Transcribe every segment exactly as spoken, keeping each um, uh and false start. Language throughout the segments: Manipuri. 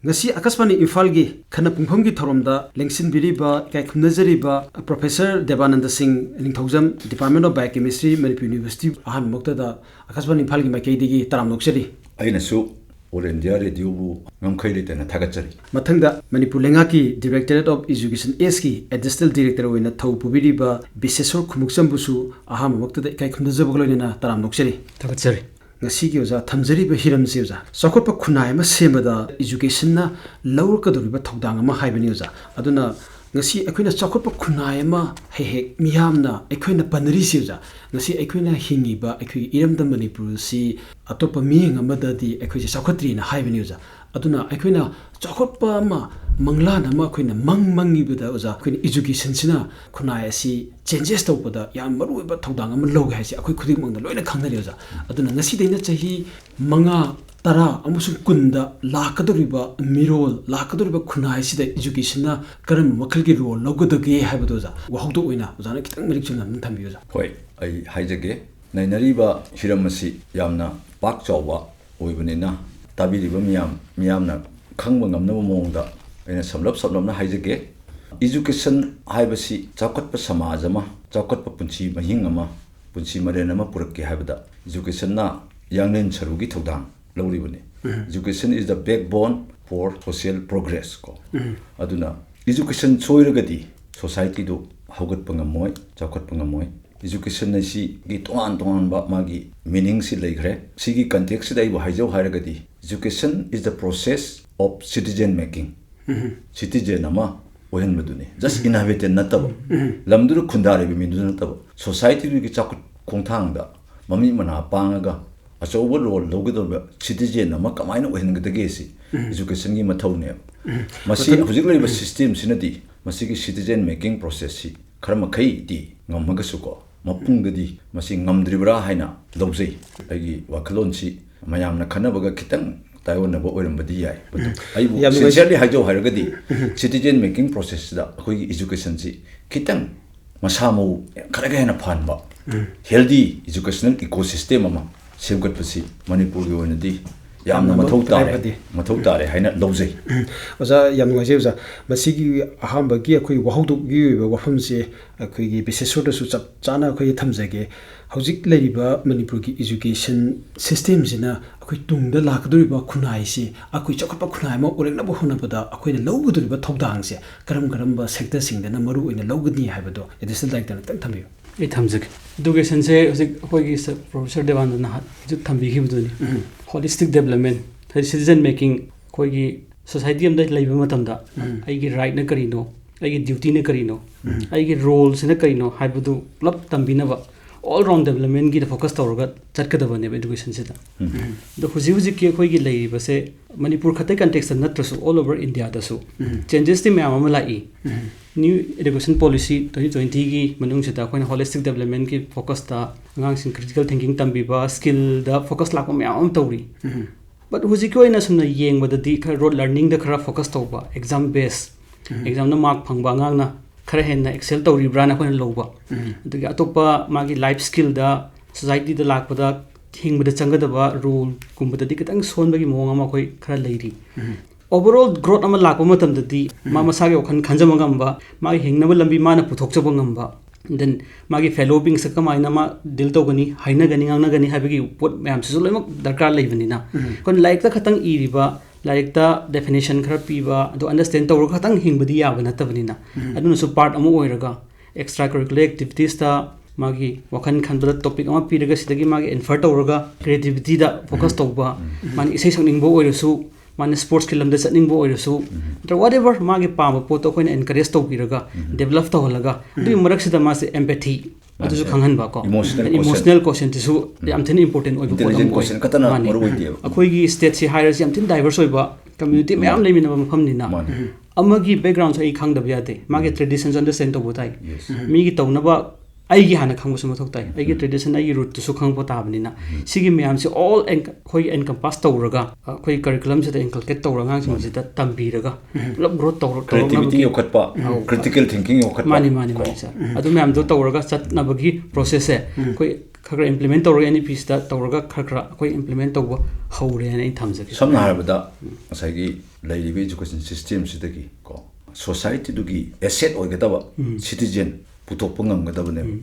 ꯉꯁꯤ ꯑꯀꯥꯁꯕꯥꯅꯤ ꯏꯝꯐꯥꯜꯒꯤ ꯈꯟꯅ ꯄꯨꯡꯐꯝꯒꯤ ꯊꯧꯔꯝꯗ ꯂꯦꯡꯁꯤꯟꯕꯤꯔꯤꯕ, ꯏꯀꯥꯏ ꯈꯨꯝꯅꯖꯔꯤꯕ Professor ꯗꯦꯕꯥꯅꯟꯗ ꯁꯤꯡ ꯅꯤꯡꯊꯧꯖꯝ, Department of Biolochemistry, Manipur University, ꯑꯍꯥꯟꯕꯃꯛꯇꯗ ꯑꯀꯥꯁꯕꯥꯅꯤ ꯏꯝꯐꯥꯜꯒꯤ ꯃꯥꯏꯀꯩꯗꯒꯤ ꯇꯔꯥꯝꯅ ꯑꯣꯛꯆꯔꯤ꯫ ꯑꯩꯅꯁꯨ All India Radio ꯕꯨ ꯉꯝꯈꯩ ꯂꯩꯇꯅ ꯊꯥꯒꯠꯆꯔꯤ꯫ ꯃꯊꯪꯗ ꯃꯅꯤꯄꯨꯔ ꯂꯩꯉꯥꯛꯀꯤ Directorate of Education East ꯀꯤ Additional Director ꯑꯣꯏꯅ ꯊꯧ ꯄꯨꯕꯤꯔꯤꯕ ꯕꯤꯁꯦꯁꯣꯔ ꯈꯨꯃꯨꯛꯆꯝꯕꯨꯁꯨ ꯑꯍꯥꯟꯕꯃꯛꯇꯗ ꯏꯀꯥꯏ ꯈꯨꯝꯅꯖꯕꯒ ꯂꯣꯏꯅꯅ ꯇꯔꯥꯝꯅ ꯑꯣꯛꯆꯔꯤ꯫ ꯊꯥꯒꯠꯆꯔꯤ꯫ ꯉꯁꯤꯒꯤ ꯑꯣꯖꯥ ꯊꯝꯖꯔꯤꯕ ꯍꯤꯔꯝꯁꯤ, ꯑꯣꯖꯥ, ꯆꯥꯎꯈꯠꯄ ꯈꯨꯟꯅꯥꯏ ꯑꯃ ꯁꯦꯝꯕꯗ education ꯅ ꯂꯧꯔꯛꯀꯗꯧꯔꯤꯕ ꯊꯧꯗꯥꯡ ꯑꯃ ꯍꯥꯏꯕꯅꯤ, ꯑꯣꯖꯥ꯫ ꯑꯗꯨꯅ ꯉꯁꯤ ꯑꯩꯈꯣꯏꯅ ꯆꯥꯎꯈꯠꯄ ꯈꯨꯟꯅꯥꯏ ꯑꯃ ꯍꯦꯛ ꯍꯦꯛ ꯃꯤꯌꯥꯝꯅ ꯑꯩꯈꯣꯏꯅ ꯄꯟꯅꯔꯤꯁꯤ, ꯑꯣꯖꯥ, ꯉꯁꯤ ꯑꯩꯈꯣꯏꯅ ꯍꯤꯡꯉꯤꯕ ꯑꯩꯈꯣꯏꯒꯤ ꯏꯔꯝꯗꯝ ꯃꯅꯤꯄꯨꯔ ꯑꯁꯤ ꯑꯇꯣꯞꯄ ꯃꯤꯌꯦꯡ ꯑꯃꯗꯗꯤ ꯑꯩꯈꯣꯏꯁꯦ ꯆꯥꯎꯈꯠꯇ꯭ꯔꯤꯅ ꯍꯥꯏꯕꯅꯤ, ꯑꯣꯖꯥ꯫ ꯑꯗꯨꯅ ꯑꯩꯈꯣꯏꯅ ꯆꯥꯎꯈꯠꯄ ꯑꯃ, ꯃꯪꯂꯥꯟ ꯑꯃ ꯑꯩꯈꯣꯏꯅ ꯃꯪ ꯃꯪꯉꯤꯕꯗ, ꯑꯣꯖꯥ, ꯑꯩꯈꯣꯏꯅ education ꯁꯤꯅ ꯈꯨꯟꯅꯥꯏ ꯑꯁꯤ changes ꯇꯧꯕꯗ ꯌꯥꯝ ꯃꯔꯨꯑꯣꯏꯕ ꯊꯧꯗꯥꯡ ꯑꯃ ꯂꯧꯒꯦ ꯍꯥꯏꯁꯦ ꯑꯩꯈꯣꯏ ꯈꯨꯗꯤꯡꯃꯛꯅ ꯂꯣꯏꯅ ꯈꯪꯅꯔꯤ, ꯑꯣꯖꯥ꯫ ꯑꯗꯨꯅ ꯉꯁꯤꯗꯩꯅ ꯆꯍꯤ ꯃꯉꯥ, ꯇꯔꯥ ꯑꯃꯁꯨꯡ ꯀꯨꯟꯗ ꯂꯥꯛꯀꯗꯧꯔꯤꯕ ꯃꯤꯔꯣꯜ, ꯂꯥꯛꯀꯗꯧꯔꯤꯕ ꯈꯨꯟꯅꯥꯏꯁꯤꯗ education ꯅ ꯀꯔꯝꯕ ꯃꯈꯜꯒꯤ role ꯂꯧꯒꯗꯒꯦ ꯍꯥꯏꯕꯗꯣ, ꯑꯣꯖꯥ, ꯋꯥꯍꯧꯗꯣꯛ ꯑꯣꯏꯅ ꯑꯣꯖꯥꯅ ꯈꯤꯇꯪ ꯃꯔꯤꯛ ꯆꯨꯝꯅ ꯑꯗꯨꯝ ꯊꯝꯕꯤꯌꯨ, ꯑꯣꯖꯥ꯫ ꯍꯣꯏ, ꯑꯩ ꯍꯥꯏꯖꯒꯦ꯫ ꯅꯩꯅꯔꯤꯕ ꯍꯤꯔꯝ ꯑꯁꯤ ꯌꯥꯝꯅ ꯄꯥꯛ ꯆꯥꯎꯕ ꯑꯣꯏꯕꯅꯤꯅ, ꯇꯥꯕꯤꯔꯤꯕ ꯃꯤꯌꯥꯝ, ꯃꯤꯌꯥꯝꯅ ꯈꯪꯕ ꯉꯝꯅꯕ ꯃꯑꯣꯡꯗ ꯑꯩꯅ ꯁꯝꯂꯞ ꯁꯝꯂꯞꯅ ꯍꯥꯏꯖꯒꯦ꯫ Education ꯍꯥꯏꯕꯁꯤ ꯆꯥꯎꯈꯠꯄ ꯁꯃꯥꯖ ꯑꯃ, ꯆꯥꯎꯈꯠꯄ ꯄꯨꯟꯁꯤ ꯃꯍꯤꯡ ꯑꯃ, ꯄꯨꯟꯁꯤ ꯃꯔꯦꯟ ꯑꯃ ꯄꯨꯔꯛꯀꯦ ꯍꯥꯏꯕꯗ education ꯅ ꯌꯥꯡꯂꯦꯟ ꯁꯔꯨꯒꯤ ꯊꯧꯗꯥꯡ ꯂꯧꯔꯤꯕꯅꯤ꯫ Education is the backbone for social progress ꯀꯣ꯫ ꯑꯗꯨꯅ education ꯁꯣꯏꯔꯒꯗꯤ society ꯗꯨ ꯍꯧꯒꯠꯄ ꯉꯝꯃꯣꯏ, ꯆꯥꯎꯈꯠꯄ ꯉꯝꯃꯣꯏ꯫ Education ꯑꯁꯤꯒꯤ ꯇꯣꯉꯥꯟ ꯇꯣꯉꯥꯟꯕ ꯃꯥꯒꯤ meaning ꯁꯤ ꯂꯩꯈ꯭ꯔꯦ꯫ ꯁꯤꯒꯤ context ꯁꯤꯗ ꯑꯩꯕꯨ ꯍꯥꯏꯖꯧ ꯍꯥꯏꯔꯒꯗꯤ, education is the process of citizen making꯫ Citizen ꯑꯃ ꯑꯣꯏꯍꯟꯕꯗꯨꯅꯤ, just inhabitant ꯅꯠꯇꯕ꯫ ꯂꯝꯗꯨꯗ ꯈꯨꯟꯗꯥꯔꯤꯕ ꯃꯤꯗꯨꯗ ꯅꯠꯇꯕ, society ꯗꯨꯒꯤ ꯆꯥꯎꯈꯠ ꯈꯣꯡꯊꯥꯡꯗ ꯃꯃꯤ ꯃꯅꯥ ꯄꯥꯡꯉꯒ ꯑꯆꯧꯕ role ꯂꯧꯒꯗꯧꯔꯤꯕ citizen ꯑꯃ ꯀꯃꯥꯏꯅ ꯑꯣꯏꯍꯟꯒꯗꯒꯦ ꯁꯤ education ꯒꯤ ꯃꯊꯧꯅꯦꯕ꯫ ꯃꯁꯤ ꯃꯊꯪ ꯍꯧꯖꯤꯛ ꯂꯩꯔꯤꯕ system ꯁꯤꯅꯗꯤ ꯃꯁꯤꯒꯤ citizen making process ꯁꯤ ꯈꯔ ꯃꯈꯩꯗꯤ ꯉꯝꯃꯒꯁꯨꯀꯣ, ꯃꯄꯨꯡꯗꯗꯤ ꯃꯁꯤ ꯉꯝꯗ꯭ꯔꯤꯕ꯭ꯔꯥ ꯍꯥꯏꯅ ꯂꯧꯖꯩ꯫ ꯑꯩꯒꯤ ꯋꯥꯈꯜꯂꯣꯟꯁꯤ ꯃꯌꯥꯝꯅ ꯈꯟꯅꯕꯒ ꯈꯤꯇꯪ ꯇꯥꯏꯑꯣꯟꯅꯕ ꯑꯣꯏꯔꯝꯕꯗꯤ ꯌꯥꯏ꯫ ꯑꯗꯨ ꯑꯩꯕꯨ ꯌꯥꯝ ꯅꯨꯡꯉꯥꯏꯖꯩ꯫ Sincerely ꯍꯥꯏꯖꯧ ꯍꯥꯏꯔꯒꯗꯤ, citizen making process ꯁꯤꯗ ꯑꯩꯈꯣꯏꯒꯤ education ꯁꯤ ꯈꯤꯇꯪ ꯃꯁꯥ ꯃꯎ ꯈꯔꯒ ꯍꯦꯟꯅ ꯐꯍꯟꯕ, healthy educational ecosystem ꯑꯃ ꯁꯦꯝꯒꯠꯄꯁꯤ ꯃꯅꯤꯄꯨꯔꯒꯤ ꯑꯣꯏꯅꯗꯤ ꯌꯥꯝꯅ ꯌꯥꯝꯅ ꯃꯊꯧ ꯇꯥꯔꯦ, ꯇꯉꯥꯏ ꯐꯗꯦ꯫ ꯃꯊꯧ ꯇꯥꯔꯦ ꯍꯥꯏꯅ ꯂꯧꯖꯩ꯫ ꯑꯣꯖꯥ, ꯌꯥꯝ ꯅꯨꯡꯉꯥꯏꯖꯩ ꯑꯣꯖꯥ꯫ ꯃꯁꯤꯒꯤ ꯑꯍꯥꯟꯕꯒꯤ ꯑꯩꯈꯣꯏ ꯋꯥꯍꯧꯗꯣꯛꯀꯤ ꯑꯣꯏꯕ ꯋꯥꯐꯝꯁꯦ ꯑꯩꯈꯣꯏꯒꯤ ꯕꯤꯁꯦꯁꯣꯔꯗꯁꯨ ꯆꯞ ꯆꯥꯅ ꯑꯩꯈꯣꯏ ꯊꯝꯖꯒꯦ꯫ ꯍꯧꯖꯤꯛ ꯂꯩꯔꯤꯕ ꯃꯅꯤꯄꯨꯔꯒꯤ education systemꯁꯤꯅ ꯑꯩꯈꯣꯏ ꯇꯨꯡꯗ ꯂꯥꯛꯀꯗꯧꯔꯤꯕ ꯈꯨꯟꯅꯥꯏꯁꯤ ꯑꯩꯈꯣꯏ ꯆꯥꯎꯈꯠꯄ ꯈꯨꯟꯅꯥꯏ ꯑꯃ ꯑꯣꯏꯔꯛꯅꯕ ꯍꯣꯠꯅꯕꯗ ꯑꯩꯈꯣꯏꯅ ꯂꯧꯒꯗꯧꯔꯤꯕ ꯊꯧꯗꯥꯡꯁꯦ ꯀꯔꯝ ꯀꯔꯝꯕ sectorꯁꯤꯡꯗꯅ ꯃꯔꯨ ꯑꯣꯏꯅ ꯂꯧꯒꯅꯤ ꯍꯥꯏꯕꯗꯣ ꯑꯦꯗꯤꯁꯅꯦꯜ ꯗꯥꯏꯔꯦꯛꯇꯔꯅ ꯈꯤꯇꯪ ꯊꯝꯕꯤꯌꯨ꯫ ꯑꯩ ꯊꯝꯖꯒꯦ꯫ Educationꯁꯦ ꯍꯧꯖꯤꯛ ꯑꯩꯈꯣꯏꯒꯤ ꯁ-, ꯄ꯭ꯔꯣꯐꯦꯁꯔ ꯗꯦꯕꯥꯅꯟꯗꯅ ꯍꯥ-, ꯍꯧꯖꯤꯛ ꯊꯝꯕꯤꯈꯤꯕꯗꯨꯅꯤ꯫ ꯎꯝ꯫ Holistic development, ꯍꯥꯏꯗꯤ citizen making, ꯑꯩꯈꯣꯏꯒꯤ society ꯑꯃꯗ ꯂꯩꯕ ꯃꯇꯝꯗ ꯎꯝ꯫ ꯑꯩꯒꯤ rightꯅ ꯀꯔꯤꯅꯣ, ꯑꯩꯒꯤ dutyꯅ ꯀꯔꯤꯅꯣ, ꯎꯝ꯫ ꯑꯩꯒꯤ roleꯁꯤꯅ ꯀꯔꯤꯅꯣ ꯍꯥꯏꯕꯗꯨ ꯄꯨꯂꯞ ꯇꯝꯕꯤꯅꯕ all round developmentꯀꯤꯗ focus ꯇꯧꯔꯒ ꯆꯠꯀꯗꯕꯅꯦꯕ educationꯁꯤꯗ꯫ ꯎꯝ꯫ ꯑꯗꯣ ꯍꯧꯖꯤꯛ ꯍꯧꯖꯤꯛꯀꯤ ꯑꯩꯈꯣꯏꯒꯤ ꯂꯩꯔꯤꯕꯁꯦ ꯃꯅꯤꯄꯨꯔ ꯈꯛꯇꯩ contextꯇ ꯅꯠꯇ꯭ꯔꯁꯨ all over Indiaꯗꯁꯨ ꯎꯝ꯫ Changesꯇꯤ ꯃꯌꯥꯝ ꯑꯃ ꯂꯥꯛꯏ꯫ ꯎꯝ꯫ New Education Policy twenty twentyꯒꯤ ꯃꯅꯨꯡꯁꯤꯗ ꯑꯩꯈꯣꯏꯅ holistic developmentꯀꯤ focusꯇ ꯑꯉꯥꯡꯁꯤꯡ critical thinking ꯇꯝꯕꯤꯕ, skillꯗ focus ꯂꯥꯛꯄ ꯃꯌꯥꯝ ꯑꯃ ꯇꯧꯔꯤ꯫ ꯎꯝ꯫ But ꯍꯧꯖꯤꯛꯀꯤ ꯑꯣꯏꯅ ꯁꯨꯝꯅ ꯌꯦꯡꯕꯗꯗꯤ ꯈꯔ rote learningꯗ ꯈꯔ focus ꯇꯧꯕ, exam base, ꯎꯝ꯫ Examꯗ mark ꯐꯪꯕ ꯑꯉꯥꯡꯅ ꯈꯔ ꯍꯦꯟꯅ excel ꯇꯧꯔꯤꯕ꯭ꯔꯥꯅ ꯑꯩꯈꯣꯏꯅ ꯂꯧꯕ꯫ ꯎꯝ꯫ ꯑꯗꯒꯤ ꯑꯇꯣꯞꯄ ꯃꯥꯒꯤ life skillꯗ, societyꯗ ꯂꯥꯛꯄꯗ ꯍꯤꯡꯕꯗ ꯆꯪꯒꯗꯕ roleꯀꯨꯝꯕꯗꯗꯤ ꯈꯤꯇꯪ ꯁꯣꯟꯕꯒꯤ ꯃꯑꯣꯡ ꯑꯃ ꯑꯩꯈꯣꯏ ꯈꯔ ꯂꯩꯔꯤ꯫ ꯎꯝ꯫ Overall growth ꯑꯃ ꯂꯥꯛꯄ ꯃꯇꯝꯗꯗꯤ ꯃꯥ ꯎꯝ꯫ ꯃꯁꯥꯒꯤ ꯋꯥꯈꯜ ꯈꯟꯖꯕ ꯉꯝꯕ, ꯃꯥꯒꯤ ꯍꯤꯡꯅꯕ ꯂꯝꯕꯤ ꯃꯥꯅ ꯄꯨꯊꯣꯛꯆꯕ ꯉꯝꯕ, then ꯃꯥꯒꯤ fellowꯕꯤꯡꯁꯦ ꯀꯃꯥꯏꯅ ꯃꯥ deal ꯇꯧꯒꯅꯤ, ꯍꯥꯏꯅꯒꯅꯤ, ꯉꯥꯡꯅꯒꯅꯤ ꯍꯥꯏꯕꯒꯤ ꯄꯣꯠ ꯃꯌꯥꯝꯁꯤꯁꯨ ꯂꯣꯏꯅꯃꯛ ꯗꯔꯀꯥꯔ ꯂꯩꯕꯅꯤꯅ, ꯎꯝ꯫ ꯑꯩꯈꯣꯏꯅ ꯂꯥꯏꯔꯤꯛꯇ ꯈꯛꯇꯪ ꯏꯔꯤꯕ, ꯂꯥꯏꯔꯤꯛꯇ definition ꯈꯔ ꯄꯤꯕ, ꯑꯗꯨ understand ꯇꯧꯔꯒ ꯈꯛꯇꯪ ꯍꯤꯡꯕꯗꯤ ꯌꯥꯕ ꯅꯠꯇꯕꯅꯤꯅ, ꯎꯝ꯫ ꯑꯗꯨꯅꯁꯨ part ꯑꯃ ꯑꯣꯏꯔꯒ extra curricular activitiesꯇ ꯃꯥꯒꯤ ꯋꯥꯈꯜ ꯈꯟꯕꯗ topic ꯑꯃ ꯄꯤꯔꯒ ꯁꯤꯗꯒꯤ ꯃꯥꯒꯤ infer ꯇꯧꯔꯒ creativityꯗ focus ꯎꯝ꯫ ꯇꯧꯕ, ꯎꯝ꯫ ꯃꯥꯅ ꯏꯁꯩ ꯁꯛꯅꯤꯡꯕ ꯑꯣꯏꯔꯁꯨ, ꯃꯥꯅ sportsꯀꯤ ꯂꯝꯗ ꯆꯠꯅꯤꯡꯕ ꯑꯣꯏꯔꯁꯨ, ꯎꯝ꯫ ꯅꯠꯇ꯭ꯔꯒ whatever ꯃꯥꯒꯤ ꯄꯥꯝꯕ ꯄꯣꯠꯇꯣ ꯑꯩꯈꯣꯏꯅ encourage ꯇꯧꯕꯤꯔꯒ, ꯎꯝ꯫ Develop ꯇꯧꯍꯜꯂꯒ, ꯎꯝ꯫ ꯑꯗꯨꯒꯤ ꯃꯔꯛꯁꯤꯗ ꯃꯥꯁꯦ empathy ꯑꯗꯨꯁꯨ ꯃꯥꯅꯦ꯫ ꯈꯪꯍꯟꯕ ꯀꯣ꯫ Emotional quotient꯫ Emotional quotientꯁꯤꯁꯨ ꯎꯝ꯫ ꯌꯥꯝ ꯊꯤꯅ important ꯑꯣꯏꯕ ꯄꯣꯠ ꯑꯃ intelligent ꯑꯣꯏ꯫ Quotient ꯈꯛꯇꯅ ꯃꯥꯅꯦ꯫ ꯃꯔꯨ ꯑꯣꯏꯗꯦꯕ꯫ ꯑꯩꯈꯣꯏꯒꯤ stateꯁꯤ ꯍꯥꯏꯔꯁꯤ ꯌꯥꯝ ꯊꯤꯅ diverse ꯑꯣꯏꯕ community ꯃꯌꯥꯝ ꯃꯥꯅꯦ꯫ ꯂꯩꯃꯤꯟꯅꯕ ꯃꯐꯝꯅꯤꯅ꯫ ꯃꯥꯅꯦ꯫ ꯎꯝ꯫ ꯑꯃꯒꯤ backgroundꯁꯨ ꯑꯩ ꯈꯪꯗꯕ ꯌꯥꯗꯦ꯫ ꯃꯥꯒꯤ ꯎꯝ꯫ Traditionꯁꯨ understand ꯇꯧꯕ ꯇꯥꯏ꯫ Yes꯫ ꯎꯝ꯫ ꯃꯤꯒꯤ ꯇꯧꯅꯕ ꯑꯩꯒꯤ ꯍꯥꯟꯅ ꯈꯪꯕꯁꯨ ꯃꯊꯧ ꯇꯥꯏ꯫ ꯑꯩꯒꯤ ꯎꯝ꯫ Tradition, ꯑꯩꯒꯤ rootꯇꯨꯁꯨ ꯈꯪꯕ ꯇꯥꯕꯅꯤꯅ꯫ ꯎꯝ꯫ ꯁꯤꯒꯤ ꯃꯌꯥꯝꯁꯦ all en-, ꯑꯩꯈꯣꯏ encompass ꯇꯧꯔꯒ, ꯑꯩꯈꯣꯏ curriculumꯁꯤꯗ inculcate ꯇꯧꯔꯒ ꯑꯉꯥꯡꯁꯤꯡꯁꯤꯗ ꯃꯥꯅꯦ꯫ ꯇꯝꯕꯤꯔꯒ ꯎꯝ꯫ ꯄꯨꯂꯞ growth ꯇꯧꯔ-, creativity ꯇꯧꯔꯛꯅꯕꯒꯤ ꯌꯣꯛꯈꯠꯄ, ꯑꯧ꯫ Critical thinking ꯌꯣꯛꯈꯠꯄ꯫ ꯃꯥꯅꯤ, ꯃꯥꯅꯤ, ꯀꯣ꯫ ꯃꯥꯅꯤ, sir꯫ ꯎꯝ꯫ ꯑꯗꯨ ꯃꯌꯥꯝꯗꯣ ꯇꯧꯔꯒ ꯆꯠꯅꯕꯒꯤ processꯁꯦ ꯎꯝ꯫ ꯑꯩꯈꯣꯏ ꯈꯔ ꯈꯔ implement ꯇꯧꯔꯒ, ꯑꯦꯟ ꯏ ꯄꯤꯁꯤꯗ ꯇꯧꯔꯒ ꯈꯔ ꯈꯔ ꯑꯩꯈꯣꯏ implement ꯇꯧꯕ ꯍꯧꯔꯦ ꯍꯥꯏꯅ ꯑꯩꯅ ꯊꯝꯖꯒꯦ꯫ ꯁꯝꯅ ꯍꯥꯏꯔꯕꯗ, ꯉꯁꯥꯏꯒꯤ ꯂꯩꯔꯤꯕ education system ꯁꯤꯗꯒꯤ ꯀꯣ, society ꯗꯨꯒꯤ asset ꯑꯣꯏꯒꯗꯕ citizen ꯄꯨꯊꯣꯛꯄ ꯉꯝꯒꯗꯕꯅꯦꯕ꯫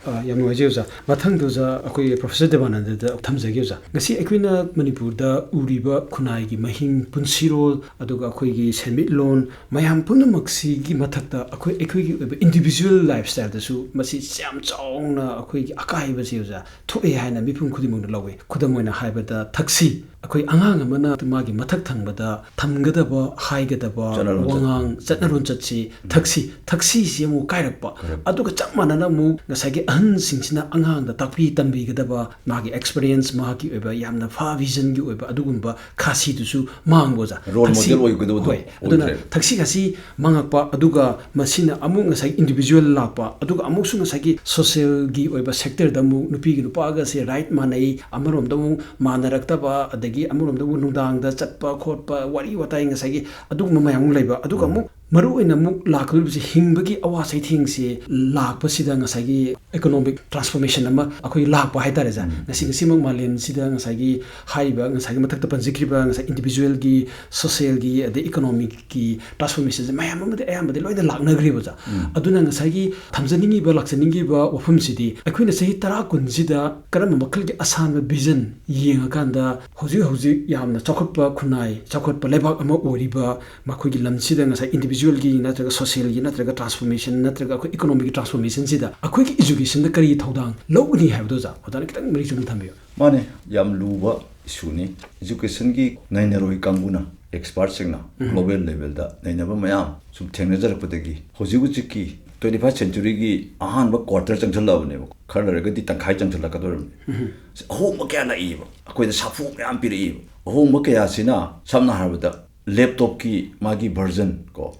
ꯑ, ꯌꯥꯝ ꯅꯨꯡꯉꯥꯏꯖꯩ ꯑꯣꯖꯥ꯫ ꯃꯊꯪꯗ ꯑꯣꯖꯥ, ꯑꯩꯈꯣꯏ Professor ꯗꯦꯕꯥꯅꯟꯗꯗ ꯊꯝꯖꯒꯦ ꯑꯣꯖꯥ꯫ ꯉꯁꯤ ꯑꯩꯈꯣꯏꯅ ꯃꯅꯤꯄꯨꯔꯗ ꯎꯔꯤꯕ ꯈꯨꯟꯅꯥꯏꯒꯤ ꯃꯍꯤꯡ, ꯄꯨꯟꯁꯤꯔꯣꯜ, ꯑꯗꯨꯒ ꯑꯩꯈꯣꯏꯒꯤ ꯁꯦꯟꯃꯤꯠꯂꯣꯟ, ꯃꯌꯥꯝ ꯄꯨꯝꯅꯃꯛꯁꯤꯒꯤ ꯃꯊꯛꯇ ꯑꯩꯈꯣꯏ, ꯑꯩꯈꯣꯏꯒꯤ ꯑꯣꯏꯕ individual lifestyle ꯗꯁꯨ ꯃꯁꯤ ꯌꯥꯝ ꯆꯥꯎꯅ ꯑꯩꯈꯣꯏꯒꯤ ꯑꯀꯥꯏꯕꯁꯦ ꯑꯣꯖꯥ ꯊꯣꯛꯑꯦ ꯍꯥꯏꯅ ꯃꯤꯄꯨꯝ ꯈꯨꯗꯤꯡꯃꯛꯅ ꯂꯧꯋꯤ꯫ ꯈꯨꯗꯝ ꯑꯣꯏꯅ ꯍꯥꯏꯕꯗ, ꯊꯛꯁꯤ꯫ ꯑꯩꯈꯣꯏ ꯑꯉꯥꯡ ꯑꯃꯅ ꯃꯥꯒꯤ ꯃꯊꯛ ꯊꯪꯕꯗ ꯊꯝꯒꯗꯕ, ꯍꯥꯏꯒꯗꯕ ꯆꯠꯅꯔꯣꯟꯆꯠ꯫ ꯋꯥꯉꯥꯡ, ꯆꯠꯅꯔꯣꯟꯆꯠꯁꯤ ꯊꯛꯁꯤ, ꯊꯛꯁꯤꯁꯤ ꯑꯃꯨꯛ ꯀꯥꯏꯔꯛꯄ꯫ ꯑꯗꯨꯒ ꯆꯞ ꯃꯥꯟꯅꯅ ꯑꯃꯨꯛ ꯉꯁꯥꯏꯒꯤ ꯑꯍꯟꯁꯤꯡꯁꯤꯅ ꯑꯉꯥꯡꯗ ꯇꯥꯛꯄꯤ ꯇꯝꯕꯤꯒꯗꯕ, ꯃꯥꯒꯤ experience, ꯃꯍꯥꯛꯀꯤ ꯑꯣꯏꯕ ꯌꯥꯝꯅ ꯐꯥ vision ꯒꯤ ꯑꯣꯏꯕ ꯑꯗꯨꯒꯨꯝꯕ ꯈꯥꯁꯤꯗꯨꯁꯨ ꯃꯥꯡꯕ ꯑꯣꯖꯥ꯫ Role ꯊꯛꯁꯤ-, model ꯑꯣꯏꯒꯗꯕꯗꯣ ꯍꯣꯏ꯫ ꯑꯗꯨꯅ ꯑꯣꯏꯗ꯭ꯔꯦ꯫ ꯊꯛꯁꯤ ꯈꯥꯁꯤ ꯃꯥꯡꯉꯛꯄ, ꯑꯗꯨꯒ ꯃꯁꯤꯅ ꯑꯃꯨꯛ ꯉꯁꯥꯏꯒꯤ individual ꯂꯥꯛꯄ, ꯑꯗꯨꯒ ꯑꯃꯨꯛꯁꯨ ꯉꯁꯥꯏꯒꯤ social ꯒꯤ ꯑꯣꯏꯕ sector ꯗ ꯑꯃꯨꯛ ꯅꯨꯄꯤꯒ ꯅꯨꯄꯥꯒꯁꯦ right ꯃꯥꯟꯅꯩ, ꯑꯃꯔꯣꯝꯗ ꯑꯃꯨꯛ ꯃꯥꯟꯅꯔꯛꯇꯕ, ꯑꯗꯒꯤ ꯑꯃꯔꯣꯝꯗ ꯑꯃꯨꯛ ꯅꯨꯡꯗꯥꯡꯗ ꯆꯠꯄ ꯈꯣꯠꯄ, ꯋꯥꯔꯤ ꯋꯥꯇꯥꯏ, ꯉꯁꯥꯏꯒꯤ ꯑꯗꯨꯒꯨꯝꯕ ꯃꯌꯥꯝ ꯑꯃ ꯂꯩꯕ꯫ ꯑꯗꯨꯒ ꯑꯃꯨꯛ ꯃꯔꯨ ꯑꯣꯏꯅ ꯑꯃꯨꯛ ꯂꯥꯛꯀꯗꯧꯔꯤꯕꯁꯤ ꯍꯤꯡꯕꯒꯤ ꯑꯋꯥ ꯆꯩꯊꯦꯡꯁꯤ ꯂꯥꯛꯄꯁꯤꯗ ꯉꯁꯥꯏꯒꯤ economic transformation ꯑꯃ ꯑꯩꯈꯣꯏ ꯂꯥꯛꯄ ꯍꯥꯏꯇꯥꯔꯦ, ꯁꯥꯔ꯫ ꯉꯁꯤ, ꯉꯁꯤꯃꯛ ꯃꯥꯂꯦꯝꯁꯤꯗ ꯉꯁꯥꯏꯒꯤ ꯍꯥꯏꯔꯤꯕ, ꯉꯁꯥꯏꯒꯤ ꯃꯊꯛꯇ ꯄꯟꯖꯈꯤꯕ ꯉꯁꯥꯏ individual ꯒꯤ, social ꯒꯤ, ꯑꯗꯩ economic ꯀꯤ transformation ꯁꯦ ꯃꯌꯥꯝ ꯑꯃꯗꯤ ꯑꯌꯥꯝꯕꯗꯤ ꯂꯣꯏꯅ ꯂꯥꯛꯅꯈ꯭ꯔꯦꯕ, ꯑꯣꯖꯥ꯫ ꯑꯗꯨꯅ ꯉꯁꯥꯏꯒꯤ ꯊꯝꯖꯅꯤꯡꯉꯤꯕ, ꯂꯥꯛꯆꯅꯤꯡꯉꯤꯕ ꯋꯥꯐꯝꯁꯤꯗꯤ, ꯑꯩꯈꯣꯏꯅ ꯆꯍꯤ ꯇꯔꯥ ꯀꯨꯟꯁꯤꯗ ꯀꯔꯝꯕ ꯃꯈꯜꯒꯤ ꯑꯁꯥꯟꯕ vision ꯌꯦꯡꯉꯀꯥꯟꯗ ꯍꯧꯖꯤꯛ ꯍꯧꯖꯤꯛ ꯌꯥꯝꯅ ꯆꯥꯎꯈꯠꯄ ꯈꯨꯟꯅꯥꯏ, ꯆꯥꯎꯈꯠꯄ ꯂꯩꯕꯥꯛ ꯑꯃ ꯑꯣꯏꯔꯤꯕ ꯃꯈꯣꯏꯒꯤ ꯂꯝꯁꯤꯗ ꯉꯁꯥꯏ individual ꯒꯤ ꯅꯠꯇ꯭ꯔꯒ social ꯒꯤ ꯅꯠꯇ꯭ꯔꯒ transformation ꯅꯠꯇ꯭ꯔꯒ ꯑꯩꯈꯣꯏ economic ꯒꯤ transformation ꯁꯤꯗ ꯑꯩꯈꯣꯏꯒꯤ education ꯗ ꯀꯔꯤ ꯊꯧꯗꯥꯡ ꯂꯧꯒꯅꯤ ꯍꯥꯏꯕꯗꯣ, ꯑꯣꯖꯥ, ꯑꯣꯖꯥꯅ ꯈꯤꯇꯪ ꯃꯔꯤꯛ ꯆꯨꯝꯅ ꯊꯝꯕꯤꯌꯨ꯫ ꯃꯥꯅꯦ, ꯌꯥꯝ ꯂꯨꯕ issue ꯅꯤ꯫ Education ꯒꯤ ꯅꯩꯅꯔꯣꯏ ꯀꯥꯡꯕꯨꯅ, expert ꯁꯤꯡꯅ global level ꯗ ꯅꯩꯅꯕ ꯃꯌꯥꯝ ꯁꯨꯝ ꯊꯦꯡꯅꯖꯔꯛꯄꯗꯒꯤ, ꯍꯧꯖꯤꯛ ꯍꯧꯖꯤꯛꯀꯤ twenty first century ꯒꯤ ꯑꯍꯥꯟꯕ quarter ꯆꯪꯁꯜꯂꯛꯑꯕꯅꯦꯕ, ꯈꯔ ꯂꯩꯔꯒꯗꯤ ꯇꯪꯈꯥꯏ ꯆꯪꯁꯜꯂꯛꯀꯗꯧꯔꯕꯅꯤ꯫ ꯑꯍꯣꯡꯕ ꯀꯌꯥ ꯂꯥꯛꯏꯕ, ꯑꯩꯈꯣꯏꯗ ꯁꯥꯐꯨ ꯃꯌꯥꯝ ꯄꯤꯔꯛꯏꯕ꯫ ꯑꯍꯣꯡꯕ ꯀꯌꯥꯁꯤꯅ, ꯁꯝꯅ ꯍꯥꯏꯔꯕꯗ, laptop ꯀꯤ ꯃꯥꯒꯤ version ꯀꯣ,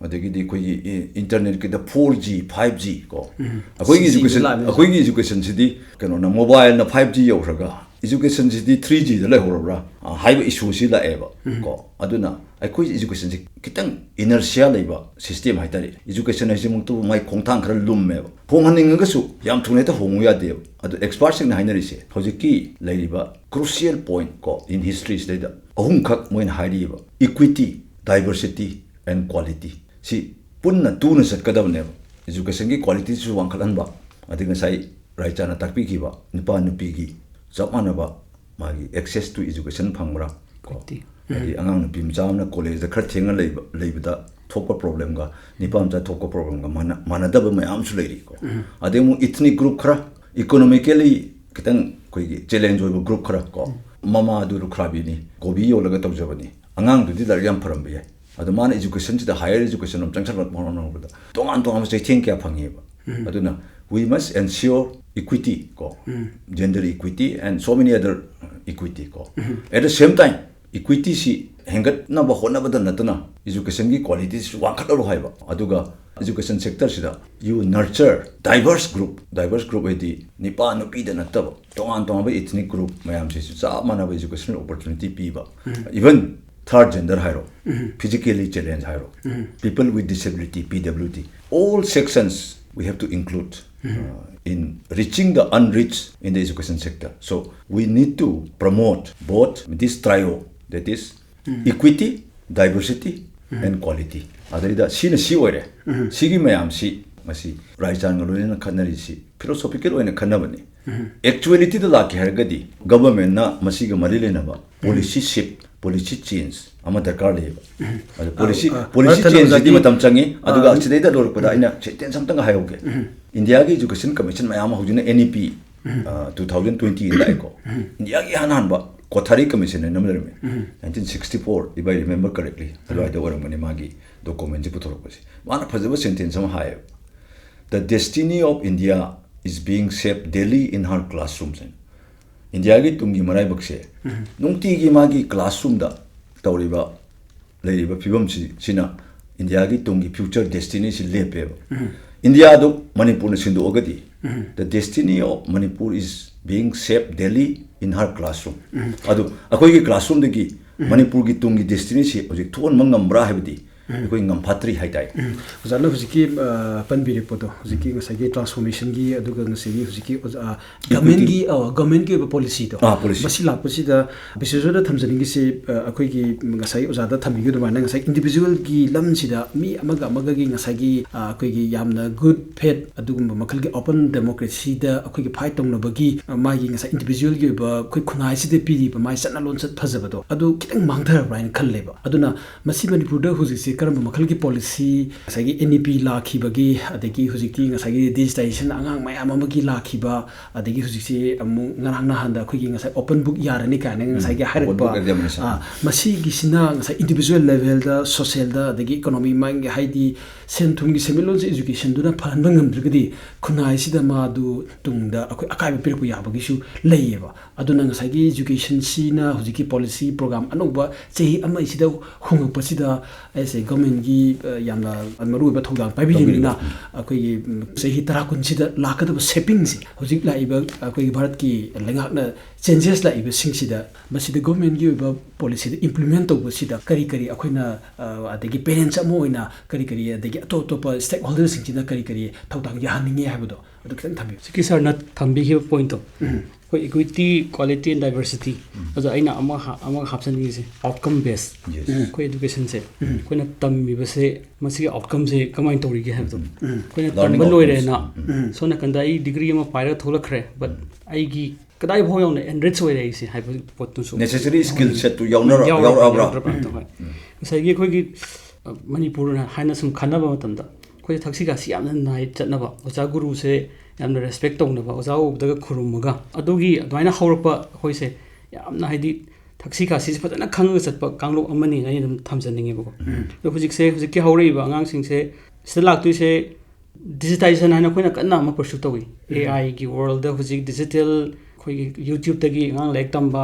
ꯑꯗꯒꯤꯗꯤ ꯑꯩꯈꯣꯏꯒꯤ E-, internet ꯀꯤꯗ four G, five G ꯀꯣ꯫ ꯑꯩꯈꯣꯏꯒꯤ Six G education, ꯂꯥꯛꯑꯅꯤ꯫ ꯑꯩꯈꯣꯏꯒꯤ education ꯁꯤꯗꯤ ꯀꯩꯅꯣꯅ, mobile ꯅ five G ꯌꯧꯈ꯭ꯔꯒ, education ꯁꯤꯗꯤ three G ꯗ ꯂꯩꯍꯧꯔꯕ꯭ꯔꯥ, ꯑ, ꯍꯥꯏꯕ issue ꯁꯤ ꯂꯥꯛꯑꯦꯕ꯫ ꯎꯝ꯫ ꯀꯣ, ꯑꯗꯨꯅ ꯑꯩꯈꯣꯏ education ꯁꯤ ꯈꯤꯇꯪ inertia ꯂꯩꯕ system ꯍꯥꯏꯇꯥꯔꯦ꯫ Education ꯍꯥꯏꯁꯤꯃꯛꯇꯕꯨ ꯃꯥꯏ ꯈꯣꯡꯊꯥꯡ ꯈꯔ ꯂꯨꯝꯃꯦꯕ꯫ ꯍꯣꯡꯍꯟꯅꯤꯡꯉꯒꯁꯨ ꯌꯥꯝ ꯊꯨꯅ ꯍꯦꯛꯇ ꯍꯣꯡꯉꯨ ꯌꯥꯗꯦꯕ꯫ ꯑꯗꯣ expert ꯁꯤꯡꯅ ꯍꯥꯏꯅꯔꯤꯁꯦ, ꯍꯧꯖꯤꯛꯀꯤ ꯂꯩꯔꯤꯕ crucial point ꯀꯣ, in history ꯁꯤꯗꯩꯗ ꯑꯍꯨꯝꯈꯛ ꯃꯣꯏꯅ ꯍꯥꯏꯔꯤꯕ: equity, diversity and quality꯫ ꯁꯤ ꯄꯨꯟꯅ ꯇꯨꯅ ꯆꯠꯀꯗꯕꯅꯦꯕ꯫ Education ꯒꯤ quality ꯁꯨ ꯋꯥꯡꯈꯠꯍꯟꯕ, ꯑꯗꯩ ꯉꯁꯥꯏ ꯔꯥꯏꯆꯥꯅ ꯇꯥꯛꯄꯤꯈꯤꯕ ꯅꯨꯄꯥ ꯅꯨꯄꯤꯒꯤ ꯆꯞ ꯃꯥꯟꯅꯕ ꯃꯥꯒꯤ access to education ꯐꯪꯕ꯭ꯔꯥ? ꯀꯣ? Equity꯫ ꯍꯥꯏꯗꯤ ꯑꯉꯥꯡ ꯅꯨꯄꯤ ꯃꯆꯥ ꯑꯃꯅ college ꯗ ꯈꯔ ꯊꯦꯡꯅ ꯂꯩꯕ, ꯂꯩꯕꯗ ꯊꯣꯛꯄ problem ꯒ ꯅꯨꯄꯥ ꯃꯆꯥ ꯊꯣꯛꯄ problem ꯒ ꯃꯥꯟꯅ-, ꯃꯥꯟꯅꯗꯕ ꯃꯌꯥꯝ ꯑꯃꯁꯨ ꯂꯩꯔꯤ ꯀꯣ꯫ ꯎꯝ꯫ ꯑꯗꯩ ꯑꯃꯨꯛ ethnic group ꯈꯔ, economically ꯈꯤꯇꯪ ꯑꯩꯈꯣꯏꯒꯤ challenge ꯑꯣꯏꯕ group ꯈꯔ ꯀꯣ꯫ ꯎꯝ꯫ ꯃꯃꯥꯗꯨ ꯂꯨꯈ꯭ꯔꯥꯕꯤꯅꯤ, ꯀꯣꯕꯤ ꯌꯣꯜꯂꯒ ꯇꯧꯖꯕꯅꯤ, ꯑꯉꯥꯡꯗꯨꯗꯤ ꯂꯥꯏꯔꯤꯛ ꯌꯥꯝ ꯐꯔꯝꯕ ꯌꯥꯏ, ꯑꯗꯣ ꯃꯥꯅ education ꯁꯤꯗ, higher education ꯑꯃ ꯆꯪꯁꯜꯂꯛꯄ ꯍꯣꯠꯅꯕꯗ ꯇꯣꯉꯥꯟ ꯇꯣꯉꯥꯟꯕ ꯆꯩꯊꯦꯡ ꯀꯌꯥ ꯐꯪꯉꯦꯕ꯫ ꯎꯝ꯫ ꯑꯗꯨꯅ we must ensure equity ꯀꯣ, ꯎꯝ꯫ Gender equity and so many other equity ꯀꯣ꯫ ꯎꯝ꯫ At the same time, equity ꯁꯤ ꯍꯦꯟꯒꯠꯅꯕ ꯍꯣꯠꯅꯕꯗ ꯅꯠꯇꯅ education ꯒꯤ quality ꯁꯤꯁꯨ ꯋꯥꯡꯈꯠꯍꯜꯂꯨ ꯍꯥꯏꯕ꯫ ꯑꯗꯨꯒ education sector ꯁꯤꯗ you nurture diverse group, diverse group ꯍꯥꯏꯗꯤ ꯅꯨꯄꯥ ꯅꯨꯄꯤꯗ ꯅꯠꯇꯕ ꯇꯣꯉꯥꯟ ꯇꯣꯉꯥꯟꯕ ethnic group ꯃꯌꯥꯝꯁꯤꯁꯨ ꯆꯞ ꯃꯥꯟꯅꯕ educational opportunity ꯄꯤꯕ꯫ ꯎꯝ꯫ Even third gender ꯍꯥꯏꯔꯣ, ꯎꯝ꯫ Physically challenge ꯍꯥꯏꯔꯣ, ꯎꯝ꯫ People with disability, P W D, all sections we have to include, um. Uh, in reaching the unreached in the education sector. So we need to promote both this trio, that is, um. Equity, diversity, um. And quality꯫ ꯑꯗꯩꯗ ꯁꯤꯅ ꯁꯤ ꯑꯣꯏꯔꯦ꯫ ꯎꯝ꯫ ꯁꯤꯒꯤ ꯃꯌꯥꯝꯁꯤ ꯉꯁꯤ ꯔꯥꯏꯆꯥꯟꯒ ꯂꯣꯏꯅꯅ ꯈꯟꯅꯔꯤꯁꯤ philosophical ꯑꯣꯏꯅ ꯈꯟꯅꯕꯅꯤ꯫ ꯎꯝ꯫ Actuality ꯗ ꯂꯥꯛꯀꯦ ꯍꯥꯏꯔꯒꯗꯤ government ꯅ ꯃꯁꯤꯒ ꯃꯔꯤ ꯂꯩꯅꯕ ꯎꯝ꯫ Policy shift, policy change ꯑꯃ ꯗꯔꯀꯥꯔ ꯂꯩꯌꯦꯕ꯫ ꯎꯝ꯫ ꯑꯗꯣ policy, ꯑ, ꯑ, policy ꯃꯔꯛ ꯊꯠꯅ change ꯁꯤꯗꯤ ꯑꯣꯖꯥꯒꯤ ꯃꯇꯝ ꯆꯪꯉꯤ꯫ ꯑꯗꯨꯒ ꯑ, ꯁꯤꯗꯩꯗ ꯂꯣꯏꯔꯛꯄꯗ ꯎꯝ꯫ ꯑꯩꯅ sentence ꯑꯝꯇꯪꯒ ꯍꯥꯏꯍꯧꯒꯦ꯫ ꯎꯝ꯫ India ꯒꯤ education commission ꯃꯌꯥꯝ ꯑꯃ ꯍꯧꯖꯤꯛꯅ N E P, ꯎꯝ꯫ ꯑ, two thousand twenty ꯂꯥꯛꯑꯦꯀꯣ꯫ ꯎꯝ꯫ India ꯒꯤ ꯏꯍꯥꯟ ꯍꯥꯟꯕ Kothari commission ꯍꯥꯏꯅ ꯑꯃ ꯂꯩꯔꯝꯃꯦ꯫ ꯎꯝ꯫ Nineteen sixty four, if I remember correctly, ꯑꯗꯨꯋꯥꯏꯗ ꯑꯣꯏꯔꯝꯒꯅꯤ ꯃꯥꯒꯤ document ꯁꯤ ꯄꯨꯊꯣꯔꯛꯄꯁꯦ꯫ ꯃꯥꯅ ꯐꯖꯕ sentence ꯑꯃ ꯍꯥꯏꯌꯦꯕ: "The destiny of India is being shaped daily in her classrooms" ꯍꯥꯏꯅ꯫ ꯏꯟꯗꯤꯌꯥꯒꯤ ꯇꯨꯡꯒꯤ ꯃꯔꯥꯏꯕꯛꯁꯦ ꯎꯝ꯫ ꯅꯨꯡꯇꯤꯒꯤ ꯃꯥꯒꯤ classroom ꯗ ꯇꯧꯔꯤꯕ, ꯂꯩꯔꯤꯕ ꯐꯤꯕꯝꯁꯤ, ꯁꯤꯅ ꯏꯟꯗꯤꯌꯥꯒꯤ ꯇꯨꯡꯒꯤ future destiny ꯁꯤ ꯂꯦꯞꯄꯦꯕ꯫ ꯎꯝ꯫ ꯏꯟꯗꯤꯌꯥꯗꯨ ꯃꯅꯤꯄꯨꯔꯅ ꯁꯤꯟꯗꯣꯛꯑꯒꯗꯤ, ꯎꯝ꯫ The destiny of Manipur is Being Safe Delhi in Her Classroom. ꯑꯗꯨ ꯑꯩꯈꯣꯏꯒꯤ ꯀ꯭ꯂꯥꯁꯔꯨꯝꯗꯒꯤ ꯃꯅꯤꯄꯨꯔꯒꯤ ꯇꯨꯡꯒꯤ ꯗꯦꯁꯇꯤꯅꯤꯁꯤ ꯍꯧꯖꯤꯛ ꯊꯣꯛꯍꯟꯕ ꯉꯝꯕ꯭ꯔꯥ ꯍꯥꯏꯕꯗꯤ ꯑꯩꯈꯣꯏ ꯉꯝꯐꯥꯠꯇ꯭ꯔꯤ ꯍꯥꯏꯇꯥꯏ꯫ ꯑꯣꯖꯥꯅ ꯍꯧꯖꯤꯛꯀꯤ ꯑ, ꯄꯟꯕꯤꯔꯛꯄꯗꯣ, ꯍꯧꯖꯤꯛꯀꯤ ꯉꯁꯥꯏꯒꯤ ꯇ꯭ꯔꯥꯟꯁꯐꯣꯔꯃꯦꯁꯟꯒꯤ, ꯑꯗꯨꯒ ꯉꯁꯥꯏꯒꯤ ꯍꯧꯖꯤꯛꯀꯤ ꯑꯣꯖꯥ, ꯒꯃꯦꯟꯒꯤ ꯑ, ꯒꯃꯦꯟꯒꯤ ꯑꯣꯏꯕ ꯄꯣꯂꯤꯁꯤꯗꯣ, ꯑꯥ, ꯄꯣꯂꯤꯁꯤ꯫ ꯃꯁꯤ ꯂꯥꯛꯄꯁꯤꯗ ꯕꯤꯁꯦꯁꯣꯔꯗ ꯊꯝꯖꯅꯤꯡꯉꯤꯁꯤ, ꯑ, ꯑꯩꯈꯣꯏꯒꯤ ꯉꯁꯥꯏ ꯑꯣꯖꯥꯗ ꯊꯝꯕꯤꯈꯤꯕ ꯑꯗꯨꯃꯥꯏꯅ ꯉꯁꯥꯏ ꯏꯟꯗꯤꯕꯤꯖꯨꯋꯦꯜꯒꯤ ꯂꯝꯁꯤꯗ ꯃꯤ ꯑꯃꯒ ꯑꯃꯒꯒꯤ ꯉꯁꯥꯏꯒꯤ, ꯑ, ꯑꯩꯈꯣꯏꯒꯤ ꯌꯥꯝꯅ ꯒꯨꯗ ꯐꯦꯠ ꯑꯗꯨꯒꯨꯝꯕ ꯃꯈꯜꯒꯤ ꯑꯣꯄꯟ ꯗꯦꯃꯣꯀ꯭ꯔꯦꯁꯤꯗ ꯑꯩꯈꯣꯏꯒꯤ ꯐꯥꯏꯠ ꯇꯧꯅꯕꯒꯤ, ꯑ, ꯃꯥꯒꯤ ꯉꯁꯥꯏ ꯏꯟꯗꯤꯕꯤꯖꯨꯋꯦꯜꯒꯤ ꯑꯣꯏꯕ ꯑꯩꯈꯣꯏ ꯈꯨꯟꯅꯥꯏꯁꯤꯗ ꯄꯤꯔꯤꯕ ꯃꯥꯒꯤ ꯆꯠꯅ ꯂꯣꯟꯆꯠ ꯐꯖꯕꯗꯣ ꯑꯗꯨ ꯈꯤꯇꯪ ꯃꯥꯡꯊꯔꯕ꯭ꯔꯥ ꯍꯥꯏꯅ ꯈꯜꯂꯦꯕ꯫ ꯑꯗꯨꯅ ꯃꯁꯤ ꯃꯅꯤꯄꯨꯔꯗ ꯍꯧꯖꯤꯛꯁꯦ ꯀꯔꯝꯕ ꯃꯈꯜꯒꯤ ꯄꯣꯂꯤꯁꯤ, ꯉꯁꯥꯏꯒꯤ ꯑꯦꯟ ꯏ ꯄꯤ ꯂꯥꯛꯈꯤꯕꯒꯤ, ꯑꯗꯒꯤ ꯍꯧꯖꯤꯛꯇꯤ ꯉꯁꯥꯏꯒꯤ ꯗꯤꯖꯤꯇꯥꯏꯖꯦꯁꯟ ꯑꯉꯥꯡ ꯃꯌꯥꯝ ꯑꯃꯒꯤ ꯂꯥꯛꯈꯤꯕ, ꯑꯗꯒꯤ ꯍꯧꯖꯤꯛꯁꯤ ꯑꯃꯨꯛ ꯉꯔꯥꯡ ꯅꯍꯥꯟꯗ ꯑꯩꯈꯣꯏꯒꯤ ꯉꯁꯥꯏ ꯑꯣꯄꯟ ꯕꯨꯛ ꯌꯥꯔꯅꯤ ꯀꯥꯏꯅ ꯉꯁꯥꯏꯒꯤ ꯍꯥꯏꯔꯛꯄ, Open book examination. ꯑꯥ, ꯃꯁꯤꯒꯤꯁꯤꯅ ꯉꯁꯥꯏ ꯏꯟꯗꯤꯕꯤꯖꯨꯋꯦꯜ ꯂꯦꯚꯦꯜꯗ, ꯁꯣꯁꯦꯜꯗ, ꯑꯗꯒꯤ ꯏꯀꯣꯅꯣꯃꯤ ꯃꯥꯒꯤ ꯍꯥꯏꯗꯤ ꯁꯦꯟ ꯊꯨꯝꯒꯤ ꯁꯦꯟꯃꯤꯠꯂꯣꯟꯁꯦ, ꯏꯖꯨꯀꯦꯁꯟꯗꯨꯅ ꯐꯍꯟꯕ ꯉꯝꯗ꯭ꯔꯒꯗꯤ ꯈꯨꯟꯅꯥꯏꯁꯤꯗ ꯃꯥꯗꯨ ꯇꯨꯡꯗ ꯑꯩꯈꯣꯏ ꯑꯀꯥꯏꯕ ꯄꯤꯔꯛꯄ ꯌꯥꯕꯒꯤꯁꯨ ꯂꯩꯌꯦꯕ꯫ ꯑꯗꯨꯅ ꯉꯁꯥꯏꯒꯤ ꯏꯖꯨꯀꯦꯁꯟꯁꯤꯅ ꯍꯧꯖꯤꯛꯀꯤ ꯄꯣꯂꯤꯁꯤ ꯄ꯭ꯔꯣꯒ꯭ꯔꯥꯝ ꯑꯅꯧꯕ ꯆꯍꯤ ꯑꯃ ꯑꯁꯤꯗ ꯍꯣꯡꯉꯛꯄꯁꯤꯗ ꯑꯩꯁꯦ ꯒꯚꯔꯟꯃꯦꯟꯒꯤ, ꯑ, ꯌꯥꯝꯅ ꯃꯔꯨꯑꯣꯏꯕ ꯊꯧꯗꯥꯡ ꯄꯥꯏꯕꯤꯔꯤꯕꯅꯤꯅ ꯑꯩꯈꯣꯏꯒꯤ, ꯎꯝ, ꯆꯍꯤ ꯇꯔꯥ ꯀꯨꯟꯁꯤꯗ ꯂꯥꯛꯀꯗꯕ ꯁꯦꯞꯄꯤꯡꯁꯦ ꯍꯧꯖꯤꯛ ꯂꯥꯛꯏꯕ ꯑꯩꯈꯣꯏꯒꯤ ꯚꯥꯔꯠꯀꯤ ꯂꯩꯉꯥꯛꯅ ꯆꯦꯟꯖꯦꯁ ꯂꯥꯛꯏꯕꯁꯤꯡꯁꯤꯗ ꯃꯁꯤꯗ ꯒꯚꯔꯟꯃꯦꯟꯒꯤ ꯑꯣꯏꯕ ꯄꯣꯂꯤꯁꯤꯗ ꯏꯝꯄ꯭ꯂꯤꯃꯦꯟ ꯇꯧꯕꯁꯤꯗ ꯀꯔꯤ ꯀꯔꯤ ꯑꯩꯈꯣꯏꯅ, ꯑ, ꯑꯗꯒꯤ ꯄꯦꯔꯦꯟꯁ ꯑꯃ ꯑꯣꯏꯅ ꯀꯔꯤ ꯀꯔꯤ, ꯑꯗꯒꯤ ꯑꯇꯣꯞ ꯑꯇꯣꯞꯄ ꯁ꯭ꯇꯦꯛ ꯍꯣꯜꯗꯔꯁꯤꯡꯁꯤꯅ ꯀꯔꯤ ꯀꯔꯤ ꯊꯧꯗꯥꯡ ꯌꯥꯍꯟꯅꯤꯡꯉꯤ ꯍꯥꯏꯕꯗꯣ ꯑꯗꯨ ꯈꯤꯇꯪ ꯊꯝꯕꯤꯌꯨ꯫ ꯍꯧꯖꯤꯛꯀꯤ ꯁꯥꯔꯅ ꯊꯝꯕꯤꯈꯤꯕ ꯄꯣꯏꯟꯠꯇꯣ, ꯑꯩꯈꯣꯏ equity, quality and diversity, ꯑꯗꯣ ꯑꯩꯅ ꯑꯃ ꯍꯥ-, ꯑꯃꯒ ꯍꯥꯞꯆꯅꯤꯡꯉꯤꯁꯦ, outcome base꯫ Yes. ꯑꯩꯈꯣꯏ ꯏꯗꯨꯀꯦꯁꯟꯁꯦ ꯑꯩꯈꯣꯏꯅ ꯇꯝꯃꯤꯕꯁꯦ, ꯃꯁꯤꯒꯤ ꯑꯥꯎꯠꯀꯝꯁꯦ ꯀꯃꯥꯏꯅ ꯇꯧꯔꯤꯒꯦ ꯍꯥꯏꯕꯗꯣ, ꯑꯩꯈꯣꯏꯅ Learning ꯇꯝꯕ outcomes. ꯂꯣꯏꯔꯦꯅ ꯎꯝ. ꯁꯣꯝ ꯅꯥꯀꯟꯗ ꯑꯩ ꯗꯤꯒ꯭ꯔꯤ ꯑꯃ ꯄꯥꯏꯔꯒ ꯊꯣꯛꯂꯛꯈ꯭ꯔꯦ, but ꯑꯩꯒꯤ ꯀꯗꯥꯏ ꯐꯥꯎ ꯌꯧꯅ ꯑꯦꯟꯔꯤꯆ ꯑꯣꯏꯔꯦ ꯑꯩꯁꯦ ꯍꯥꯏꯕ ꯄꯣꯠꯇꯨꯁꯨ Necessary skill set ꯇꯨ ꯌꯥꯎꯅꯔ-, ꯌꯥꯎꯔꯕ꯭ꯔꯥ, ꯌꯥꯎꯔꯛꯑꯕ꯭ꯔꯥ? ꯌꯥꯎꯔꯕ꯭ꯔꯥ? ꯍꯣꯏ꯫ ꯉꯁꯥꯏꯒꯤ ꯑꯩꯈꯣꯏꯒꯤ, ꯑ, ꯃꯅꯤꯄꯨꯔ ꯍꯥꯏꯅ ꯁꯨꯝ ꯈꯟꯅꯕ ꯃꯇꯝꯗ ꯑꯩꯈꯣꯏ ꯊꯛꯁꯤ ꯈꯥꯁꯤ ꯌꯥꯝꯅ ꯅꯥꯏ ꯆꯠꯅꯕ, ꯑꯣꯖꯥ ꯒꯨꯔꯨꯁꯦ ꯌꯥꯝꯅ ꯔꯦꯁꯄꯦꯛ ꯇꯧꯅꯕ, ꯑꯣꯖꯥ ꯎꯕꯗꯒ ꯈꯨꯔꯨꯝꯃꯒ, ꯑꯗꯨꯒꯤ ꯑꯗꯨꯃꯥꯏꯅ ꯍꯧꯔꯛꯄ ꯑꯩꯈꯣꯏꯁꯦ ꯌꯥꯝꯅ, ꯍꯥꯏꯗꯤ, ꯊꯛꯁꯤ ꯈꯥꯁꯤꯁꯦ ꯐꯖꯅ ꯈꯪꯉꯒ ꯆꯠꯄ ꯀꯥꯡꯂꯨꯞ ꯑꯃꯅꯤꯅ ꯑꯩ ꯑꯗꯨꯝ ꯊꯝꯖꯅꯤꯡꯉꯦꯕꯀꯣ꯫ ꯑꯗꯣ ꯍꯧꯖꯤꯛꯁꯦ, ꯍꯧꯖꯤꯛꯀꯤ ꯍꯧꯔꯛꯏꯕ ꯑꯉꯥꯡꯁꯤꯡꯁꯦ ꯁꯤꯗ ꯂꯥꯛꯇꯣꯏꯁꯦ, ꯗꯤꯖꯤꯇꯥꯏꯖꯦꯁꯟ ꯍꯥꯏꯅ ꯑꯩꯈꯣꯏꯅ ꯀꯟꯅ ꯑꯃ ꯄꯔꯁꯨ ꯇꯧꯏ꯫ ꯑꯦ ꯑꯥꯏꯒꯤ ꯋꯥꯔꯜꯗ ꯍꯧꯖꯤꯛ ꯗꯤꯖꯤꯇꯦꯜ ꯑꯩꯈꯣꯏꯒꯤ YouTube-ꯇꯒꯤ ꯑꯉꯥꯡ ꯂꯥꯏꯔꯤꯛ ꯇꯝꯕ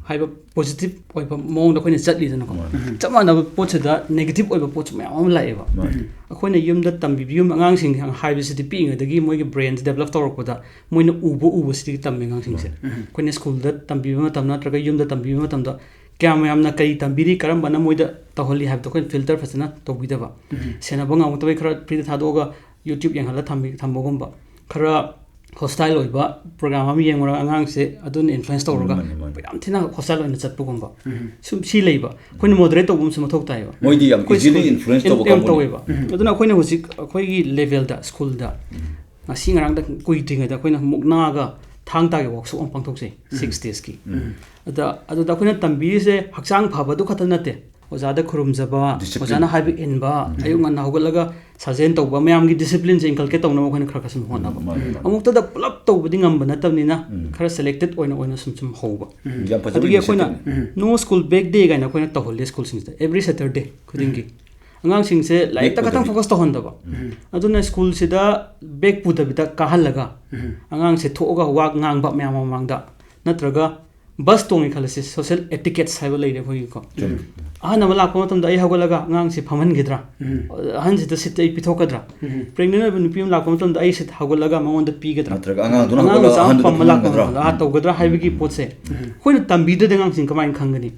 ꯍꯥꯏꯕ positive ꯑꯣꯏꯕ ꯃꯑꯣꯡꯗ ꯑꯩꯈꯣꯏꯅ ꯆꯠꯂꯤꯗꯅꯀꯣ꯫ ꯃꯥꯅꯤ꯫ ꯆꯞ ꯃꯥꯟꯅꯕ ꯄꯣꯠꯁꯤꯗ negative ꯑꯣꯏꯕ ꯄꯣꯠꯁꯨ ꯃꯌꯥꯝ ꯑꯃ ꯂꯥꯛꯑꯦꯕ꯫ ꯃꯥꯅꯤ꯫ ꯑꯩꯈꯣꯏꯅ ꯌꯨꯝꯗ ꯇꯝꯕꯤꯕ ꯌꯨꯝ ꯑꯉꯥꯡꯁꯤꯡ ꯍꯥꯏꯕꯁꯤꯗꯤ ꯄꯤꯛꯏꯉꯩꯗꯒꯤ ꯃꯣꯏꯒꯤ brain develop ꯇꯧꯔꯛꯄꯗ ꯃꯣꯏꯅ ꯎꯕ ꯎꯕꯁꯤꯗꯒꯤ ꯇꯝꯃꯦ ꯑꯉꯥꯡꯁꯤꯡꯁꯦ꯫ ꯃꯥꯅꯤ꯫ ꯑꯩꯈꯣꯏꯅ school-ꯗ ꯇꯝꯕꯤꯕ ꯃꯇꯝ ꯅꯠꯇ꯭ꯔꯒ ꯌꯨꯝꯗ ꯇꯝꯕꯤꯕ ꯃꯇꯝꯗ ꯀꯌꯥꯝ ꯌꯥꯝꯅ ꯀꯔꯤ ꯇꯝꯕꯤꯔꯤ, ꯀꯔꯝꯕꯅ ꯃꯣꯏꯗ ꯇꯧꯍꯜꯂꯤ ꯍꯥꯏꯕꯗꯣ ꯑꯩꯈꯣꯏꯅ filter ꯐꯖꯅ ꯇꯧꯕꯤꯗꯕ꯫ ꯁꯦꯟꯅꯕ ꯉꯝꯃꯛꯇꯕꯩ ꯈꯔ free-ꯗ ꯊꯥꯗꯣꯛꯑꯒ YouTube ꯌꯦꯡꯍꯜꯂ ꯊꯝꯕꯤ-, ꯊꯝꯕꯒꯨꯝꯕ꯫ ꯈꯔ hostile ꯑꯣꯏꯕ program ꯑꯃ ꯌꯦꯡꯉꯨꯔꯒ ꯑꯉꯥꯡꯁꯦ ꯑꯗꯨꯅ influence ꯇꯧꯔꯒ ꯃꯥꯅꯤ, ꯃꯥꯅꯤ꯫ ꯌꯥꯝ ꯊꯤꯅ hostile ꯑꯣꯏꯅ ꯆꯠꯄꯒꯨꯝꯕ꯫ ꯁꯨꯝ ꯁꯤ ꯂꯩꯕ꯫ ꯑꯩꯈꯣꯏꯅ moderate ꯇꯧꯕ ꯑꯃꯁꯨ ꯃꯊꯧ ꯇꯥꯏꯌꯦꯕ꯫ ꯃꯣꯏꯗꯤ ꯌꯥꯝ ꯑꯩꯈꯣꯏ easily school influence ꯌꯥꯝ, ꯇꯧꯕ ꯌꯥꯝ ꯀꯥꯡꯕꯨꯅꯤ꯫ ꯇꯧꯋꯦꯕ꯫ ꯑꯗꯨꯅ ꯑꯩꯈꯣꯏꯅ ꯍꯧꯖꯤꯛ ꯑꯩꯈꯣꯏꯒꯤ level-ꯗ school-ꯗ ꯉꯁꯤ ꯉꯔꯥꯡꯗ ꯀꯨꯏꯗ꯭ꯔꯤꯉꯩꯗ ꯑꯩꯈꯣꯏꯅ ꯃꯨꯛꯅꯥꯒ ꯊꯥꯡ ꯇꯥꯒꯤ workshop ꯑꯃ ꯄꯥꯡꯊꯣꯛꯆꯩ, six days-ꯀꯤ꯫ ꯑꯗ, ꯑꯗꯨꯗ ꯑꯩꯈꯣꯏꯅ ꯇꯝꯕꯤꯔꯤꯁꯦ ꯍꯛꯆꯥꯡ ꯐꯕꯗꯨ ꯈꯛꯇ ꯅꯠꯇꯦ, ꯑꯣꯖꯥꯗ ꯈꯨꯔꯨꯝꯖꯕ, discipline꯫ ꯑꯣꯖꯥꯅ ꯍꯥꯏꯕ ꯏꯟꯕ, ꯑꯌꯨꯛ ꯉꯟꯅ ꯍꯧꯒꯠꯂꯒ ꯁꯥꯖꯦꯜ ꯇꯧꯕ, ꯃꯌꯥꯝꯒꯤ discipline-ꯁꯦ inculcate ꯇꯧꯅꯕ ꯑꯩꯈꯣꯏꯅ ꯈꯔ ꯈꯔ ꯁꯨꯝ ꯍꯣꯠꯅꯕ꯫ ꯃꯥꯅꯤ, ꯃꯥꯅꯤ꯫ ꯑꯃꯨꯛꯇꯗ ꯄꯨꯂꯞ ꯇꯧꯕꯗꯤ ꯉꯝꯕ ꯅꯠꯇꯕꯅꯤꯅ, ꯈꯔ selected ꯑꯣꯏꯅ, ꯑꯣꯏꯅ ꯁꯨꯝ, ꯁꯨꯝ ꯍꯧꯕ꯫ ꯌꯥꯝ ꯐꯖꯕ ꯑꯗꯒꯤ ꯑꯩꯈꯣꯏꯅ initiative-ꯅꯤ꯫ No School Back Day ꯀꯥꯏꯅ ꯑꯩꯈꯣꯏꯅ ꯇꯧꯍꯜꯂꯤ school-ꯁꯤꯡꯁꯤꯗ, every Saturday ꯈꯨꯗꯤꯡꯒꯤ꯫ ꯑꯉꯥꯡꯁꯤꯡꯁꯦ ꯂꯥꯏꯔꯤꯛꯇ ꯈꯛꯇꯪ ꯄꯤꯛꯄꯗꯒꯤ꯫ Focus ꯇꯧꯍꯟꯗꯕ꯫ ꯑꯗꯨꯅ school-ꯁꯤꯗ bag ꯄꯨꯗꯕꯤꯗ ꯀꯥꯍꯜꯂꯒ, ꯑꯉꯥꯡꯁꯦ ꯊꯣꯛꯑꯒ ꯋꯥ ꯉꯥꯡꯕ ꯃꯌꯥꯝ ꯃꯃꯥꯡꯗ, ꯅꯠꯇ꯭ꯔꯒ bus ꯇꯣꯡꯉꯦ ꯈꯜꯂꯁꯤ, social etiquettes ꯍꯥꯏꯕ ꯂꯩꯔꯦ ꯑꯩꯈꯣꯏꯒꯤꯀꯣ꯫ ꯆꯨꯝꯃꯤ꯫ ꯑꯍꯟ ꯑꯃ ꯂꯥꯛꯄ ꯃꯇꯝꯗ ꯑꯩ ꯍꯧꯒꯠꯂꯒ ꯑꯉꯥꯡꯁꯤ ꯐꯝꯍꯟꯒꯗ꯭ꯔꯥ? ꯑꯍꯟꯁꯤꯗ seat ꯑꯩ ꯄꯤꯊꯣꯛꯀꯗ꯭ꯔꯥ? Pregnant ꯑꯣꯏꯕ ꯅꯨꯄꯤ ꯑꯃ ꯂꯥꯛꯄ ꯃꯇꯝꯗ ꯑꯩ seat ꯍꯧꯒꯠꯂꯒ ꯃꯉꯣꯟꯗ ꯄꯤꯒꯗ꯭ꯔꯥ? ꯅꯠꯇ꯭ꯔꯒ ꯑꯉꯥꯡꯗꯨꯅ ꯑꯉꯥꯡ ꯍꯧꯒꯠꯂꯒ ꯃꯆꯥ ꯑꯃ ꯑꯍꯟꯗꯨꯗ ꯄꯝꯕ ꯂꯥꯛꯄ ꯐꯝꯍꯟꯒꯗ꯭ꯔꯥ? ꯃꯇꯝꯗ, "ꯑꯥ, ꯇꯧꯒꯗ꯭ꯔꯥ?" ꯍꯥꯏꯕꯒꯤ ꯄꯣꯠꯁꯦ ꯑꯩꯈꯣꯏꯅ ꯇꯝꯕꯤꯗ꯭ꯔꯗꯤ ꯑꯉꯥꯡꯁꯤꯡ ꯀꯃꯥꯏꯅ ꯈꯪꯒꯅꯤ?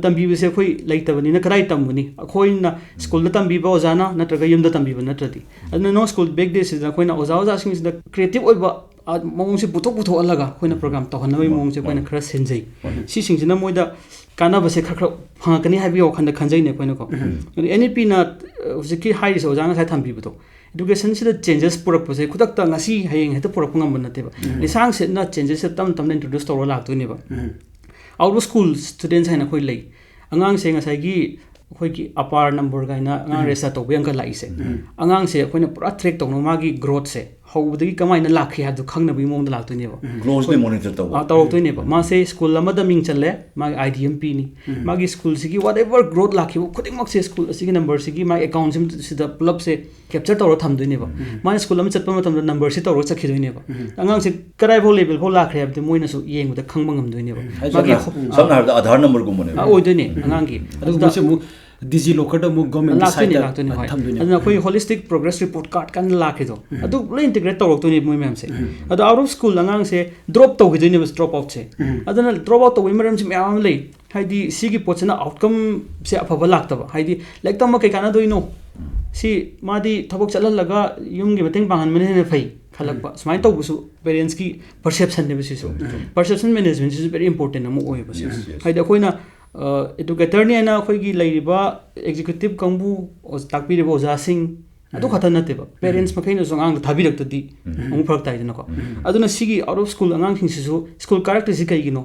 ꯇꯝꯕꯤꯕꯁꯦ ꯑꯩꯈꯣꯏ ꯂꯩꯇꯕꯅꯤꯅ ꯀꯗꯥꯏ ꯇꯝꯒꯅꯤ? ꯑꯩꯈꯣꯏꯅ school-ꯗ ꯇꯝꯕꯤꯕ ꯑꯣꯖꯥꯅ ꯅꯠꯇ꯭ꯔꯒ ꯌꯨꯝꯗ ꯇꯝꯕꯤꯕ ꯅꯠꯇ꯭ꯔꯗꯤ꯫ ꯑꯗꯨꯅ No School Back Day-ꯁꯤꯗ ꯑꯩꯈꯣꯏꯅ ꯑꯣꯖꯥ ꯑꯣꯖꯥꯁꯤꯡꯁꯤꯗ creative ꯑꯣꯏꯕ, ꯑ, ꯃꯑꯣꯡꯁꯦ ꯄꯨꯊꯣꯛ ꯄꯨꯊꯣꯛꯍꯜꯂꯒ ꯑꯩꯈꯣꯏꯅ program ꯇꯧꯍꯟꯅꯕꯒꯤ ꯃꯥꯅꯤ, ꯃꯑꯣꯡꯁꯦ ꯑꯩꯈꯣꯏꯅ ꯃꯥꯅꯤ꯫ ꯈꯔ ꯁꯤꯟꯖꯩ꯫ ꯃꯥꯅꯤ꯫ ꯁꯤꯁꯤꯡꯁꯤꯅ ꯃꯣꯏꯗ ꯀꯥꯟꯅꯕꯁꯦ ꯈꯔ ꯈꯔ ꯐꯪꯉꯛꯀꯅꯤ ꯍꯥꯏꯕꯒꯤ ꯋꯥꯈꯜꯗ ꯈꯟꯖꯩꯅꯦ ꯑꯩꯈꯣꯏꯅꯀꯣ꯫ ꯑꯗꯨ N E P-ꯅ, ꯑ, ꯍꯧꯖꯤꯛꯀꯤ ꯍꯥꯏꯔꯤꯁꯦ ꯑꯣꯖꯥ ꯉꯁꯥꯏ ꯊꯝꯕꯤꯕꯗꯣ, education-ꯁꯤꯗ changes ꯄꯨꯔꯛꯄꯁꯦ ꯈꯨꯗꯛꯇ ꯉꯁꯤ ꯍꯌꯦꯡ ꯍꯦꯛꯇ ꯄꯨꯔꯛꯄ ꯉꯝꯕ ꯅꯠꯇꯦꯕ꯫ ꯂꯤꯁꯥꯡ ꯁꯤꯠꯅ changes-ꯁꯦ ꯇꯞꯅ ꯇꯞꯅ introduce ꯇꯧꯔꯒ ꯂꯥꯛꯇꯣꯏꯅꯦꯕ꯫ Out of school students ꯍꯥꯏꯅ ꯑꯩꯈꯣꯏ ꯂꯩ꯫ ꯑꯉꯥꯡꯁꯦ ꯉꯁꯥꯏꯒꯤ ꯑꯩꯈꯣꯏꯒꯤ ꯑꯄꯥꯔ ꯅꯝꯕꯔ ꯀꯥꯏꯅ ꯑꯉꯥꯡ register ꯇꯧꯕ ꯌꯥꯝ ꯀꯟꯅ ꯂꯥꯛꯏꯁꯦ꯫ ꯑꯉꯥꯡꯁꯦ ꯑꯩꯈꯣꯏꯅ ꯄꯨꯔꯥ track ꯇꯧꯅꯕ ꯃꯥꯒꯤ growth-ꯁꯦ, ꯍꯧꯕꯗꯒꯤ ꯀꯃꯥꯏꯅ ꯂꯥꯛꯈꯤ ꯍꯥꯏꯕꯗꯣ ꯈꯪꯅꯕꯒꯤ ꯃꯑꯣꯡꯗ ꯂꯥꯛꯇꯣꯏꯅꯦꯕ꯫ ꯀ꯭ꯂꯣꯖꯂꯤ ꯃꯣꯅꯤꯇꯔ ꯇꯧꯕ꯫ ꯑꯥ, ꯇꯧꯔꯛꯇꯣꯏꯅꯦꯕ꯫ ꯃꯥꯁꯦ ꯁ꯭ꯀꯨꯜ ꯑꯃꯗ ꯃꯤꯡ ꯆꯜꯂꯦ, ꯃꯥꯒꯤ ꯑꯥꯏ ꯗꯤ ꯑꯃ ꯄꯤꯅꯤ꯫ ꯃꯥꯒꯤ ꯁ꯭ꯀꯨꯜꯁꯤꯒꯤ whatever growth ꯂꯥꯛꯈꯤꯕ ꯈꯨꯗꯤꯡꯃꯛꯁꯦ ꯁ꯭ꯀꯨꯜ ꯑꯁꯤꯒꯤ ꯅꯝꯕꯔꯁꯤꯒꯤ ꯃꯥꯒꯤ ꯑꯦꯀꯥꯎꯟꯁꯤꯗ ꯄꯨꯂꯞꯁꯦ ꯀꯦꯞꯆꯔ ꯇꯧꯔꯒ ꯊꯝꯗꯣꯏꯅꯦꯕ꯫ ꯃꯥꯅ ꯁ꯭ꯀꯨꯜ ꯑꯃ ꯆꯠꯄ ꯃꯇꯝꯗ ꯅꯝꯕꯔꯁꯤ ꯇꯧꯔꯒ ꯆꯠꯈꯤꯗꯣꯏꯅꯦꯕ꯫ ꯑꯉꯥꯡꯁꯦ ꯀꯗꯥꯏꯐꯥꯎ ꯂꯦꯚꯦꯜ ꯐꯥꯎ ꯂꯥꯛꯈ꯭ꯔꯦ ꯍꯥꯏꯕꯗꯤ ꯃꯣꯏꯅꯁꯨ ꯌꯦꯡꯕꯗ ꯈꯪꯕ ꯉꯝꯗꯣꯏꯅꯦꯕ꯫ ꯍꯥꯏꯗꯤ ꯃꯥꯒꯤ ꯁꯝꯅ ꯁꯝꯅ ꯍꯥꯏꯔꯕꯗ ꯑꯙꯥꯔ ꯅꯝꯕꯔꯒꯨꯝꯕꯅꯦꯕ꯫ ꯑꯥ, ꯑꯣꯏꯗꯣꯏꯅꯦ ꯑꯉꯥꯡꯒꯤ꯫ ꯑꯗꯨꯒ ꯃꯁꯤ ꯑꯃꯨꯛ ꯗꯤꯖꯤ ꯂꯣꯀꯔꯗ ꯑꯃꯨꯛ ꯒꯣꯔꯃꯦꯟꯒꯤ ꯂꯥꯛꯇꯣꯏꯅꯦ, ꯁꯥꯏꯠꯇ ꯂꯥꯛꯇꯣꯏꯅꯦ, ꯍꯣꯏ꯫ ꯊꯝꯗꯣꯏꯅꯦ꯫ ꯑꯗꯨꯅ ꯑꯩꯈꯣꯏ holistic progress report card ꯀꯥꯏꯅ ꯂꯥꯛꯈꯤꯗꯣ, ꯑꯗꯨ ꯂꯣꯏ ꯏꯟꯇꯤꯒ꯭ꯔꯦꯠ ꯇꯧꯔꯛꯇꯣꯏꯅꯦꯕ ꯃꯣꯏ ꯃꯌꯥꯝꯁꯦ꯫ ꯑꯗꯣ out of school ꯑꯉꯥꯡꯁꯦ ꯗ꯭ꯔꯣꯞ ꯇꯧꯈꯤꯗꯣꯏꯅꯦꯕ, ꯗ꯭ꯔꯣꯞ ꯑꯥꯎꯠꯁꯦ꯫ ꯑꯗꯨꯅ ꯗ꯭ꯔꯣꯞ ꯑꯥꯎꯠ ꯇꯧꯕꯒꯤ ꯃꯔꯝꯁꯤ ꯃꯌꯥꯝ ꯑꯃ ꯂꯩ꯫ ꯍꯥꯏꯗꯤ ꯁꯤꯒꯤ ꯄꯣꯠꯁꯤꯅ ꯑꯥꯎꯠꯀꯝꯁꯦ ꯑꯐꯕ ꯂꯥꯛꯇꯕ, ꯍꯥꯏꯗꯤ ꯂꯥꯏꯔꯤꯛ ꯇꯝꯕ ꯀꯩ ꯀꯥꯟꯅꯗꯣꯏꯅꯣ, ꯁꯤ ꯃꯥꯗꯤ ꯊꯕꯛ ꯆꯠꯍꯜꯂꯒ ꯌꯨꯝꯒꯤ ꯃꯇꯦꯡ ꯄꯥꯡꯍꯟꯕꯅ ꯍꯦꯟꯅ ꯐꯩ ꯈꯜꯂꯛꯄ꯫ ꯁꯨꯃꯥꯏꯅ ꯇꯧꯕꯁꯨ ꯄꯦꯔꯦꯟꯁꯀꯤ ꯄꯔꯁꯦꯞꯁꯟꯅꯦꯕ ꯁꯤꯁꯨ꯫ ꯄꯔꯁꯦꯞꯁꯟ ꯃꯦꯅꯦꯖꯃꯦꯟꯁꯤꯁꯨ very important ꯑꯃ ꯑꯣꯏꯌꯦꯕ ꯁꯤ꯫ Yes, yes. ꯍꯥꯏꯗꯤ ꯑꯩꯈꯣꯏꯅ ꯑꯦꯗꯨꯀꯦꯇꯔꯅꯤ ꯍꯥꯏꯅ ꯑꯩꯈꯣꯏꯒꯤ ꯂꯩꯔꯤꯕ ꯑꯦꯛꯖꯤꯀ꯭ꯌꯨꯇꯤꯞ ꯀꯥꯡꯕꯨ, ꯑꯣꯖ-, ꯇꯥꯛꯄꯤꯔꯤꯕ ꯑꯣꯖꯥꯁꯤꯡ ꯑꯗꯨ ꯈꯛꯇ ꯅꯠꯇꯦꯕ, ꯄꯦꯔꯦꯟꯁ ꯃꯈꯩꯅꯁꯨ ꯑꯉꯥꯡꯗ ꯊꯥꯕꯤꯔꯛꯇꯗꯤ ꯑꯃꯨꯛ ꯐꯔꯛ ꯇꯥꯏꯗꯅꯀꯣ꯫ ꯑꯗꯨꯅ ꯁꯤꯒꯤ out of school ꯑꯉꯥꯡꯁꯤꯡꯁꯤꯁꯨ ꯁ꯭ꯀꯨꯜ ꯀꯥꯔꯛꯇ꯭ꯔꯤꯁꯤ ꯀꯩꯒꯤꯅꯣ,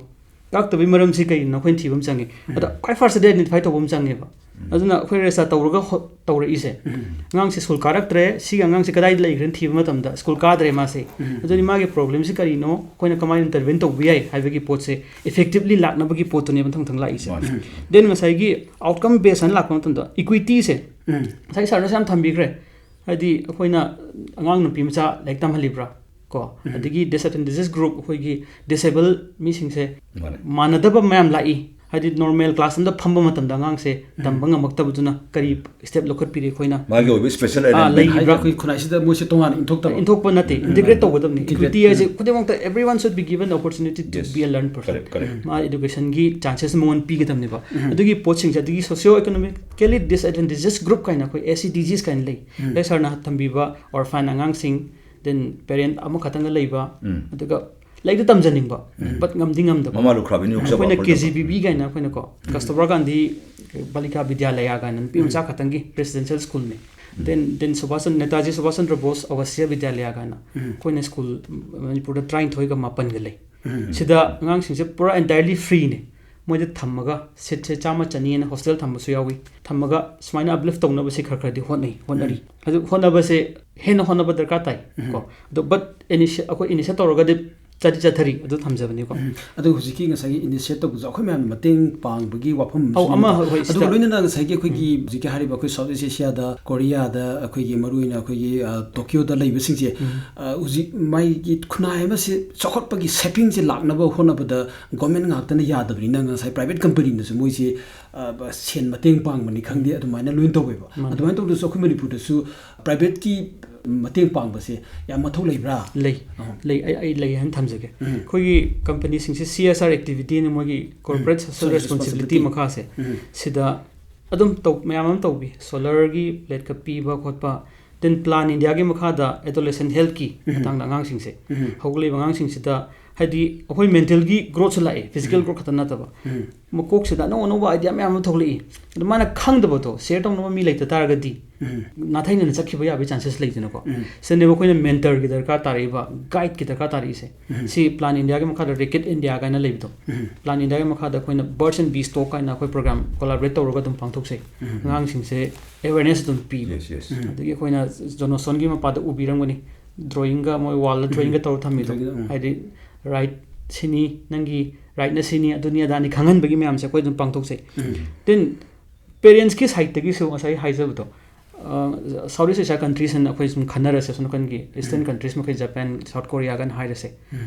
ꯀꯥꯔꯛꯇꯕꯒꯤ ꯃꯔꯝꯁꯤ ꯀꯩꯒꯤꯅꯣ ꯑꯩꯈꯣꯏꯅ ꯊꯤꯕ ꯑꯃ ꯆꯪꯉꯤ꯫ ꯑꯗ ꯈ꯭ꯋꯥꯏ ꯐꯥꯔꯁꯇꯗꯤ ꯑꯥꯏꯗꯦꯟꯇꯤꯐꯥꯏ ꯇꯧꯕ ꯑꯃ ꯆꯪꯉꯦꯕ꯫ ꯑꯗꯨꯅ ꯑꯩꯈꯣꯏ ꯔꯦꯁꯇꯥ ꯇꯧꯔꯒ ꯍꯣ-, ꯇꯧꯔꯛꯏꯁꯦ꯫ ꯑꯉꯥꯡꯁꯦ ꯁ꯭ꯀꯨꯜ ꯀꯥꯔꯛꯇ꯭ꯔꯦ, ꯁꯤꯒꯤ ꯑꯉꯥꯡꯁꯦ ꯀꯗꯥꯏꯗ ꯂꯩꯈ꯭ꯔꯦꯅ ꯊꯤꯕ ꯃꯇꯝꯗ ꯁ꯭ꯀꯨꯜ ꯀꯥꯗ꯭ꯔꯦ ꯃꯥꯁꯦ꯫ ꯑꯗꯨꯗꯤ ꯃꯥꯒꯤ ꯄ꯭ꯔꯣꯕ꯭ꯂꯦꯝꯁꯤ ꯀꯔꯤꯅꯣ, ꯑꯩꯈꯣꯏꯅ ꯀꯃꯥꯏꯅ ꯏꯟꯇꯔꯚꯦꯟ ꯇꯧꯕ ꯌꯥꯏ ꯍꯥꯏꯕꯒꯤ ꯄꯣꯠꯁꯦ ꯏꯐꯦꯛꯇꯤꯕꯂꯤ ꯂꯥꯛꯅꯕꯒꯤ ꯄꯣꯠꯇꯨꯅꯦꯕ ꯃꯊꯪ ꯃꯊꯪ ꯂꯥꯛꯏꯁꯦ꯫ ꯃꯥꯅꯤ꯫ ꯗꯦꯟ ꯉꯁꯥꯏꯒꯤ ꯑꯥꯎꯠꯀꯝ ꯕꯦꯁ ꯍꯥꯏꯅ ꯂꯥꯛꯄ ꯃꯇꯝꯗ ꯏꯀ꯭ꯋꯤꯇꯤꯁꯦ ꯉꯁꯥꯏ ꯁꯥꯔꯅꯁꯨ ꯌꯥꯝ ꯊꯝꯕꯤꯈ꯭ꯔꯦ꯫ ꯍꯥꯏꯗꯤ ꯑꯩꯈꯣꯏꯅ ꯑꯉꯥꯡ ꯅꯨꯄꯤ ꯃꯆꯥ ꯂꯥꯏꯔꯤꯛ ꯇꯝꯍꯜꯂꯤꯕ꯭ꯔꯥ ꯀꯣ, ꯑꯗꯒꯤ disadvantages group, ꯑꯩꯈꯣꯏꯒꯤ ꯗꯤꯁꯦꯕꯜ ꯃꯤꯁꯤꯡꯁꯦ ꯃꯥꯅꯦ꯫ ꯃꯥꯟꯅꯗꯕ ꯃꯌꯥꯝ ꯂꯥꯛꯏ꯫ ꯍꯥꯏꯗꯤ ꯅꯣꯔꯃꯦꯜ ꯀ꯭ꯂꯥꯁ ꯑꯃꯗ ꯐꯝꯕ ꯃꯇꯝꯗ ꯑꯉꯥꯡꯁꯦ ꯇꯝꯕ ꯉꯝꯃꯛꯇꯕꯗꯨꯅ ꯀꯔꯤ ꯁ꯭ꯇꯦꯞ ꯂꯧꯈꯠꯄꯤꯔꯤ ꯑꯩꯈꯣꯏꯅ? ꯃꯥꯒꯤ ꯑꯣꯏꯕ ꯏꯁꯄꯦꯁꯦꯜ ꯑꯥ, ꯑꯦꯔꯦꯟꯖꯃꯦꯟ ꯂꯩꯕ꯭ꯔꯥ? ꯍꯥꯏꯗꯤ ꯑꯩꯈꯣꯏ ꯈꯨꯟꯅꯥꯏꯁꯤꯗ ꯃꯣꯏꯁꯦ ꯇꯣꯉꯥꯟꯅ ꯏꯟꯊꯣꯛꯇꯕ꯫ ꯏꯟꯊꯣꯛꯄ ꯅꯠꯇꯦ, Integrate. ꯏꯟꯇꯤꯒ꯭ꯔꯦꯠ ꯇꯧꯒꯗꯕꯅꯤ꯫ Integrate. ꯏꯀ꯭ꯋꯤꯇꯤ ꯍꯥꯏꯁꯦ ꯈꯨꯗꯤꯡꯃꯛꯇ everyone should be given the opportunity to Yes. be a learned person. Correct, correct. ꯃꯥ ꯏꯗꯨꯀꯦꯁꯟꯒꯤ ꯆꯥꯟꯁꯦꯁ ꯃꯉꯣꯟꯗ ꯄꯤꯒꯗꯕꯅꯦꯕ꯫ ꯑꯗꯨꯒꯤ ꯄꯣꯠꯁꯤꯡꯁꯦ, ꯑꯗꯒꯤ socio economically disadvantages group ꯀꯥꯏꯅ ꯑꯩꯈꯣꯏ S E D Gs ꯀꯥꯏꯅ ꯂꯩ꯫ ꯉꯁꯥꯏ ꯁꯥꯔꯅ ꯊꯝꯕꯤꯕ orphan ꯑꯉꯥꯡꯁꯤꯡ, then parent ꯑꯃꯈꯛꯇꯪꯒ ꯂꯩꯕ, ꯑꯗꯨꯒ ꯂꯥꯏꯔꯤꯛꯇ ꯇꯝꯖꯅꯤꯡꯕ, but ꯉꯝꯗꯤ ꯉꯝꯗꯕ꯫ ꯃꯃꯥ ꯂꯨꯈ꯭ꯔꯥꯕꯤ ꯌꯣꯛꯆꯕ ꯑꯩꯈꯣꯏꯅ ꯑꯩꯈꯣꯏ ꯀꯦ ꯖꯤ ꯕꯤ ꯕꯤ ꯀꯥꯏꯅ ꯑꯩꯈꯣꯏꯅꯀꯣ, ꯀꯁꯇꯨꯔꯕꯥ ꯒꯥꯟꯙꯤ ꯕꯥꯂꯤꯀꯥ ꯕꯤꯗ꯭ꯌꯥꯂꯌꯥ ꯀꯥꯏꯅ ꯅꯨꯄꯤ ꯃꯆꯥ ꯈꯛꯇꯪꯒꯤ residential schoolꯅꯦ꯫ Then, then ꯁꯨꯕꯥꯁ ꯆꯟ-, ꯅꯦꯇꯥꯖꯤ ꯁꯨꯕꯥꯁ ꯆꯟꯗ꯭ꯔ ꯕꯣꯁ ꯑꯋꯥꯁ꯭ꯌ ꯕꯤꯗ꯭ꯌꯥꯂꯌꯥ ꯀꯥꯏꯅ ꯑꯩꯈꯣꯏꯅ ꯁ꯭ꯀꯨꯜ ꯃꯅꯤꯄꯨꯔꯗ ꯇꯔꯥꯅꯤꯊꯣꯏꯒ ꯃꯥꯄꯟꯒ ꯂꯩ꯫ ꯁꯤꯗ ꯑꯉꯥꯡꯁꯤꯡꯁꯦ ꯄꯨꯔꯥ entirely freeꯅꯦ꯫ ꯃꯣꯏꯗ ꯊꯝꯃꯒ, ꯁꯤꯠꯁꯦ ꯆꯥꯝꯃ ꯆꯅꯤ ꯍꯥꯏꯅ ꯍꯣꯁꯇꯦꯜ ꯊꯝꯕꯁꯨ ꯌꯥꯎꯏ, ꯊꯝꯃꯒ ꯁꯨꯃꯥꯏꯅ ꯑꯞꯂꯤꯐ ꯇꯧꯅꯕꯁꯦ ꯈꯔ ꯈꯔꯗꯤ ꯍꯣꯠꯅꯩ ꯍꯣꯠꯅꯔꯤ꯫ ꯑꯗꯨ ꯍꯣꯠꯅꯕꯁꯦ ꯍꯦꯟꯅ ꯍꯣꯠꯅꯕ ꯗꯔꯀꯥꯔ ꯇꯥꯏ꯫ ꯀꯣ ꯑꯗꯣ, ꯕꯠ ꯑꯩꯈꯣꯏ ꯏꯅꯤꯁꯤꯌꯦꯠ ꯇꯧꯔꯒꯗꯤ ꯆꯠꯇꯤ ꯆꯠꯊꯔꯤ, ꯑꯗꯨ ꯊꯝꯖꯕꯅꯤꯀꯣ꯫ ꯑꯗꯨ ꯍꯧꯖꯤꯛꯀꯤ ꯉꯁꯥꯏꯒꯤ ꯏꯅꯤꯁꯤꯌꯦꯠ ꯇꯧꯕꯁꯨ ꯑꯩꯈꯣꯏ ꯃꯌꯥꯝꯅ ꯃꯇꯦꯡ ꯄꯥꯡꯕꯒꯤ ꯋꯥꯐꯝ ꯑꯧ, ꯑꯃ, ꯍꯣꯏ, ꯑꯗꯨꯒ ꯁꯤꯗ ꯂꯣꯏꯅꯅ ꯉꯁꯥꯏꯒꯤ ꯑꯩꯈꯣꯏꯒꯤ ꯍꯧꯖꯤꯛꯀꯤ ꯍꯥꯏꯔꯤꯕ ꯑꯩꯈꯣꯏ ꯁꯥꯎꯠ ꯏꯁ ꯑꯦꯁꯤꯌꯥꯗ, ꯀꯣꯔꯤꯌꯥꯗ, ꯑꯩꯈꯣꯏꯒꯤ ꯃꯔꯨꯑꯣꯏꯅ ꯑꯩꯈꯣꯏꯒꯤ ꯇꯣꯀꯤꯌꯣꯗ ꯂꯩꯕꯁꯤꯡꯁꯦ, ꯍꯧꯖꯤꯛ ꯃꯥꯒꯤ ꯈꯨꯟꯅꯥꯏ ꯑꯃꯁꯤ ꯆꯥꯎꯈꯠꯄꯒꯤ ꯁꯦꯞꯄꯤꯡꯁꯦ ꯂꯥꯛꯅꯕ ꯍꯣꯠꯅꯕꯗ ꯒꯣꯔꯃꯦꯟ ꯉꯥꯛꯇꯅ ꯌꯥꯗꯕꯅꯤꯅ ꯉꯁꯥꯏ ꯄ꯭ꯔꯥꯏꯚꯦꯠ ꯀꯝꯄꯅꯤꯅꯁꯨ ꯃꯣꯏꯁꯦ ꯁꯦꯟ ꯃꯇꯦꯡ ꯄꯥꯡꯕꯅꯤ ꯈꯪꯗꯦ, ꯑꯗꯨꯃꯥꯏꯅ ꯂꯣꯏꯅ ꯇꯧꯋꯦꯕ꯫ ꯑꯗꯨꯃꯥꯏꯅ ꯇꯧꯗ꯭ꯔꯁꯨ ꯑꯩꯈꯣꯏ ꯃꯅꯤꯄꯨꯔꯗꯁꯨ ꯄ꯭ꯔꯥꯏꯚꯦꯠꯀꯤ ꯃꯇꯦꯡ ꯄꯥꯡꯕꯁꯦ ꯌꯥꯝ ꯃꯊꯧ ꯂꯩꯕ꯭ꯔꯥ? ꯂꯩ꯫ ꯂꯩ, ꯑꯩ ꯑꯩ ꯂꯩ ꯍꯥꯏꯅ ꯊꯝꯖꯒꯦ꯫ ꯑꯩꯈꯣꯏꯒꯤ ꯀꯝꯄꯅꯤꯁꯤꯡꯁꯦ ꯁꯤ ꯑꯦꯁ ꯑꯥꯔ ꯑꯦꯛꯇꯤꯚꯤꯇꯤꯅ ꯃꯣꯏꯒꯤ ꯀꯣꯔꯄꯣꯔꯦꯠ ꯁꯣꯁꯤꯌꯦꯜ ꯔꯦꯁꯄꯣꯟꯁꯤꯕꯤꯂꯤꯇꯤ ꯃꯈꯥꯁꯦ ꯁꯤꯗ ꯑꯗꯨꯝ ꯇꯧ, ꯃꯌꯥꯝ ꯑꯃ ꯇꯧꯕꯤ꯫ ꯁꯣꯂꯔꯒꯤ ꯄ꯭ꯂꯦꯠꯀ ꯄꯤꯕ ꯈꯣꯠꯄ, ꯗꯦꯟ ꯄ꯭ꯂꯥꯟ ꯏꯟꯗꯤꯌꯥꯒꯤ ꯃꯈꯥꯗ ꯑꯦꯗꯣꯂꯦꯁꯦꯟ ꯍꯦꯜꯠꯀꯤ ꯃꯇꯥꯡꯗ ꯑꯉꯥꯡꯁꯤꯡꯁꯦ, ꯍꯧꯒꯠꯂꯛꯏꯕ ꯑꯉꯥꯡꯁꯤꯡꯁꯤꯗ ꯍꯥꯏꯗꯤ ꯑꯩꯈꯣꯏ ꯃꯦꯟꯇꯦꯜꯒꯤ ꯒ꯭ꯔꯣꯠꯁꯨ ꯂꯥꯛꯑꯦ, ꯐꯤꯖꯤꯀꯦꯜ ꯒ꯭ꯔꯣꯠ ꯈꯛꯇ ꯅꯠꯇꯕ꯫ ꯃꯀꯣꯛꯁꯤꯗ ꯑꯅꯧ ꯑꯅꯧꯕ ꯑꯥꯏꯗꯤꯌꯥ ꯃꯌꯥꯝ ꯑꯃ ꯊꯣꯛꯂꯛꯏ꯫ ꯑꯗꯣ ꯃꯥꯅ ꯈꯪꯗꯕꯗꯣ ꯁꯦꯌꯔ ꯇꯧꯅꯕ ꯃꯤ ꯂꯩꯇ ꯇꯥꯔꯒꯗꯤ ꯅꯥꯊꯩꯅꯅ ꯆꯠꯈꯤꯕ ꯌꯥꯕꯒꯤ ꯆꯥꯟꯁꯦꯁ ꯂꯩꯗꯅꯀꯣ꯫ ꯁꯤꯗꯅꯦꯕ ꯑꯩꯈꯣꯏꯅ ꯃꯦꯟꯇꯔꯒꯤ ꯗꯔꯀꯥꯔ ꯇꯥꯔꯛꯏꯕ, ꯒꯥꯏꯗꯀꯤ ꯗꯔꯀꯥꯔ ꯇꯥꯔꯛꯏꯁꯦ꯫ ꯁꯤ ꯄ꯭ꯂꯥꯟ ꯏꯟꯗꯤꯌꯥꯒꯤ ꯃꯈꯥꯗ ꯔꯦꯀꯦꯠ ꯏꯟꯗꯤꯌꯥ ꯀꯥꯏꯅ ꯂꯩꯕꯗꯣ, ꯄ꯭ꯂꯥꯟ ꯏꯟꯗꯤꯌꯥꯒꯤ ꯃꯈꯥꯗ ꯑꯩꯈꯣꯏꯅ ꯕꯥꯔꯗꯁ ꯑꯦꯟ ꯕꯤꯁ ꯇꯣꯛ ꯀꯥꯏꯅ ꯑꯩꯈꯣꯏ ꯄ꯭ꯔꯣꯒ꯭ꯔꯥꯝ ꯀꯣꯂꯥꯕꯣꯔꯦꯠ ꯇꯧꯔꯒ ꯑꯗꯨꯝ ꯄꯥꯡꯊꯣꯛꯆꯩ꯫ ꯑꯉꯥꯡꯁꯤꯡꯁꯦ ꯑꯦꯋꯦꯔꯅꯦꯁ ꯑꯗꯨꯝ ꯄꯤꯕ꯫ Yes, yes. ꯑꯗꯒꯤ ꯑꯩꯈꯣꯏꯅ ꯖꯣꯅꯣꯁꯣꯟꯒꯤ ꯃꯄꯥꯗ ꯎꯕꯤꯔꯝꯒꯅꯤ, ꯗ꯭ꯔꯣꯌꯤꯡꯒ, ꯃꯣꯏ ꯋꯥꯜꯗ ꯗ꯭ꯔꯣꯌꯤꯡꯒ ꯇꯧꯔ ꯊꯝꯃꯤꯗꯣ꯫ ꯗ꯭ꯔꯣꯌꯤꯡꯒ, ꯎꯝ꯫ ꯍꯥꯏꯗꯤ ꯔꯥꯏꯠ ꯁꯤꯅꯤ, ꯅꯪꯒꯤ ꯔꯥꯏꯠꯅ ꯁꯤꯅꯤ, ꯑꯗꯨꯅꯤ ꯑꯗꯥꯅꯤ ꯈꯪꯍꯟꯕꯒꯤ ꯃꯌꯥꯝꯁꯦ ꯑꯩꯈꯣꯏ ꯑꯗꯨꯝ ꯄꯥꯡꯊꯣꯛꯆꯩ꯫ ꯗꯦꯟ ꯄꯦꯔꯦꯟꯁꯀꯤ ꯁꯥꯏꯠꯇꯒꯤꯁꯨ ꯉꯁꯥꯏ ꯍꯥꯏꯖꯕꯗꯣ, ꯁꯥꯎꯠ ꯏꯁ ꯑꯦꯁꯤꯌꯥ ꯀꯟꯇ꯭ꯔꯤꯁꯤꯅ ꯑꯩꯈꯣꯏ ꯁꯨꯝ ꯈꯟꯅꯔꯁꯦ, ꯁꯣꯝ ꯅꯥꯀꯟꯒꯤ ꯏꯁꯇꯔꯟ ꯀꯟꯇ꯭ꯔꯤꯁ ꯃꯈꯩ, ꯖꯄꯥꯟ, ꯁꯥꯎꯠ ꯀꯣꯔꯤꯌꯥꯒꯅ ꯍꯥꯏꯔꯁꯦ꯫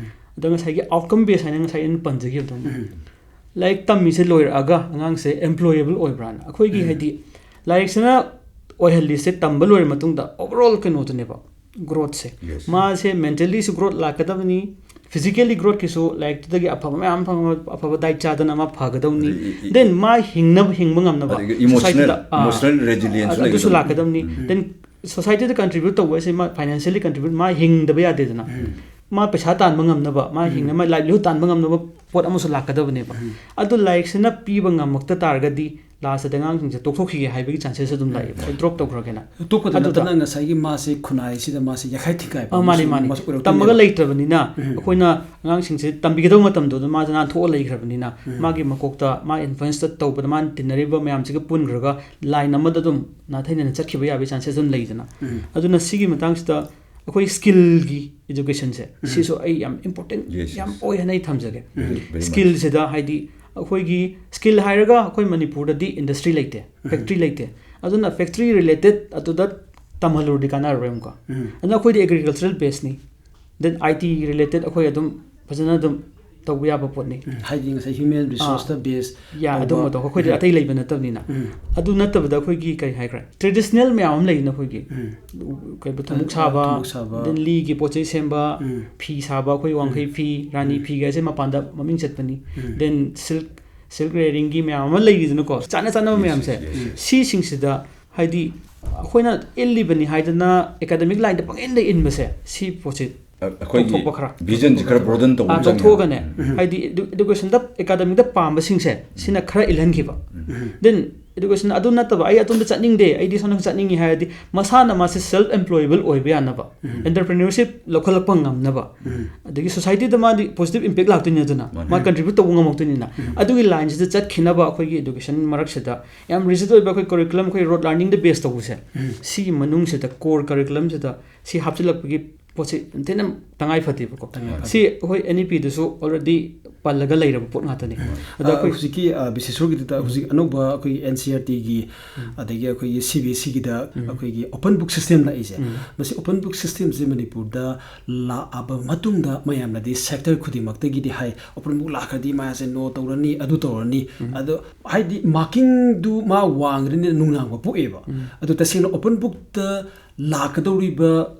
ꯑꯗꯣ ꯉꯁꯥꯏꯒꯤ ꯑꯥꯎꯠꯀꯝ ꯕꯦꯁ ꯍꯥꯏꯅ ꯉꯁꯥꯏ ꯑꯩꯅ ꯄꯟꯖꯈꯤꯕꯗꯣ, ꯂꯥꯏꯔꯤꯛ ꯇꯝꯃꯤꯁꯦ ꯂꯣꯏꯔꯛꯑꯒ ꯑꯉꯥꯡꯁꯦ ꯑꯦꯝꯄ꯭ꯂꯣꯌꯦꯕꯜ ꯑꯣꯏꯕ꯭ꯔꯥꯅ, ꯑꯩꯈꯣꯏꯒꯤ ꯍꯥꯏꯗꯤ ꯂꯥꯏꯔꯤꯛꯁꯤꯅ ꯑꯣꯏꯍꯜꯂꯤꯁꯦ ꯇꯝꯕ ꯂꯣꯏꯔ ꯃꯇꯨꯡꯗ ꯑꯣꯚꯔꯑꯣꯜ ꯀꯩꯅꯣꯗꯨꯅꯦꯕ, ꯒ꯭ꯔꯣꯠꯁꯦ꯫ Yes. ꯃꯥꯁꯦ ꯃꯦꯟꯇꯦꯜꯂꯤꯁꯨ ꯒ꯭ꯔꯣꯠ ꯂꯥꯛꯀꯗꯕꯅꯤ, ꯐꯤꯖꯤꯀꯦꯜꯂꯤ ꯒ꯭ꯔꯣꯠꯀꯤꯁꯨ ꯂꯥꯏꯔꯤꯛꯇꯨꯗꯒꯤ ꯑꯐꯕ ꯃꯌꯥꯝ ꯐꯪꯕ, ꯑꯐꯕ ꯗꯥꯏꯠ ꯆꯥꯗꯅ ꯑꯃ ꯐꯒꯗꯧꯅꯤ꯫ ꯑꯗꯒꯤ ꯏ-, ꯏ-, ꯗꯦꯟ ꯃꯥ ꯍꯤꯡꯅꯕ, ꯍꯤꯡꯕ ꯉꯝꯅꯕ ꯑꯗꯒꯤ emotional, ꯁꯣꯁꯥꯏꯇꯤꯗ, ꯑꯥ, emotional resilience ꯑꯗꯨꯁꯨ ꯂꯩꯒꯗꯕꯅꯤ꯫ ꯂꯥꯛꯀꯗꯕꯅꯤ꯫ ꯗꯦꯟ ꯁꯣꯁꯥꯏꯇꯤꯗ ꯀꯟꯇ꯭ꯔꯤꯕ꯭ꯌꯨꯠ ꯇꯧꯕ ꯍꯥꯏꯁꯦ ꯃꯥ ꯐꯥꯏꯅꯥꯟꯁꯤꯌꯦꯜꯂꯤ ꯀꯟꯇ꯭ꯔꯤꯕ꯭ꯌꯨꯠ, ꯃꯥ ꯍꯤꯡꯗꯕ ꯌꯥꯗꯦꯗꯅ꯫ ꯃꯥ ꯄꯩꯁꯥ ꯇꯥꯟꯕ ꯉꯝꯅꯕ, ꯃꯥ ꯍꯤꯡꯅꯕ, ꯃꯥ ꯂꯥꯏꯚꯂꯤꯍꯨꯗ ꯇꯥꯟꯕ ꯉꯝꯅꯕ ꯄꯣꯠ ꯑꯃꯁꯨ ꯂꯥꯛꯀꯗꯕꯅꯦꯕ꯫ ꯑꯗꯨ ꯂꯥꯏꯔꯤꯛꯁꯤꯅ ꯄꯤꯕ ꯉꯝꯃꯛꯇ ꯇꯥꯔꯒꯗꯤ ꯂꯥꯁꯇꯗꯤ ꯑꯉꯥꯡꯁꯤꯡꯁꯦ ꯇꯣꯛꯊꯣꯛꯈꯤꯒꯦ ꯍꯥꯏꯕꯒꯤ ꯆꯥꯟꯁꯦꯁ ꯑꯗꯨꯝ ꯂꯥꯛꯑꯦꯕ, ꯗ꯭ꯔꯣꯞ ꯇꯧꯈ꯭ꯔꯒꯦꯅ꯫ ꯇꯣꯛꯄꯗ ꯑꯗꯨꯗ ꯅꯠꯇꯅ ꯉꯁꯥꯏꯒꯤ ꯃꯥꯁꯦ ꯈꯨꯟꯅꯥꯏꯁꯤꯗ ꯃꯥꯁꯦ ꯌꯥꯈꯥꯏ ꯊꯤꯡꯒꯥꯏꯕ ꯑ, ꯃꯥꯅꯤ, ꯑꯃꯁꯨ ꯃꯥꯅꯤ꯫ ꯃꯁꯛ ꯎꯔꯛꯇꯣꯏꯅꯦꯕ꯫ ꯇꯝꯃꯒ ꯂꯩꯇ꯭ꯔꯕꯅꯤꯅ ꯎꯝ꯫ ꯑꯩꯈꯣꯏꯅ ꯑꯉꯥꯡꯁꯤꯡꯁꯦ ꯇꯝꯕꯤꯒꯗꯧꯕ ꯃꯇꯝꯗꯨꯗ ꯃꯥꯁꯦ ꯅꯥꯟꯊꯣꯛꯑ ꯂꯩꯈ꯭ꯔꯕꯅꯤꯅ, ꯎꯝ꯫ ꯃꯥꯒꯤ ꯃꯀꯣꯛꯇ ꯃꯥ ꯏꯟꯐ꯭ꯂꯨꯌꯦꯟꯁꯇ ꯇꯧꯕꯗ ꯃꯥꯅ ꯇꯤꯟꯅꯔꯤꯕ ꯃꯌꯥꯝꯁꯤꯒ ꯄꯨꯟꯈ꯭ꯔꯒ ꯂꯥꯏꯟ ꯑꯃꯗ ꯑꯗꯨꯝ ꯅꯥꯊꯩꯅꯅ ꯆꯠꯈꯤꯕ ꯌꯥꯕꯒꯤ ꯆꯥꯟꯁꯦꯁ ꯑꯗꯨꯝ ꯂꯩꯗꯅ꯫ ꯎꯝ꯫ ꯑꯗꯨꯅ ꯁꯤꯒꯤ ꯃꯇꯥꯡꯁꯤꯗ ꯑꯩꯈꯣꯏ ꯁ꯭ꯀꯤꯜꯒꯤ ꯑꯦꯖꯨꯀꯦꯁꯟꯁꯦ, ꯎꯝ꯫ ꯁꯤꯁꯨ ꯑꯩ ꯌꯥꯝ ꯏꯝꯄꯣꯔꯇꯦꯟ Yes, ꯌꯥꯝ yes. ꯑꯣꯏ ꯍꯥꯏꯅ ꯑꯩ ꯊꯝꯖꯒꯦ꯫ Very, very much. ꯁ꯭ꯀꯤꯜꯁꯤꯗ ꯍꯥꯏꯗꯤ ꯑꯩꯈꯣꯏꯒꯤ ꯁ꯭ꯀꯤꯜ ꯍꯥꯏꯔꯒ ꯑꯩꯈꯣꯏ ꯃꯅꯤꯄꯨꯔꯗꯗꯤ ꯏꯟꯗꯁꯇ꯭ꯔꯤ ꯂꯩꯇꯦ, ꯎꯝ꯫ ꯐꯦꯛꯇ꯭ꯔꯤ ꯂꯩꯇꯦ꯫ ꯑꯗꯨꯅ ꯐꯦꯛꯇ꯭ꯔꯤ ꯔꯤꯂꯦꯇꯦꯠ ꯑꯗꯨꯗ ꯇꯝꯍꯜꯂꯨꯔꯗꯤ ꯀꯥꯟꯅꯔꯔꯣꯏ ꯑꯃꯨꯛꯀ꯫ ꯎꯝ꯫ ꯑꯗꯨꯅ ꯑꯩꯈꯣꯏꯗꯤ ꯑꯦꯒ꯭ꯔꯤꯀꯜꯆꯔꯦꯜ ꯕꯦꯁꯅꯤ, ꯗꯦꯟ ꯑꯥꯏ ꯇꯤ ꯔꯤꯂꯦꯇꯦꯠ ꯑꯩꯈꯣꯏ ꯑꯗꯨꯝ ꯐꯖꯅ ꯑꯗꯨꯝ ꯇꯧꯕ ꯌꯥꯕ ꯄꯣꯠꯅꯤ꯫ ꯎꯝ, ꯍꯥꯏꯗꯤ ꯉꯁꯥꯏ ꯍ꯭ꯌꯨꯃꯦꯟ ꯔꯤꯁꯣꯔꯁꯇ ꯕꯦꯁ ꯌꯥ, ꯑꯗꯨꯝꯕꯗꯣ ꯑꯩꯈꯣꯏꯗꯤ ꯎꯝ꯫ ꯑꯇꯩ ꯂꯩꯕ ꯅꯠꯇꯕꯅꯤꯅ꯫ ꯎꯝ꯫ ꯑꯗꯨ ꯅꯠꯇꯕꯗ ꯑꯩꯈꯣꯏꯒꯤ ꯀꯔꯤ ꯍꯥꯏꯈ꯭ꯔꯦ, ꯇ꯭ꯔꯦꯗꯤꯁꯅꯦꯜ ꯃꯌꯥꯝ ꯑꯃ ꯂꯩꯗꯅ ꯑꯩꯈꯣꯏꯒꯤ꯫ ꯎꯝ꯫ ꯀꯩꯕ, ꯊꯨꯝꯃꯣꯛ ꯁꯥꯕ, ꯊꯨꯝꯃꯣꯛ ꯁꯥꯕ꯫ ꯗꯦꯟ ꯂꯤꯒꯤ ꯄꯣꯠ ꯆꯩ ꯁꯦꯝꯕ, ꯎꯝ꯫ ꯐꯤ ꯁꯥꯕ, ꯑꯩꯈꯣꯏ ꯋꯥꯡꯈꯩ ꯎꯝ꯫ ꯐꯤ, ꯔꯥꯅꯤ ꯎꯝ꯫ ꯐꯤꯒꯁꯦ ꯃꯄꯥꯟꯗ ꯃꯃꯤꯡ ꯆꯠꯄꯅꯤ꯫ ꯎꯝ꯫ ꯗꯦꯟ ꯁꯤꯜꯛ, ꯁꯤꯜꯛ ꯔꯦꯌꯔꯤꯡꯒꯤ ꯃꯌꯥꯝ ꯑꯃ ꯂꯩꯔꯤꯗꯅꯀꯣ, ꯆꯥꯅ ꯆꯥꯅꯕ Yes, ꯃꯌꯥꯝꯁꯦ꯫ yes, yes, yes. ꯁꯤꯁꯤꯡꯁꯤꯗ ꯍꯥꯏꯗꯤ ꯑꯩꯈꯣꯏꯅ ꯏꯜꯂꯤꯕꯅꯤ ꯍꯥꯏꯗꯅ ꯑꯦꯀꯥꯗꯃꯤꯛ ꯂꯥꯏꯟꯗ ꯄꯪꯏꯟꯗ ꯏꯟꯕꯁꯦ, ꯁꯤ ꯄꯣꯠꯁꯦ ꯑ-, ꯑꯩꯈꯣꯏꯒꯤ ꯇꯣꯛꯊꯣꯛꯄ ꯈꯔ꯫ ꯚꯤꯖꯟꯁꯦ ꯈꯔ ꯕ꯭ꯔꯣꯗꯟ ꯇꯧꯕ ꯑꯥ, ꯑꯃ ꯆꯪꯉꯦ꯫ ꯇꯣꯛꯊꯣꯛꯑꯒꯅꯦ, ꯎꯝ꯫ ꯍꯥꯏꯗꯤ ꯏꯗꯨ-, ꯏꯗꯨꯀꯦꯁꯟꯗ ꯑꯦꯀꯥꯗꯃꯤꯛꯇ ꯄꯥꯝꯕꯁꯤꯡꯁꯦ ꯁꯤꯅ ꯈꯔ ꯏꯜꯍꯟꯈꯤꯕ꯫ ꯎꯝ꯫ ꯎꯝ꯫ ꯗꯦꯟ ꯏꯗꯨꯀꯦꯁꯟ ꯑꯗꯨ ꯅꯠꯇꯕ ꯑꯩ ꯑꯗꯣꯝꯗ ꯆꯠꯅꯤꯡꯗꯦ, ꯑꯩꯗꯤ ꯁꯣꯝꯗ ꯆꯠꯅꯤꯡꯉꯤ ꯍꯥꯏꯔꯗꯤ ꯃꯁꯥꯅ ꯃꯥꯁꯦ ꯁꯦꯜꯐ ꯑꯦꯝꯄ꯭ꯂꯣꯌꯦꯕꯜ ꯑꯣꯏꯕ ꯌꯥꯅꯕ, ꯎꯝ꯫ ꯑꯦꯟꯇꯔꯄ꯭ꯔꯤꯅꯔꯁꯤꯞ ꯂꯧꯈꯠꯂꯛꯄ ꯉꯝꯅꯕ, ꯎꯝ꯫ ꯑꯗꯒꯤ ꯁꯣꯁꯥꯏꯇꯤꯗ ꯃꯥꯗꯤ ꯄꯣꯖꯤꯇꯤꯚ ꯏꯝꯄꯦꯛ ꯂꯥꯛꯇꯣꯏꯅꯤ ꯑꯗꯨꯅ, ꯃꯥꯅꯤ꯫ ꯃꯥ ꯀꯟꯇ꯭ꯔꯤꯕ꯭ꯌꯨꯠ ꯇꯧꯕ ꯉꯝꯃꯛꯇꯣꯏꯅꯤꯅ꯫ ꯎꯝ꯫ ꯑꯗꯨꯒꯤ ꯂꯥꯏꯟꯁꯤꯗ ꯆꯠꯈꯤꯅꯕ ꯑꯩꯈꯣꯏꯒꯤ ꯏꯗꯨꯀꯦꯁꯟ ꯃꯔꯛꯁꯤꯗ ꯌꯥꯝ ꯔꯤꯖꯤꯠ ꯑꯣꯏꯕ ꯑꯩꯈꯣꯏ ꯀꯔꯤꯀꯨꯂꯝ, ꯑꯩꯈꯣꯏ ꯔꯣꯠ ꯂꯔꯅꯤꯡꯗ ꯕꯦꯁ ꯇꯧꯕꯁꯦ, ꯎꯝ꯫ ꯁꯤꯒꯤ ꯃꯅꯨꯡꯁꯤꯗ, ꯀꯣꯔ ꯀꯔꯤꯀꯨꯂꯝꯁꯤꯗ ꯁꯤ ꯍꯥꯞꯆꯤꯜꯂꯛꯄꯒꯤ ꯄꯣꯠꯁꯤ ꯌꯥꯝ ꯊꯤꯅ ꯇꯉꯥꯏ ꯐꯗꯦꯕꯀꯣ꯫ ꯇꯉꯥꯏ ꯐꯗꯦ꯫ ꯁꯤ ꯑꯩꯈꯣꯏ ꯑꯦꯟ ꯏ ꯄꯤꯗꯁꯨ ꯑꯣꯜꯔꯦꯗꯤ ꯄꯜꯂꯒ ꯂꯩꯔꯕ ꯄꯣꯠ ꯉꯥꯛꯇꯅꯤ꯫ ꯑꯗ ꯑ, ꯑꯩꯈꯣꯏ ꯍꯧꯖꯤꯛꯀꯤ, ꯑ, ꯕꯤ ꯁꯤ ꯁꯣꯔꯒꯤꯗꯨꯗ ꯍꯧꯖꯤꯛ ꯑꯅꯧꯕ ꯑꯩꯈꯣꯏꯒꯤ ꯑꯦꯟ ꯁꯤ ꯑꯥꯔ ꯇꯤꯒꯤ, ꯎꯝ꯫ ꯑꯗꯒꯤ ꯑꯩꯈꯣꯏꯒꯤ ꯁꯤ ꯕꯤ ꯑꯦꯁ ꯁꯤꯒꯤꯗ ꯎꯝ꯫ ꯑꯩꯈꯣꯏꯒꯤ ꯑꯣꯄꯟ ꯕꯨꯛ ꯁꯤꯁꯇꯦꯝ ꯂꯥꯛꯏꯁꯦ꯫ ꯎꯝ꯫ ꯃꯁꯤ ꯑꯣꯄꯟ ꯕꯨꯛ ꯁꯤꯁꯇꯦꯝꯁꯦ ꯃꯅꯤꯄꯨꯔꯗ ꯂꯥꯛꯑꯕ ꯃꯇꯨꯡꯗ ꯃꯌꯥꯝꯅꯗꯤ ꯁꯦꯛꯇꯔ ꯈꯨꯗꯤꯡꯃꯛꯇꯒꯤꯗꯤ ꯍꯥꯏ, "ꯑꯣꯄꯟ ꯕꯨꯛ ꯂꯥꯛꯈ꯭ꯔꯗꯤ ꯃꯥꯁꯦ ꯅꯣ ꯇꯧꯔꯅꯤ, ꯑꯗꯨ ꯇꯧꯔꯅꯤ"꯫ ꯎꯝ꯫ ꯑꯗꯣ ꯍꯥꯏꯗꯤ ꯃꯥꯔꯀꯤꯡꯗꯨ ꯃꯥ ꯋꯥꯡꯈ꯭ꯔꯅꯤꯅ ꯅꯨꯡꯅꯥꯡꯕ ꯄꯣꯛꯑꯦꯕ꯫ ꯎꯝ꯫ ꯑꯗꯣ ꯇꯁꯦꯡꯅ ꯑꯣꯄꯟ ꯕꯨꯛꯇ ꯂꯥꯛꯀꯗꯧꯔꯤꯕ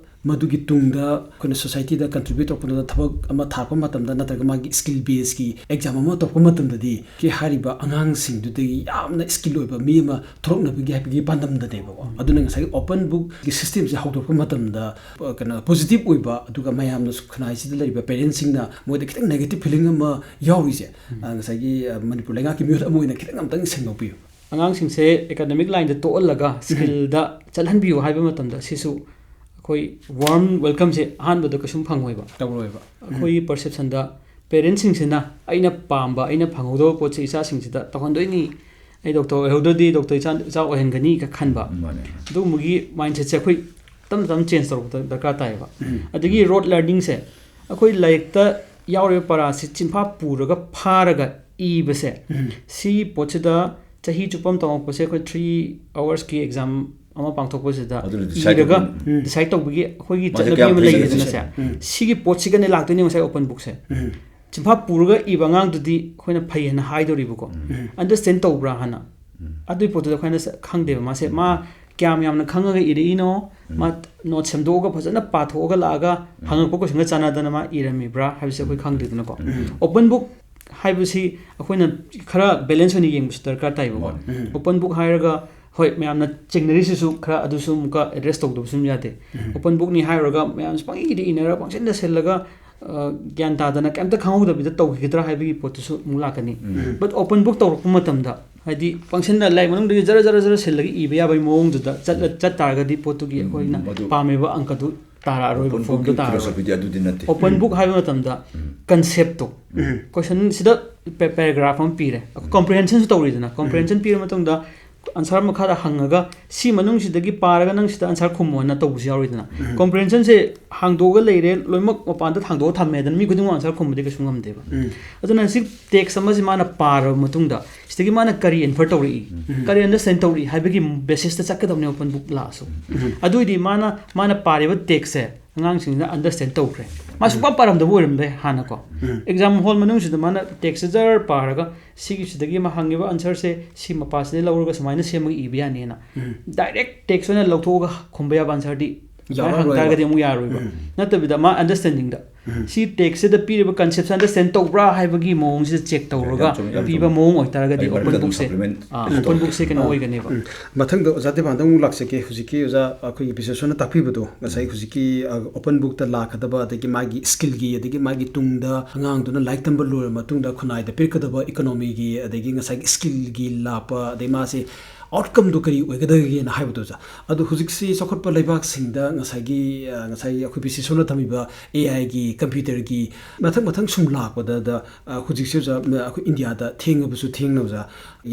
ꯃꯗꯨꯒꯤ ꯇꯨꯡꯗ ꯑꯩꯈꯣꯏꯅ ꯁꯣꯁꯥꯏꯇꯤꯗ ꯀꯟꯇ꯭ꯔꯤꯕ꯭ꯌꯨꯠ ꯇꯧꯔꯛꯄꯗ ꯊꯕꯛ ꯑꯃ ꯊꯥꯔꯛꯄ ꯃꯇꯝꯗ ꯅꯠꯇ꯭ꯔꯒ ꯃꯥꯒꯤ skill baseꯀꯤ exam ꯑꯃ ꯇꯧꯔꯛꯄ ꯃꯇꯝꯗꯗꯤ ꯀꯤ ꯍꯥꯏꯔꯤꯕ ꯑꯉꯥꯡꯁꯤꯡꯗꯨꯗꯒꯤ ꯌꯥꯝꯅ skill ꯑꯣꯏꯕ ꯃꯤ ꯑꯃ ꯊꯣꯔꯛꯅꯕꯒꯤ ꯍꯥꯏꯕꯒꯤ ꯄꯥꯟꯗꯝꯗꯅꯦꯕꯀꯣ꯫ ꯑꯗꯨꯅ ꯉꯁꯥꯏꯒꯤ open bookꯀꯤ systemꯁꯦ ꯍꯧꯗꯣꯔꯛꯄ ꯃꯇꯝꯗ, ꯑ, ꯀꯩꯅꯣ, positive ꯑꯣꯏꯕ, ꯑꯗꯨꯒ ꯃꯌꯥꯝꯅꯁꯨ ꯈꯨꯟꯅꯥꯏꯁꯤꯗ ꯂꯩꯔꯤꯕ parentsꯁꯤꯡꯅ ꯃꯣꯏꯗ ꯈꯤꯇꯪ negative feeling ꯑꯃ ꯌꯥꯎꯔꯤꯁꯦ, ꯑ, ꯉꯁꯥꯏꯒꯤ, ꯑ, ꯃꯅꯤꯄꯨꯔ ꯂꯩꯉꯥꯛꯀꯤ ꯃꯤꯍꯨꯠ ꯑꯃ ꯑꯣꯏꯅ ꯈꯤꯇꯪ ꯑꯝꯇꯪ ꯁꯦꯡꯗꯣꯛꯄꯤꯌꯨ꯫ ꯑꯉꯥꯡꯁꯤꯡꯁꯦ ꯑꯦꯀꯥꯗꯃꯤꯛ ꯂꯥꯏꯟꯗ ꯇꯣꯛꯍꯜꯂꯒ ꯁ꯭ꯀꯤꯜꯗ ꯆꯠꯍꯟꯕꯤꯌꯨ ꯍꯥꯏꯕ ꯃꯇꯝꯗ ꯁꯤꯁꯨ ꯑꯩꯈꯣꯏ ꯋꯥꯔꯝ ꯋꯦꯜꯀꯝꯁꯦ ꯑꯍꯥꯟꯕꯗ ꯀꯩꯁꯨꯝ ꯐꯪꯉꯣꯏꯕ꯫ ꯇꯧꯔꯣꯏꯕ꯫ ꯑꯩꯈꯣꯏꯒꯤ ꯄꯔꯁꯦꯞꯁꯟꯗ ꯄꯦꯔꯦꯟꯁꯁꯤꯡꯁꯤꯅ ꯑꯩꯅ ꯄꯥꯝꯕ, ꯑꯩꯅ ꯐꯪꯍꯧꯗꯕ ꯄꯣꯠꯁꯦ ꯏꯆꯥꯁꯤꯡꯁꯤꯗ ꯇꯧꯍꯟꯗꯣꯏꯅꯤ, ꯑꯩ ꯗꯣꯛꯇꯔ ꯑꯣꯏꯍꯧꯗ꯭ꯔꯗꯤ ꯗꯣꯛꯇꯔ ꯏꯆꯥ ꯏꯆꯥ ꯑꯣꯏꯍꯟꯒꯅꯤꯒ ꯈꯟꯕ꯫ ꯃꯥꯅꯦ꯫ ꯑꯗꯨꯒꯨꯝꯕꯒꯤ ꯃꯥꯏꯟꯁꯦꯠꯁꯦ ꯑꯩꯈꯣꯏ ꯇꯞꯅ ꯇꯞꯅ ꯆꯦꯟꯖ ꯇꯧꯔꯛꯄ ꯗꯔꯀꯥꯔ ꯇꯥꯏꯌꯦꯕ꯫ ꯑꯗꯒꯤ ꯔꯣꯠ ꯂꯔꯅꯤꯡꯁꯦ, ꯑꯩꯈꯣꯏ ꯂꯥꯏꯔꯤꯛꯇ ꯌꯥꯎꯔꯤꯕ ꯄꯔꯥꯁꯤ ꯆꯤꯟꯐꯥ ꯄꯨꯔꯒ ꯐꯥꯔꯒ ꯏꯕꯁꯦ, ꯁꯤꯒꯤ ꯄꯣꯠꯁꯤꯗ ꯆꯍꯤ ꯆꯨꯞꯄ ꯑꯃ ꯇꯝꯃꯛꯄꯁꯦ ꯑꯩꯈꯣꯏ ꯊ꯭ꯔꯤ ꯑꯋꯥꯔꯁꯀꯤ ꯑꯦꯛꯖꯥꯝ ꯑꯃ ꯄꯥꯡꯊꯣꯛꯄꯁꯤꯗ ꯑꯗꯨꯅ decide ꯏꯔꯒ ꯇꯧꯕ꯫ ꯗꯤꯁꯥꯏꯠ ꯇꯧꯕꯒꯤ ꯑꯩꯈꯣꯏꯒꯤ ꯃꯥꯁꯦ ꯆꯠꯅꯕꯤ ꯀꯌꯥꯝ ꯑꯃ ꯐꯖꯅ ꯂꯩꯔꯦꯗꯅ ꯁꯤꯁꯦ꯫ ꯁꯦ꯫ ꯁꯤꯒꯤ ꯄꯣꯠꯁꯤꯒꯅꯦ ꯂꯥꯛꯇꯣꯏꯅꯦ ꯉꯁꯥꯏ ꯑꯣꯄꯟ ꯕꯨꯛꯁꯦ꯫ ꯆꯤꯟꯐꯥ ꯄꯨꯔꯒ ꯏꯕ ꯑꯉꯥꯡꯗꯨꯗꯤ ꯑꯩꯈꯣꯏꯅ ꯐꯩ ꯍꯥꯏꯅ ꯍꯥꯏꯗꯧꯔꯤꯕꯀꯣ꯫ ꯑꯟꯗꯔꯁ꯭ꯇꯦꯟ ꯇꯧꯕ꯭ꯔꯥ ꯍꯥꯟꯅ? ꯑꯗꯨꯒꯤ ꯄꯣꯠꯇꯨꯗ ꯑꯩꯈꯣꯏꯅ ꯁ- ꯈꯪꯗꯦꯕ ꯃꯥꯁꯦ, ꯃꯥ ꯀꯌꯥꯝ ꯌꯥꯝꯅ ꯈꯪꯉꯒ ꯏꯔꯛꯏꯅꯣ, ꯃꯥ ꯅꯣꯠ ꯁꯦꯝꯗꯣꯛꯑꯒ ꯐꯖꯅ ꯄꯥꯊꯣꯛꯑꯒ ꯂꯥꯛꯑꯒ ꯍꯪꯉꯛꯄ ꯀꯣꯏꯁꯟꯒ ꯆꯥꯟꯅꯗꯅ ꯃꯥ ꯏꯔꯝꯃꯤꯕ꯭ꯔꯥ ꯍꯥꯏꯕꯁꯦ ꯑꯩꯈꯣꯏ ꯈꯪꯗꯦꯗꯅꯀꯣ꯫ ꯑꯣꯄꯟ ꯕꯨꯛ ꯍꯥꯏꯕꯁꯤ ꯑꯩꯈꯣꯏꯅ ꯈꯔ ꯕꯦꯂꯦꯟꯁ ꯑꯣꯏꯅ ꯌꯦꯡꯕꯁꯨ ꯗꯔꯀꯥꯔ ꯇꯥꯏꯕꯀꯣ꯫ ꯃꯥꯅꯦ꯫ ꯑꯣꯄꯟ ꯕꯨꯛ ꯍꯥꯏꯔꯒ ꯍꯣꯏ, ꯃꯌꯥꯝꯅ ꯆꯤꯡꯅꯔꯤꯁꯤꯁꯨ ꯈꯔ ꯑꯗꯨꯁꯨ ꯑꯃꯨꯛꯀ ꯑꯦꯗ꯭ꯔꯦꯁ ꯇꯧꯗꯕꯁꯨ ꯌꯥꯗꯦ꯫ ꯑꯣꯄꯟ ꯕꯨꯛꯅꯤ ꯍꯥꯏꯔꯨꯔꯒ ꯃꯌꯥꯝꯁꯦ ꯄꯪꯏꯗ ꯏꯅꯔꯒ ꯄꯪꯁꯤꯟꯗ ꯁꯤꯜꯂꯒ, ꯑ, ꯒ꯭ꯌꯥꯟ ꯇꯥꯗꯅ ꯀꯩꯝꯇ ꯈꯪꯍꯧꯗꯕꯤꯗ ꯇꯧꯈꯤꯒꯗ꯭ꯔꯥ ꯍꯥꯏꯕꯒꯤ ꯄꯣꯠꯇꯨꯁꯨ ꯑꯃꯨꯛ ꯂꯥꯛꯀꯅꯤ꯫ But open book ꯇꯧꯔꯛꯄ ꯃꯇꯝꯗ, ꯍꯥꯏꯗꯤ ꯄꯪꯁꯤꯟꯗ ꯂꯥꯏꯔꯤꯛ ꯃꯅꯨꯡꯗꯒꯤ ꯖꯔ ꯖꯔ ꯖꯔ ꯁꯤꯜꯂꯒ ꯏꯕ ꯌꯥꯕꯒꯤ ꯃꯑꯣꯡꯗꯨꯗ ꯆꯠꯂ ꯆꯠ ꯇꯥꯔꯒꯗꯤ ꯄꯣꯠꯇꯨꯒꯤ ꯑꯩꯈꯣꯏꯅ ꯃꯗꯨ ꯄꯥꯝꯃꯤꯕ ꯑꯪꯀꯗꯨ ꯇꯥꯔꯛꯑꯔꯣꯏꯕ, open ꯐꯣꯝꯗꯨ bookꯀꯤ ꯇꯥꯔꯛꯑꯔꯣꯏ꯫ philosophyꯗꯤ ꯑꯗꯨꯗꯤ ꯅꯠꯇꯦ꯫ ꯑꯣꯄꯟ ꯕꯨꯛ ꯍꯥꯏꯕ ꯃꯇꯝꯗ ꯀꯟꯁꯦꯞꯇꯣ, ꯀꯣꯏꯁꯟꯁꯤꯗ ꯄꯦ- ꯄꯦꯔꯥꯒ꯭ꯔꯥꯐ ꯑꯃ ꯄꯤꯔꯦ, ꯀꯝꯄ꯭ꯔꯤꯍꯦꯟꯁꯟꯁꯨ ꯇꯧꯔꯤꯗꯅ, ꯀꯝꯄ꯭ꯔꯤꯍꯦꯟꯁꯟ ꯄꯤꯔ ꯃꯇꯨꯡꯗ ꯑꯟꯁꯔ ꯃꯈꯥꯗ ꯍꯪꯉꯒ ꯁꯤ ꯃꯅꯨꯡꯁꯤꯗꯒꯤ ꯄꯥꯔꯒ ꯅꯪ ꯁꯤꯗ ꯑꯟꯁꯔ ꯈꯨꯝꯃꯣꯅ ꯇꯧꯕꯁꯨ ꯌꯥꯎꯔꯤꯗꯅ꯫ ꯀꯝꯄ꯭ꯔꯤꯍꯦꯟꯁꯟꯁꯦ ꯍꯥꯡꯗꯣꯛꯑꯒ ꯂꯩꯔꯦ, ꯂꯣꯏꯅꯃꯛ ꯃꯄꯥꯟꯗ ꯊꯥꯡꯗꯣꯛꯑ ꯊꯝꯃꯦꯗꯅ, ꯃꯤ ꯈꯨꯗꯤꯡꯃꯛ ꯑꯟꯁꯔ ꯈꯨꯝꯕꯗꯤ ꯀꯩꯁꯨ ꯉꯝꯗꯦꯕ꯫ ꯑꯗꯨꯅ ꯁꯤ ꯇꯦꯛꯁ ꯑꯃꯁꯤ ꯃꯥꯅ ꯄꯥꯔꯕ ꯃꯇꯨꯡꯗ ꯁꯤꯗꯒꯤ ꯃꯥꯅ ꯀꯔꯤ ꯏꯟꯐꯔ ꯇꯧꯔꯛꯏ, ꯀꯔꯤ ꯑꯟꯗꯔꯁ꯭ꯇꯦꯟ ꯇꯧꯔꯛꯏ ꯍꯥꯏꯕꯒꯤ ꯕꯦꯁꯤꯁꯇ ꯆꯠꯀꯗꯕꯅꯦ ꯑꯣꯄꯟ ꯕꯨꯛ ꯂꯥꯛꯑꯁꯨ꯫ ꯑꯗꯨꯑꯣꯏꯗꯤ ꯃꯥꯅ ꯃꯥꯅ ꯄꯥꯔꯤꯕ ꯇꯦꯛꯁꯁꯦ ꯑꯉꯥꯡꯁꯤꯡꯁꯤꯅ ꯑꯟꯗꯔꯁ꯭ꯇꯦꯟ ꯇꯧꯈ꯭ꯔꯦ꯫ ꯃꯥ ꯁꯨꯡꯄꯥ ꯄꯥꯔꯝꯗꯕ ꯑꯣꯏꯔꯝꯕ ꯌꯥꯏ ꯍꯥꯟꯅꯀꯣ꯫ ꯑꯦꯛꯖꯥꯝ ꯍꯣꯜ ꯃꯅꯨꯡꯁꯤꯗ ꯃꯥꯅ ꯇꯦꯛꯁꯁꯦ ꯖꯔ ꯄꯥꯔꯒ ꯁꯤꯒꯤꯁꯤꯗꯒꯤ ꯑꯃ ꯍꯪꯉꯤꯕ ꯑꯟꯁꯔꯁꯦ ꯁꯤ ꯃꯄꯥꯁꯤꯗꯒꯤ ꯂꯧꯔꯒ ꯁꯨꯃꯥꯏꯅ ꯁꯦꯝꯃꯒ ꯏꯕ ꯌꯥꯅꯤꯅ ꯗꯥꯏꯔꯦꯛ ꯇꯦꯛꯁ ꯑꯣꯏꯅ ꯂꯧꯊꯣꯛꯑꯒ ꯈꯨꯝꯕ ꯌꯥꯕ ꯑꯟꯁꯔꯗꯤ ꯁꯨꯃꯥꯏꯅ ꯍꯪ ꯌꯥꯔꯔꯣꯏꯕ꯫ ꯇꯥꯔꯒꯗꯤ ꯑꯃꯨꯛ ꯌꯥꯔꯣꯏꯕ꯫ ꯅꯠꯇꯕꯤꯗ ꯃꯥ ꯑꯟꯗꯔꯁ꯭ꯇꯦꯟꯗꯤꯡꯗ ꯁꯤ ꯇꯦꯛꯁꯁꯤꯗ ꯄꯤꯔꯤꯕ ꯀꯟꯁꯦꯞꯁꯦ ꯑꯟꯗꯔꯁ꯭ꯇꯦꯟ ꯇꯧꯕ꯭ꯔꯥ ꯍꯥꯏꯕꯒꯤ ꯃꯑꯣꯡꯁꯤꯗ ꯆꯦꯛ ꯇꯧꯔꯒ ꯌꯥꯝ ꯆꯨꯝꯃꯤ, ꯌꯥꯝ ꯄꯤꯕ ꯆꯨꯝꯃꯤ꯫ ꯃꯑꯣꯡ ꯑꯣꯏꯇꯥꯔꯒꯗꯤ ꯑꯩ ꯃꯔꯛꯇ ꯑꯣꯄꯟ ꯑꯗꯨꯝ ꯕꯨꯛꯁꯦ supplement ꯑꯥ, ꯇꯧꯒꯦ꯫ ꯑꯣꯄꯟ ꯕꯨꯛꯁꯦ ꯀꯩꯅꯣ ꯑꯣꯏꯒꯅꯦꯕ. ꯎꯝ. ꯃꯊꯪꯗ ꯑꯣꯖꯥ ꯗꯦꯕꯥꯟꯗ ꯑꯃꯨꯛ ꯂꯥꯛꯆꯒꯦ. ꯍꯧꯖꯤꯛꯀꯤ ꯑꯣꯖꯥ ꯑꯩꯈꯣꯏꯒꯤ ꯕꯤꯁꯦꯁꯣꯔꯅ ꯇꯥꯛꯄꯤꯕꯗꯣ, ꯉꯁꯥꯏ ꯍꯧꯖꯤꯛꯀꯤ ꯑꯣꯄꯟ ꯕꯨꯛꯇ ꯂꯥꯛꯀꯗꯕ, ꯑꯗꯒꯤ ꯃꯥꯒꯤ ꯁ꯭ꯀꯤꯜꯒꯤ, ꯑꯗꯒꯤ ꯃꯥꯒꯤ ꯇꯨꯡꯗ ꯑꯉꯥꯡꯗꯨꯅ ꯂꯥꯏꯔꯤꯛ ꯇꯝꯕ ꯂꯣꯏꯔꯕ ꯃꯇꯨꯡꯗ ꯈꯨꯟꯅꯥꯏꯗ ꯄꯤꯔꯛꯀꯗꯕ ꯏꯀꯣꯅꯣꯃꯤꯒꯤ, ꯑꯗꯒꯤ ꯉꯁꯥꯏꯒꯤ ꯁ꯭ꯀꯤꯜꯒꯤ ꯂꯥꯛꯄ, ꯑꯗꯩ ꯃꯥꯁꯦ ꯑꯥꯎꯠꯀꯝꯗꯣ ꯀꯔꯤ ꯑꯣꯏꯒꯗꯒꯦꯅ ꯍꯥꯏꯕꯗꯣ ꯑꯣꯖꯥ. ꯑꯗꯣ ꯍꯧꯖꯤꯛꯁꯤ ꯆꯥꯎꯈꯠꯄ ꯂꯩꯕꯥꯛꯁꯤꯡꯗ ꯉꯁꯥꯏꯒꯤ, ꯑ, ꯉꯁꯥꯏꯒꯤ ꯑꯩꯈꯣꯏ ꯕꯤꯁꯦꯁꯣꯔꯅ ꯊꯝꯃꯤꯕ ꯑꯦ ꯑꯥꯏꯒꯤ, ꯀꯝꯄ꯭ꯌꯨꯇꯔꯒꯤ ꯃꯊꯪ ꯃꯊꯪ ꯁꯨꯝ ꯂꯥꯛꯄꯗ, ꯗ, ꯑ, ꯍꯧꯖꯤꯛꯁꯦ ꯑꯣꯖꯥ, ꯃ-, ꯑꯩꯈꯣꯏ ꯏꯟꯗꯤꯌꯥꯗ ꯊꯦꯡꯉꯕꯁꯨ ꯊꯦꯡꯅ ꯑꯣꯖꯥ,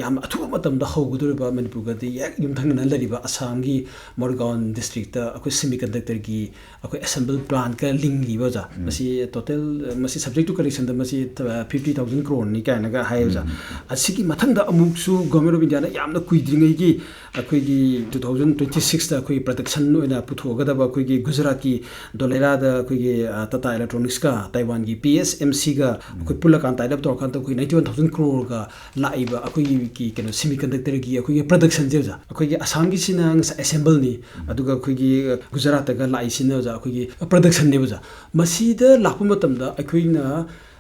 ꯌꯥꯝꯅ ꯑꯊꯨꯕ ꯃꯇꯝꯗ ꯍꯧꯒꯗꯧꯔꯤꯕ ꯃꯅꯤꯄꯨꯔꯒꯗꯤ ꯍꯦꯛ ꯌꯨꯝꯊꯪꯅꯅ ꯂꯩꯔꯤꯕ ꯑꯁꯥꯝꯒꯤ ꯃꯣꯔꯒꯥꯎꯟ ꯗꯤꯁꯇ꯭ꯔꯤꯛꯇ ꯑꯩꯈꯣꯏ ꯁꯦꯃꯤ ꯀꯟꯗꯛꯇꯔꯒꯤ ꯑꯩꯈꯣꯏ ꯑꯦꯁꯦꯝꯕꯜ ꯄ꯭ꯂꯥꯟꯠꯀ ꯂꯤꯡꯂꯤꯕ ꯑꯣꯖꯥ. ꯃꯁꯤ ꯇꯣꯇꯦꯜ, ꯃꯁꯤ subject to collectionꯗ ꯃꯁꯤ, ꯑ, fifty thousand crore ꯀꯥꯏꯅꯒ ꯍꯥꯏ ꯑꯣꯖꯥ. ꯑꯁꯤꯒꯤ ꯃꯊꯪꯗ ꯑꯃꯨꯛꯁꯨ Government of Indiaꯅ ꯌꯥꯝꯅ ꯀꯨꯏꯗ꯭ꯔꯤꯉꯩꯒꯤ ꯑꯩꯈꯣꯏꯒꯤ two thousand twenty sixꯇ ꯑꯩꯈꯣꯏ production ꯑꯣꯏꯅ ꯄꯨꯊꯣꯛꯀꯗꯕ ꯑꯩꯈꯣꯏꯒꯤ ꯒꯨꯖꯔꯥꯠꯀꯤ ꯗꯣꯂꯦꯔꯥꯗ ꯑꯩꯈꯣꯏꯒꯤ, ꯑ, Tata Electronicsꯀ ꯇꯥꯏꯋꯥꯟꯒꯤ ꯄꯤ ꯑꯦꯁ ꯑꯦꯝ ꯁꯤꯒ ꯑꯩꯈꯣꯏ ꯄꯨꯜꯂꯀꯥꯟ tie up ꯇꯧꯔꯀꯥꯟꯗ ꯑꯩꯈꯣꯏ ninety one thousand croreꯒ ꯂꯥꯛꯏꯕ ꯑꯩꯈꯣꯏꯒꯤ ꯀꯩꯅꯣ ꯁꯦꯃꯤ ꯀꯟꯗꯛꯇꯔꯒꯤ ꯑꯩꯈꯣꯏꯒꯤ productionꯁꯦ ꯑꯣꯖꯥ. ꯑꯩꯈꯣꯏꯒꯤ ꯑꯁꯥꯝꯒꯤꯁꯤꯅ ꯉꯁꯥꯏ ꯑꯦꯁꯦꯝꯕꯜꯅꯤ, ꯑꯗꯨꯒ ꯑꯩꯈꯣꯏꯒꯤ ꯒꯨꯖꯔꯥꯠꯇꯒ ꯂꯥꯛꯏꯁꯤꯅ ꯑꯣꯖꯥ ꯑꯩꯈꯣꯏꯒꯤ productionꯅꯦꯕ ꯑꯣꯖꯥ. ꯃꯁꯤꯗ ꯂꯥꯛꯄ ꯃꯇꯝꯗ ꯑꯩꯈꯣꯏꯅ,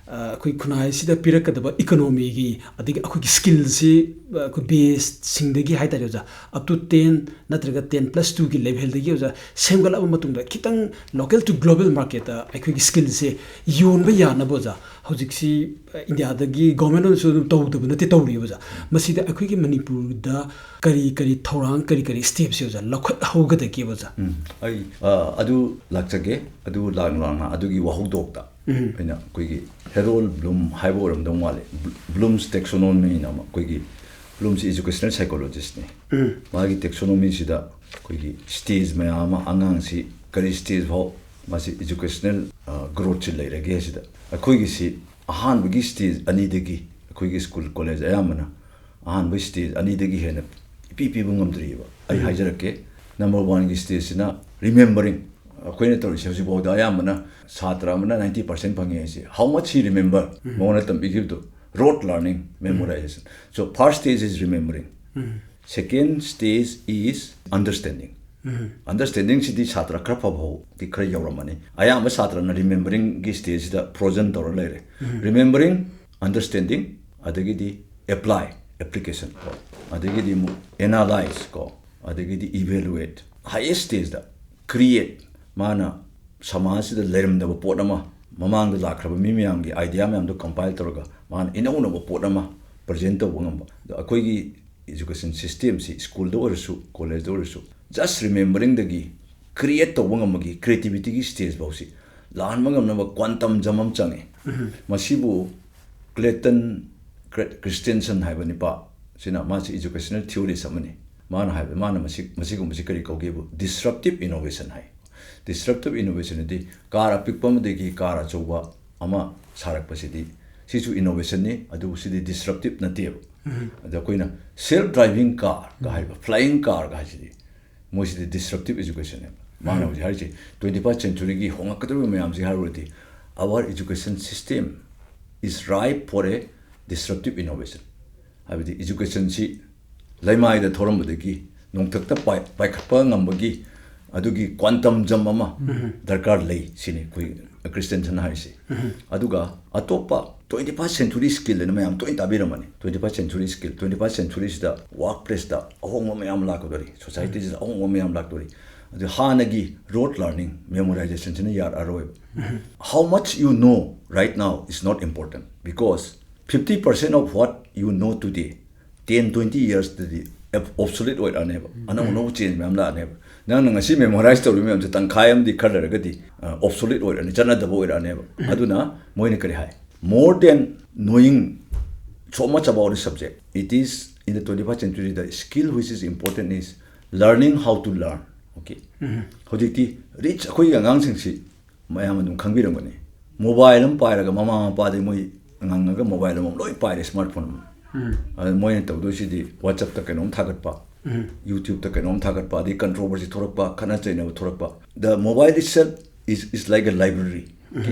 ꯑ, ꯑꯩꯈꯣꯏ ꯈꯨꯟꯅꯥꯏꯁꯤꯗ ꯄꯤꯔꯛꯀꯗꯕ ꯏꯀꯣꯅꯣꯃꯤꯒꯤ, ꯑꯗꯒꯤ ꯑꯩꯈꯣꯏꯒꯤ ꯁ꯭ꯀꯤꯜꯁꯤ, ꯑ, ꯑꯩꯈꯣꯏ ꯕꯦꯁꯁꯤꯡꯗꯒꯤ ꯍꯥꯏ ꯇꯥꯔꯦ ꯑꯣꯖꯥ, up to ten ꯅꯠꯇ꯭ꯔꯒ ten plus twoꯒꯤ ꯂꯦꯚꯦꯜꯗꯒꯤ ꯑꯣꯖꯥ ꯁꯦꯝꯒꯠꯂꯛꯄ ꯃꯇꯨꯡꯗ ꯈꯤꯇꯪ local to global marketꯇ ꯑꯩꯈꯣꯏꯒꯤ ꯁ꯭ꯀꯤꯜꯁꯦ ꯌꯣꯟꯕ ꯌꯥꯅꯕ ꯑꯣꯖꯥ, ꯍꯧꯖꯤꯛꯁꯤ, ꯑ, ꯏꯟꯗꯤꯌꯥꯗꯒꯤ ꯒꯣꯔꯃꯦꯟꯅꯁꯨ ꯑꯗꯨꯝ ꯇꯧꯗꯕ ꯅꯠꯇꯦ, ꯇꯧꯔꯤꯕ ꯑꯣꯖꯥ. ꯃꯁꯤꯗ ꯑꯩꯈꯣꯏꯒꯤ ꯃꯅꯤꯄꯨꯔꯗ ꯀꯔꯤ ꯀꯔꯤ ꯊꯧꯔꯥꯡ, ꯀꯔꯤ ꯀꯔꯤ ꯁ꯭ꯇꯦꯞꯁꯦ ꯑꯣꯖꯥ ꯂꯧꯈꯠꯍꯧꯒꯗꯒꯦꯕ ꯑꯣꯖꯥ? ꯎꯝ, ꯑꯩ, ꯑ, ꯑꯗꯨ ꯂꯥꯛꯆꯒꯦ꯫ ꯑꯗꯨ ꯂꯥꯛꯅ ꯂꯥꯛꯅ ꯑꯗꯨꯒꯤ ꯋꯥꯍꯧꯗꯣꯛꯇ ꯑꯩꯅ ꯑꯩꯈꯣꯏꯒꯤ ꯍꯦꯔꯣꯜ ꯕ꯭ꯂꯨꯝ ꯍꯥꯏꯕ ꯑꯣꯏꯔꯝꯗꯧ ꯃꯥꯜꯂꯦ, ꯕ꯭ꯂꯨꯝꯁ ꯇꯦꯛꯁꯣꯅꯣꯃꯤꯅ ꯑꯃ, ꯑꯩꯈꯣꯏꯒꯤ ꯕ꯭ꯂꯨꯝꯁꯤ educational psychologistꯅꯤ꯫ ꯃꯥꯒꯤ ꯇꯦꯛꯁꯣꯅꯣꯃꯤꯁꯤꯗ ꯑꯩꯈꯣꯏꯒꯤ ꯁ꯭ꯇꯦꯖ ꯃꯌꯥꯝ ꯑꯃ, ꯑꯉꯥꯡꯁꯤ ꯀꯔꯤ ꯁ꯭ꯇꯦꯖ ꯐꯥꯎ ꯃꯥꯁꯤ educational, ꯑ, growthꯁꯤ ꯂꯩꯔꯒꯦ ꯍꯥꯏꯁꯤꯗ, ꯑꯩꯈꯣꯏꯒꯤꯁꯤ ꯑꯍꯥꯟꯕꯒꯤ ꯁ꯭ꯇꯦꯖ ꯑꯅꯤꯗꯒꯤ, ꯑꯩꯈꯣꯏꯒꯤ ꯁ꯭ꯀꯨꯜ ꯀꯣꯂꯦꯖ ꯑꯌꯥꯝꯕꯅ ꯑꯍꯥꯟꯕ ꯁ꯭ꯇꯦꯖ ꯑꯅꯤꯗꯒꯤ ꯍꯦꯟꯅ ꯏꯄꯤ ꯄꯤꯕ ꯉꯝꯗ꯭ꯔꯤꯑꯕ꯫ ꯑꯩ ꯍꯥꯏꯖꯔꯛꯀꯦ, number oneꯒꯤ ꯁ꯭ꯇꯦꯖꯁꯤꯅ remembering꯫ ꯑꯩꯈꯣꯏꯅ ꯇꯧꯔꯤꯁꯦ ꯍꯧꯖꯤꯛꯐꯥꯎꯗ ꯑꯌꯥꯝꯕꯅ ꯁꯥꯇ꯭ꯔ ꯑꯃꯅ ninety percent ꯐꯪꯉꯦ ꯍꯥꯏꯁꯦ, how much he remember, ꯃꯉꯣꯟꯗ ꯇꯝꯕꯤꯈꯤꯕꯗꯣ, rote learning, memorization. So first stage is remembering. Second stage is understanding. ꯑꯟꯗꯔꯁ꯭ꯇꯦꯟꯗꯤꯡꯁꯤꯗꯤ ꯁꯥꯇ꯭ꯔ ꯈꯔ ꯐꯕ ꯐꯥꯎꯗꯤ ꯈꯔ ꯌꯧꯔꯝꯃꯅꯤ꯫ ꯑꯌꯥꯝꯕ ꯁꯥꯇ꯭ꯔꯅ ꯔꯤꯃꯦꯝꯕꯔꯤꯡꯒꯤ ꯁ꯭ꯇꯦꯖꯁꯤꯗ ꯐ꯭ꯔꯣꯖꯟ ꯇꯧꯔ ꯂꯩꯔꯦ꯫ ꯔꯤꯃꯦꯝꯕꯔꯤꯡ, ꯑꯟꯗꯔꯁ꯭ꯇꯦꯟꯗꯤꯡ, ꯑꯗꯒꯤꯗꯤ ꯑꯦꯄ꯭ꯂꯥꯏ, ꯑꯦꯄ꯭ꯂꯤꯀꯦꯁꯟ ꯀꯣ, ꯑꯗꯒꯤꯗꯤ ꯑꯃꯨꯛ ꯑꯦꯅꯥꯂꯥꯏꯖ ꯀꯣ, ꯑꯗꯒꯤꯗꯤ ꯏꯚꯦꯂꯨꯑꯦꯠ, ꯍꯥꯏꯌꯦꯁ ꯁ꯭ꯇꯦꯖꯇ ꯀ꯭ꯔꯤꯌꯦꯠ, ꯃꯥꯅ ꯁꯃꯥꯖꯁꯤꯗ ꯂꯩꯔꯝꯗꯕ ꯄꯣꯠ ꯑꯃ, ꯃꯃꯥꯡꯗ ꯂꯥꯛꯈ꯭ꯔꯕ ꯃꯤ ꯃꯌꯥꯝꯒꯤ ꯑꯥꯏꯗꯤꯌꯥ ꯃꯌꯥꯝꯗꯣ ꯀꯝꯄꯥꯏꯜ ꯇꯧꯔꯒ ꯃꯥꯅ ꯏꯅꯧ ꯅꯧꯕ ꯄꯣꯠ ꯑꯃ ꯄ꯭ꯔꯖꯦꯟ ꯇꯧꯕ ꯉꯝꯕ꯫ ꯑꯗꯣ ꯑꯩꯈꯣꯏꯒꯤ ꯏꯖꯨꯀꯦꯁꯟ ꯁꯤꯁꯇꯦꯝꯁꯤ, ꯁ꯭ꯀꯨꯜꯗ ꯑꯣꯏꯔꯁꯨ, ꯀꯣꯂꯦꯖꯇ ꯑꯣꯏꯔꯁꯨ, ꯖꯁ ꯔꯤꯃꯦꯝꯕꯔꯤꯡꯗꯒꯤ ꯀ꯭ꯔꯤꯌꯦꯠ ꯇꯧꯕ ꯉꯝꯕꯒꯤ, ꯀ꯭ꯔꯤꯌꯦꯇꯤꯕꯤꯇꯤꯒꯤ ꯁ꯭ꯇꯦꯖ ꯐꯥꯎꯁꯤ ꯂꯥꯟꯕ ꯉꯝꯅꯕ ꯀ꯭ꯋꯥꯟꯇꯝ ꯖꯝ ꯑꯃ ꯆꯪꯉꯦ꯫ ꯃꯁꯤꯕꯨ ꯀ꯭ꯂꯦꯇꯟ ꯀ꯭ꯔꯦ-, ꯀ꯭ꯔꯤꯁꯇꯦꯟꯁꯟ ꯍꯥꯏꯕ ꯅꯤꯄꯥ ꯁꯤꯅ, ꯃꯥꯁꯤ ꯏꯖꯨꯀꯦꯁꯅꯦꯜ ꯊꯤꯑꯣꯔꯤꯁ ꯑꯃꯅꯤ꯫ ꯃꯥꯅ ꯍꯥꯏꯕ, ꯃꯥꯅ ꯃꯁꯤ, ꯃꯁꯤꯒꯨꯝꯕꯁꯤ ꯀꯔꯤ ꯀꯧꯒꯦꯕꯨ, ꯗꯤꯁꯔꯞꯇꯤꯞ ꯏꯅꯣꯚꯦꯁꯟ ꯍꯥꯏ꯫ ꯗꯤꯁꯔꯞꯇꯤꯞ ꯏꯅꯣꯚꯦꯁꯟ ꯑꯗꯤ ꯀꯥꯔ ꯑꯄꯤꯛꯄ ꯑꯃꯗꯒꯤ ꯀꯥꯔ ꯑꯆꯧꯕ ꯑꯃ ꯁꯥꯔꯛꯄꯁꯤꯗꯤ, ꯁꯤꯁꯨ ꯏꯅꯣꯚꯦꯁꯟꯅꯤ, ꯑꯗꯨꯕꯨ ꯁꯤꯗꯤ ꯗꯤꯁꯔꯞꯇꯤꯞ ꯅꯠꯇꯦꯕ꯫ ꯑꯗ ꯑꯩꯈꯣꯏꯅ ꯁꯦꯜꯐ ꯗ꯭ꯔꯥꯏꯚꯤꯡ ꯀꯥꯔꯒ ꯍꯥꯏꯕ, ꯐ꯭ꯂꯥꯏꯌꯤꯡ ꯀꯥꯔꯒ ꯍꯥꯏꯁꯤꯗꯤ, ꯃꯣꯏꯁꯤꯗꯤ ꯗꯤꯁꯔꯞꯇꯤꯞ ꯏꯖꯨꯀꯦꯁꯟꯅꯦꯕ꯫ ꯃꯥꯅ ꯍꯧꯖꯤꯛ ꯍꯥꯏꯔꯤꯁꯦ, ꯇ꯭ꯋꯦꯟꯇꯤ ꯐꯥꯔꯁ ꯁꯦꯟꯆꯨꯔꯤꯒꯤ ꯍꯣꯡꯂꯛꯀꯗꯧꯔꯤꯕ ꯃꯌꯥꯝꯁꯤ ꯍꯥꯏꯔꯨꯔꯗꯤ, our education system is ripe for a disruptive innovation꯫ ꯍꯥꯏꯕꯗꯤ ꯏꯖꯨꯀꯦꯁꯟꯁꯤ ꯂꯩꯃꯥꯏꯗ ꯊꯧꯔꯝꯕꯗꯒꯤ ꯅꯣꯡꯊꯛꯇ ꯄꯥꯏ-, ꯄꯥꯏꯈꯠꯄ ꯉꯝꯕꯒꯤ ꯑꯗꯨꯒꯤ ꯀ꯭ꯋꯥꯟꯇꯝ ꯖꯝ ꯑꯃ ꯗꯔꯀꯥꯔ ꯂꯩ ꯁꯤꯅꯤ ꯑꯩꯈꯣꯏ ꯀ꯭ꯔꯤꯁꯇꯦꯟꯁꯟ ꯍꯥꯏꯔꯤꯁꯤ꯫ ꯑꯗꯨꯒ ꯑꯇꯣꯞꯄ ꯇ꯭ꯋꯦꯟꯇꯤ ꯐꯥꯔꯁ ꯁꯦꯟꯆꯨꯔꯤ ꯁ꯭ꯀꯤꯜ ꯍꯥꯏꯅ ꯃꯌꯥꯝ ꯇꯣꯏꯅ ꯇꯥꯕꯤꯔꯝꯃꯅꯤ꯫ Twenty first century skill, twenty first ꯁꯦꯟꯆꯨꯔꯤꯁꯤꯗ ꯋꯥꯔꯛ ꯄ꯭ꯂꯦꯁꯇ ꯑꯍꯣꯡꯕ ꯃꯌꯥꯝ ꯂꯥꯛꯀꯗꯧꯔꯤ, ꯁꯣꯁꯥꯏꯇꯤꯁꯤꯗ ꯑꯍꯣꯡꯕ ꯃꯌꯥꯝ ꯂꯥꯛꯇꯧꯔꯤ꯫ ꯑꯗꯨ ꯍꯥꯟꯅꯒꯤ ꯔꯣꯠ ꯂꯔꯅꯤꯡ, ꯃꯦꯃꯣꯔꯥꯏꯖꯦꯁꯟꯁꯤꯅ ꯌꯥꯔꯛꯑꯔꯣꯏꯕ꯫ How much you know right now is not important, because fifty percent of what you know today, ten, twenty yearsꯇꯗꯤ ꯑꯣꯞꯁꯣꯂꯤꯠ ꯑꯣꯏꯔꯛꯑꯅꯦꯕ꯫ ꯑꯅꯧ ꯑꯅꯧꯕ ꯆꯦꯟꯖ ꯃꯌꯥꯝ ꯂꯥꯛꯑꯅꯦꯕ꯫ ꯅꯪꯅ ꯉꯁꯤ ꯃꯦꯃꯣꯔꯥꯏꯁ ꯇꯧꯔꯤꯕ ꯃꯌꯥꯝꯁꯦ ꯇꯪꯈꯥꯏ ꯑꯃꯗꯤ ꯈꯔ ꯂꯩꯔꯒꯗꯤ ꯑꯣꯞꯁꯣꯂꯤꯠ ꯑꯣꯏꯔꯛꯑꯅꯤ, ꯆꯠꯅꯗꯕ ꯑꯣꯏꯔꯛꯑꯅꯦꯕ꯫ ꯑꯗꯨꯅ ꯃꯣꯏꯅ ꯀꯔꯤ ꯍꯥꯏ? More than knowing so much about the subject, it is in the twenty-first century, the skill which is important is learning how to learn꯫ Okay? ꯍꯧꯖꯤꯛꯇꯤ ꯔꯤꯆ ꯑꯩꯈꯣꯏꯒꯤ ꯑꯉꯥꯡꯁꯤꯡꯁꯤ ꯃꯌꯥꯝ ꯑꯗꯨꯝ ꯈꯪꯕꯤꯔꯝꯒꯅꯤ꯫ ꯃꯣꯕꯥꯏꯜ ꯑꯃ ꯄꯥꯏꯔꯒ ꯃꯃꯥ ꯃꯄꯥꯗꯒꯤ ꯃꯣꯏ ꯉꯪꯉꯒ ꯃꯣꯕꯥꯏꯜ ꯑꯃꯃꯝ ꯂꯣꯏ ꯄꯥꯏꯔꯦ, ꯁ꯭ꯃꯥꯔꯠ ꯐꯣꯟ ꯑꯃ꯫ ꯑꯗ ꯃꯣꯏꯅ ꯇꯧꯗꯣꯏꯁꯤꯗꯤ WhatsAppꯇ ꯀꯩꯅꯣꯝ ꯊꯥꯒꯠꯄ, YouTubeꯇ ꯀꯩꯅꯣꯝ ꯊꯥꯒꯠꯄ, ꯑꯗꯩ ꯀꯟꯇ꯭ꯔꯣꯚꯔꯁꯤ ꯊꯣꯔꯛꯄ, ꯈꯠꯅ ꯆꯩꯅꯕ ꯊꯣꯔꯛꯄ꯫ The mobile itself is, is like a library꯫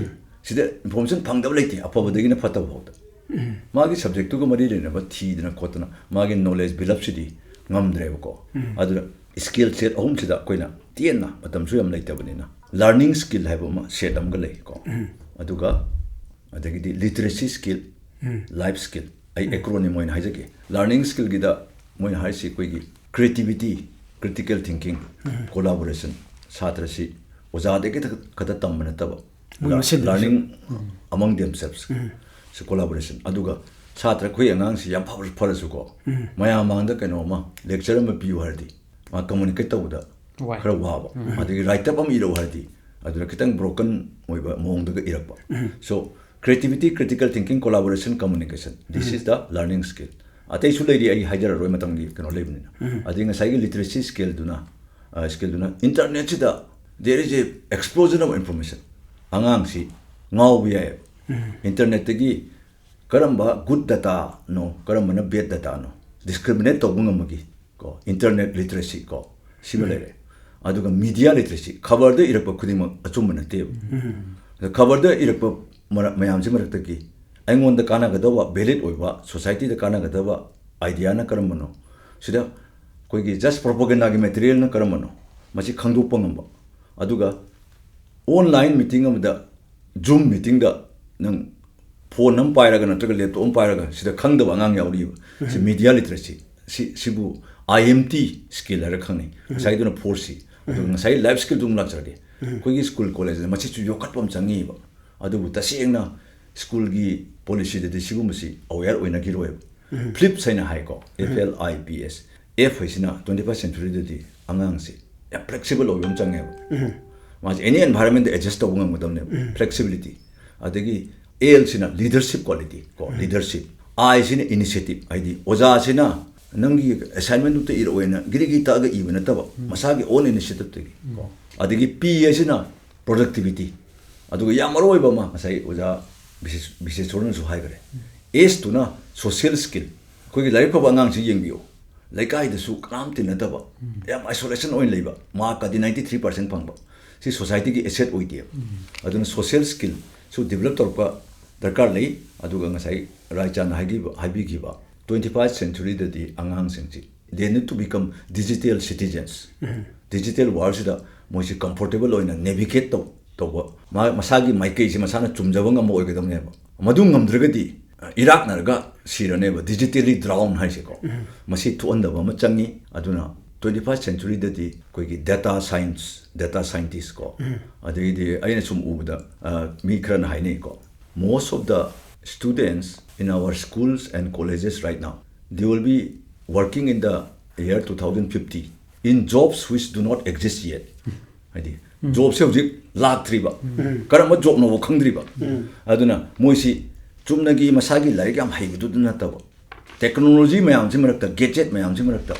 ꯁꯤꯗ ꯏꯟꯐꯣꯔꯃꯦꯁꯟ ꯐꯪꯗꯕ ꯂꯩꯇꯦ, ꯑꯐꯕꯗꯒꯤꯅ ꯐꯠꯇꯕ ꯐꯥꯎꯗ꯫ ꯃꯥꯒꯤ ꯁꯕꯖꯦꯛꯇꯨꯒ ꯃꯔꯤ ꯂꯩꯅꯕ ꯊꯤꯗꯅ ꯈꯣꯠꯇꯅ ꯃꯥꯒꯤ ꯅꯣꯂꯦꯖ ꯕꯤꯜ ꯑꯞꯁꯤꯗꯤ ꯉꯝꯗ꯭ꯔꯦꯕꯀꯣ꯫ ꯑꯗꯨꯅ skill set ꯑꯍꯨꯝꯁꯤꯗ ꯑꯩꯈꯣꯏꯅ ꯇꯦꯟꯅ, ꯃꯇꯝꯁꯨ ꯌꯥꯝ ꯂꯩꯇꯕꯅꯤꯅ, learning skill ꯍꯥꯏꯕ ꯑꯃ set ꯑꯃꯒ ꯂꯩꯀꯣ꯫ ꯑꯗꯨꯒ ꯑꯗꯒꯤꯗꯤ literacy skill, life skill, ꯑꯩ acronym ꯑꯣꯏꯅ ꯍꯥꯏꯖꯒꯦ꯫ Learning skillꯒꯤꯗ ꯃꯣꯏꯅ ꯍꯥꯏꯔꯤꯁꯤ ꯑꯩꯈꯣꯏꯒꯤ creativity, critical thinking, collaboration, ꯁꯥꯇ꯭ꯔꯁꯤ ꯑꯣꯖꯥꯗꯒꯤ ꯈꯛꯇ ꯈꯛꯇ ꯇꯝꯕ ꯅꯠꯇꯕ, ꯃꯣꯏ ꯃꯁꯦꯟꯗꯁꯨ꯫ Learning among themselves꯫ ꯁꯤ collaboration꯫ ꯑꯗꯨꯒ ꯁꯥꯇ꯭ꯔ ꯑꯩꯈꯣꯏ ꯑꯉꯥꯡꯁꯤ ꯌꯥꯝ ꯐꯕ ꯐꯔꯁꯨꯀꯣ, ꯃꯌꯥꯝ ꯃꯥꯡꯗ ꯀꯩꯅꯣꯝꯃ lecture ꯑꯃ ꯄꯤꯌꯨ ꯍꯥꯏꯔꯗꯤ ꯃꯥ communicate ꯇꯧꯕꯗ ꯋꯥꯏ꯫ ꯈꯔ ꯋꯥꯕ꯫ ꯑꯗꯒꯤ write up ꯑꯃ ꯏꯔꯛꯎ ꯍꯥꯏꯔꯗꯤ ꯑꯗꯨꯗ ꯈꯤꯇꯪ broken ꯑꯣꯏꯕ ꯃꯑꯣꯡꯗꯒ ꯏꯔꯛꯄ꯫ So creativity, critical thinking, collaboration, communication, this is the learning skill꯫ ꯑꯇꯩꯁꯨ ꯂꯩꯔꯤ, ꯑꯩ ꯍꯥꯏꯖꯔꯔꯣꯏ, ꯃꯇꯝꯒꯤ ꯀꯩꯅꯣ ꯂꯩꯕꯅꯤꯅ꯫ ꯑꯗꯩ ꯉꯁꯥꯏꯒꯤ literacy skillꯗꯨꯅ, ꯑ, skillꯗꯨꯅ internetꯁꯤꯗ there is a explosion of information꯫ ꯑꯉꯥꯡꯁꯤ ꯉꯥꯎꯕ ꯌꯥꯏꯑꯕ꯫ Internetꯇꯒꯤ ꯀꯔꯝꯕ good dataꯅꯣ, ꯀꯔꯝꯕꯅ bad dataꯅꯣ discriminate ꯇꯧꯕ ꯉꯝꯕꯒꯤ ꯀꯣ, internet literacy ꯀꯣ, ꯁꯤꯃ ꯂꯩꯔꯦ꯫ ꯑꯗꯨꯒ media literacy, ꯈꯕꯔꯗ ꯏꯔꯛꯄ ꯈꯨꯗꯤꯡꯃꯛ ꯑꯆꯨꯝꯕ ꯅꯠꯇꯦꯕ꯫ ꯑꯗ ꯈꯕꯔꯗ ꯏꯔꯛꯄ ꯃꯔ-, ꯃꯌꯥꯝꯁꯤ ꯃꯔꯛꯇꯒꯤ ꯑꯩꯉꯣꯟꯗ ꯀꯥꯟꯅꯒꯗꯕ, valid ꯑꯣꯏꯕ, societyꯗ ꯀꯥꯟꯅꯒꯗꯕ ideaꯅ ꯀꯔꯝꯕꯅꯣ, ꯁꯤꯗ ꯑꯩꯈꯣꯏꯒꯤ just propagandaꯒꯤ materialꯅ ꯀꯔꯝꯕꯅꯣ, ꯃꯁꯤ ꯈꯪꯗꯣꯛꯄ ꯉꯝꯕ꯫ ꯑꯗꯨꯒ online meeting ꯑꯃꯗ, Zoom meetingꯗ ꯅꯪ phone ꯑꯃ ꯄꯥꯏꯔꯒ ꯅꯠꯇ꯭ꯔꯒ laptop ꯑꯃ ꯄꯥꯏꯔꯒ ꯁꯤꯗ ꯈꯪꯗꯕ ꯑꯉꯥꯡ ꯌꯥꯎꯔꯤꯕ꯫ ꯁꯤ media literacy, ꯁꯤ, ꯁꯤꯕꯨ I M T skill ꯍꯥꯏꯔ ꯈꯪꯅꯩ꯫ ꯉꯁꯥꯏꯗꯨꯅ four C꯫ ꯑꯗꯨꯒ ꯉꯁꯥꯏ life skillꯗꯨ ꯑꯃꯨꯛ ꯂꯥꯛꯆꯔꯒꯦ꯫ ꯑꯩꯈꯣꯏꯒꯤ school collegeꯗ ꯃꯁꯤꯁꯨ ꯌꯣꯛꯈꯠꯄ ꯑꯃ ꯆꯪꯉꯤꯕ꯫ ꯑꯗꯨꯕꯨ ꯇꯁꯦꯡꯅ schoolꯒꯤ policyꯗꯗꯤ ꯁꯤꯒꯨꯝꯕꯁꯤ aware ꯑꯣꯏꯅꯈꯤꯔꯣꯏꯕ꯫ Flips ꯍꯥꯏꯅ ꯍꯥꯏꯀꯣ, F L I P S꯫ F ꯍꯥꯏꯁꯤꯅ twenty first centuryꯗꯗꯤ ꯑꯉꯥꯡꯁꯤ ꯌꯥꯝ flexible ꯑꯣꯏꯕ ꯑꯃ ꯆꯪꯉꯦꯕ꯫ ꯃꯥꯁꯦ any environmentꯗ adjust ꯇꯧꯕ ꯉꯝꯒꯗꯕꯅꯦꯕ, flexibility꯫ ꯑꯗꯒꯤ L ꯁꯤꯅ leadership quality ꯀꯣ, leadership꯫ I ꯁꯤꯅ initiative, ꯍꯥꯏꯗꯤ ꯑꯣꯖꯥꯁꯤꯅ ꯅꯪꯒꯤ assignmentꯗꯨ ꯑꯝꯇ ꯏꯔꯛꯑꯣꯅ ꯒꯤꯔꯤ ꯒꯤꯔꯤ ꯇꯛꯑꯒ ꯏꯕ ꯅꯠꯇꯕ, ꯃꯁꯥꯒꯤ own initiativeꯇꯒꯤ ꯀꯣ꯫ ꯑꯗꯒꯤ P ꯍꯥꯏꯁꯤꯅ productivity꯫ ꯑꯗꯨꯒ ꯌꯥꯝ ꯃꯔꯨ ꯑꯣꯏꯕ ꯑꯃ ꯉꯁꯥꯏ ꯑꯣꯖꯥ ꯕꯤꯁꯦꯁ-, ꯕꯤꯁꯦꯁꯣꯔꯅꯁꯨ ꯍꯥꯏꯈ꯭ꯔꯦ, S ꯇꯨꯅ social skill꯫ ꯑꯩꯈꯣꯏꯒꯤ ꯂꯥꯏꯔꯤꯛ ꯐꯕ ꯑꯉꯥꯡꯁꯤ ꯌꯦꯡꯕꯤꯌꯨ, ꯂꯩꯀꯥꯏꯗꯁꯨ ꯀꯅꯥꯝ ꯇꯤꯟꯅꯗꯕ, ꯌꯥꯝ isolation ꯑꯣꯏꯅ ꯂꯩꯕ, markꯀꯗꯤ ninety three percent ꯐꯪꯕ, ꯁꯤ societyꯒꯤ asset ꯑꯣꯏꯗꯦꯕ꯫ ꯑꯗꯨꯅ social skillꯁꯨ develop ꯇꯧꯔꯛꯄ ꯗꯔꯀꯥꯔ ꯂꯩ꯫ ꯑꯗꯨꯒ ꯉꯁꯥꯏ ꯔꯥꯏꯆꯥꯟꯅ ꯍꯥꯏꯈꯤꯕ, ꯍꯥꯏꯕꯤꯈꯤꯕ twenty first centuryꯗꯗꯤ ꯑꯉꯥꯡꯁꯤꯡꯁꯤ They need to become digital citizens. Digital worldꯁꯤꯗ ꯃꯣꯏꯁꯤ comfortable ꯑꯣꯏꯅ navigate ꯇꯧ ꯇꯧꯕ, ꯃꯥ ꯃꯁꯥꯒꯤ ꯃꯥꯏꯀꯩꯁꯤ ꯃꯁꯥꯅ ꯆꯨꯝꯖꯕ ꯉꯝꯕ ꯑꯣꯏꯒꯗꯕꯅꯦꯕ꯫ ꯃꯗꯨ ꯉꯝꯗ꯭ꯔꯒꯗꯤ, ꯑ, ꯏꯔꯥꯛꯅꯔꯒ ꯁꯤꯔꯅꯦꯕ, digitally drown ꯍꯥꯏꯁꯦꯀꯣ꯫ ꯃꯁꯤ ꯊꯣꯛꯍꯟꯗꯕ ꯑꯃ ꯆꯪꯉꯤ꯫ ꯑꯗꯨꯅ twenty first centuryꯗꯗꯤ ꯑꯩꯈꯣꯏꯒꯤ data science, data scientist ꯀꯣ, ꯑꯗꯒꯤꯗꯤ ꯑꯩꯅ ꯁꯨꯝ ꯎꯕꯗ, ꯑ, ꯃꯤ ꯈꯔꯅ ꯍꯥꯏꯅꯩꯀꯣ, most of the students in our schools and colleges right now, they will be working in the year two thousand fifty in jobs which do not exist yet. ꯍꯥꯏꯗꯤ, ꯖꯣꯕꯁꯦ ꯍꯧꯖꯤꯛ ꯂꯥꯛꯇ꯭ꯔꯤꯕ, ꯀꯔꯝꯕ ꯖꯣꯕꯅꯣꯕ ꯈꯪꯗ꯭ꯔꯤꯕ꯫ ꯑꯗꯨꯅ ꯃꯣꯏꯁꯤ ꯆꯨꯝꯅꯒꯤ ꯃꯁꯥꯒꯤ ꯂꯥꯏꯔꯤꯛ ꯌꯥꯝ ꯍꯩꯕꯗꯨꯗ ꯅꯠꯇꯕ, technology ꯃꯌꯥꯝꯁꯤ ꯃꯔꯛꯇ, gadget ꯃꯌꯥꯝꯁꯤ ꯃꯔꯛꯇ,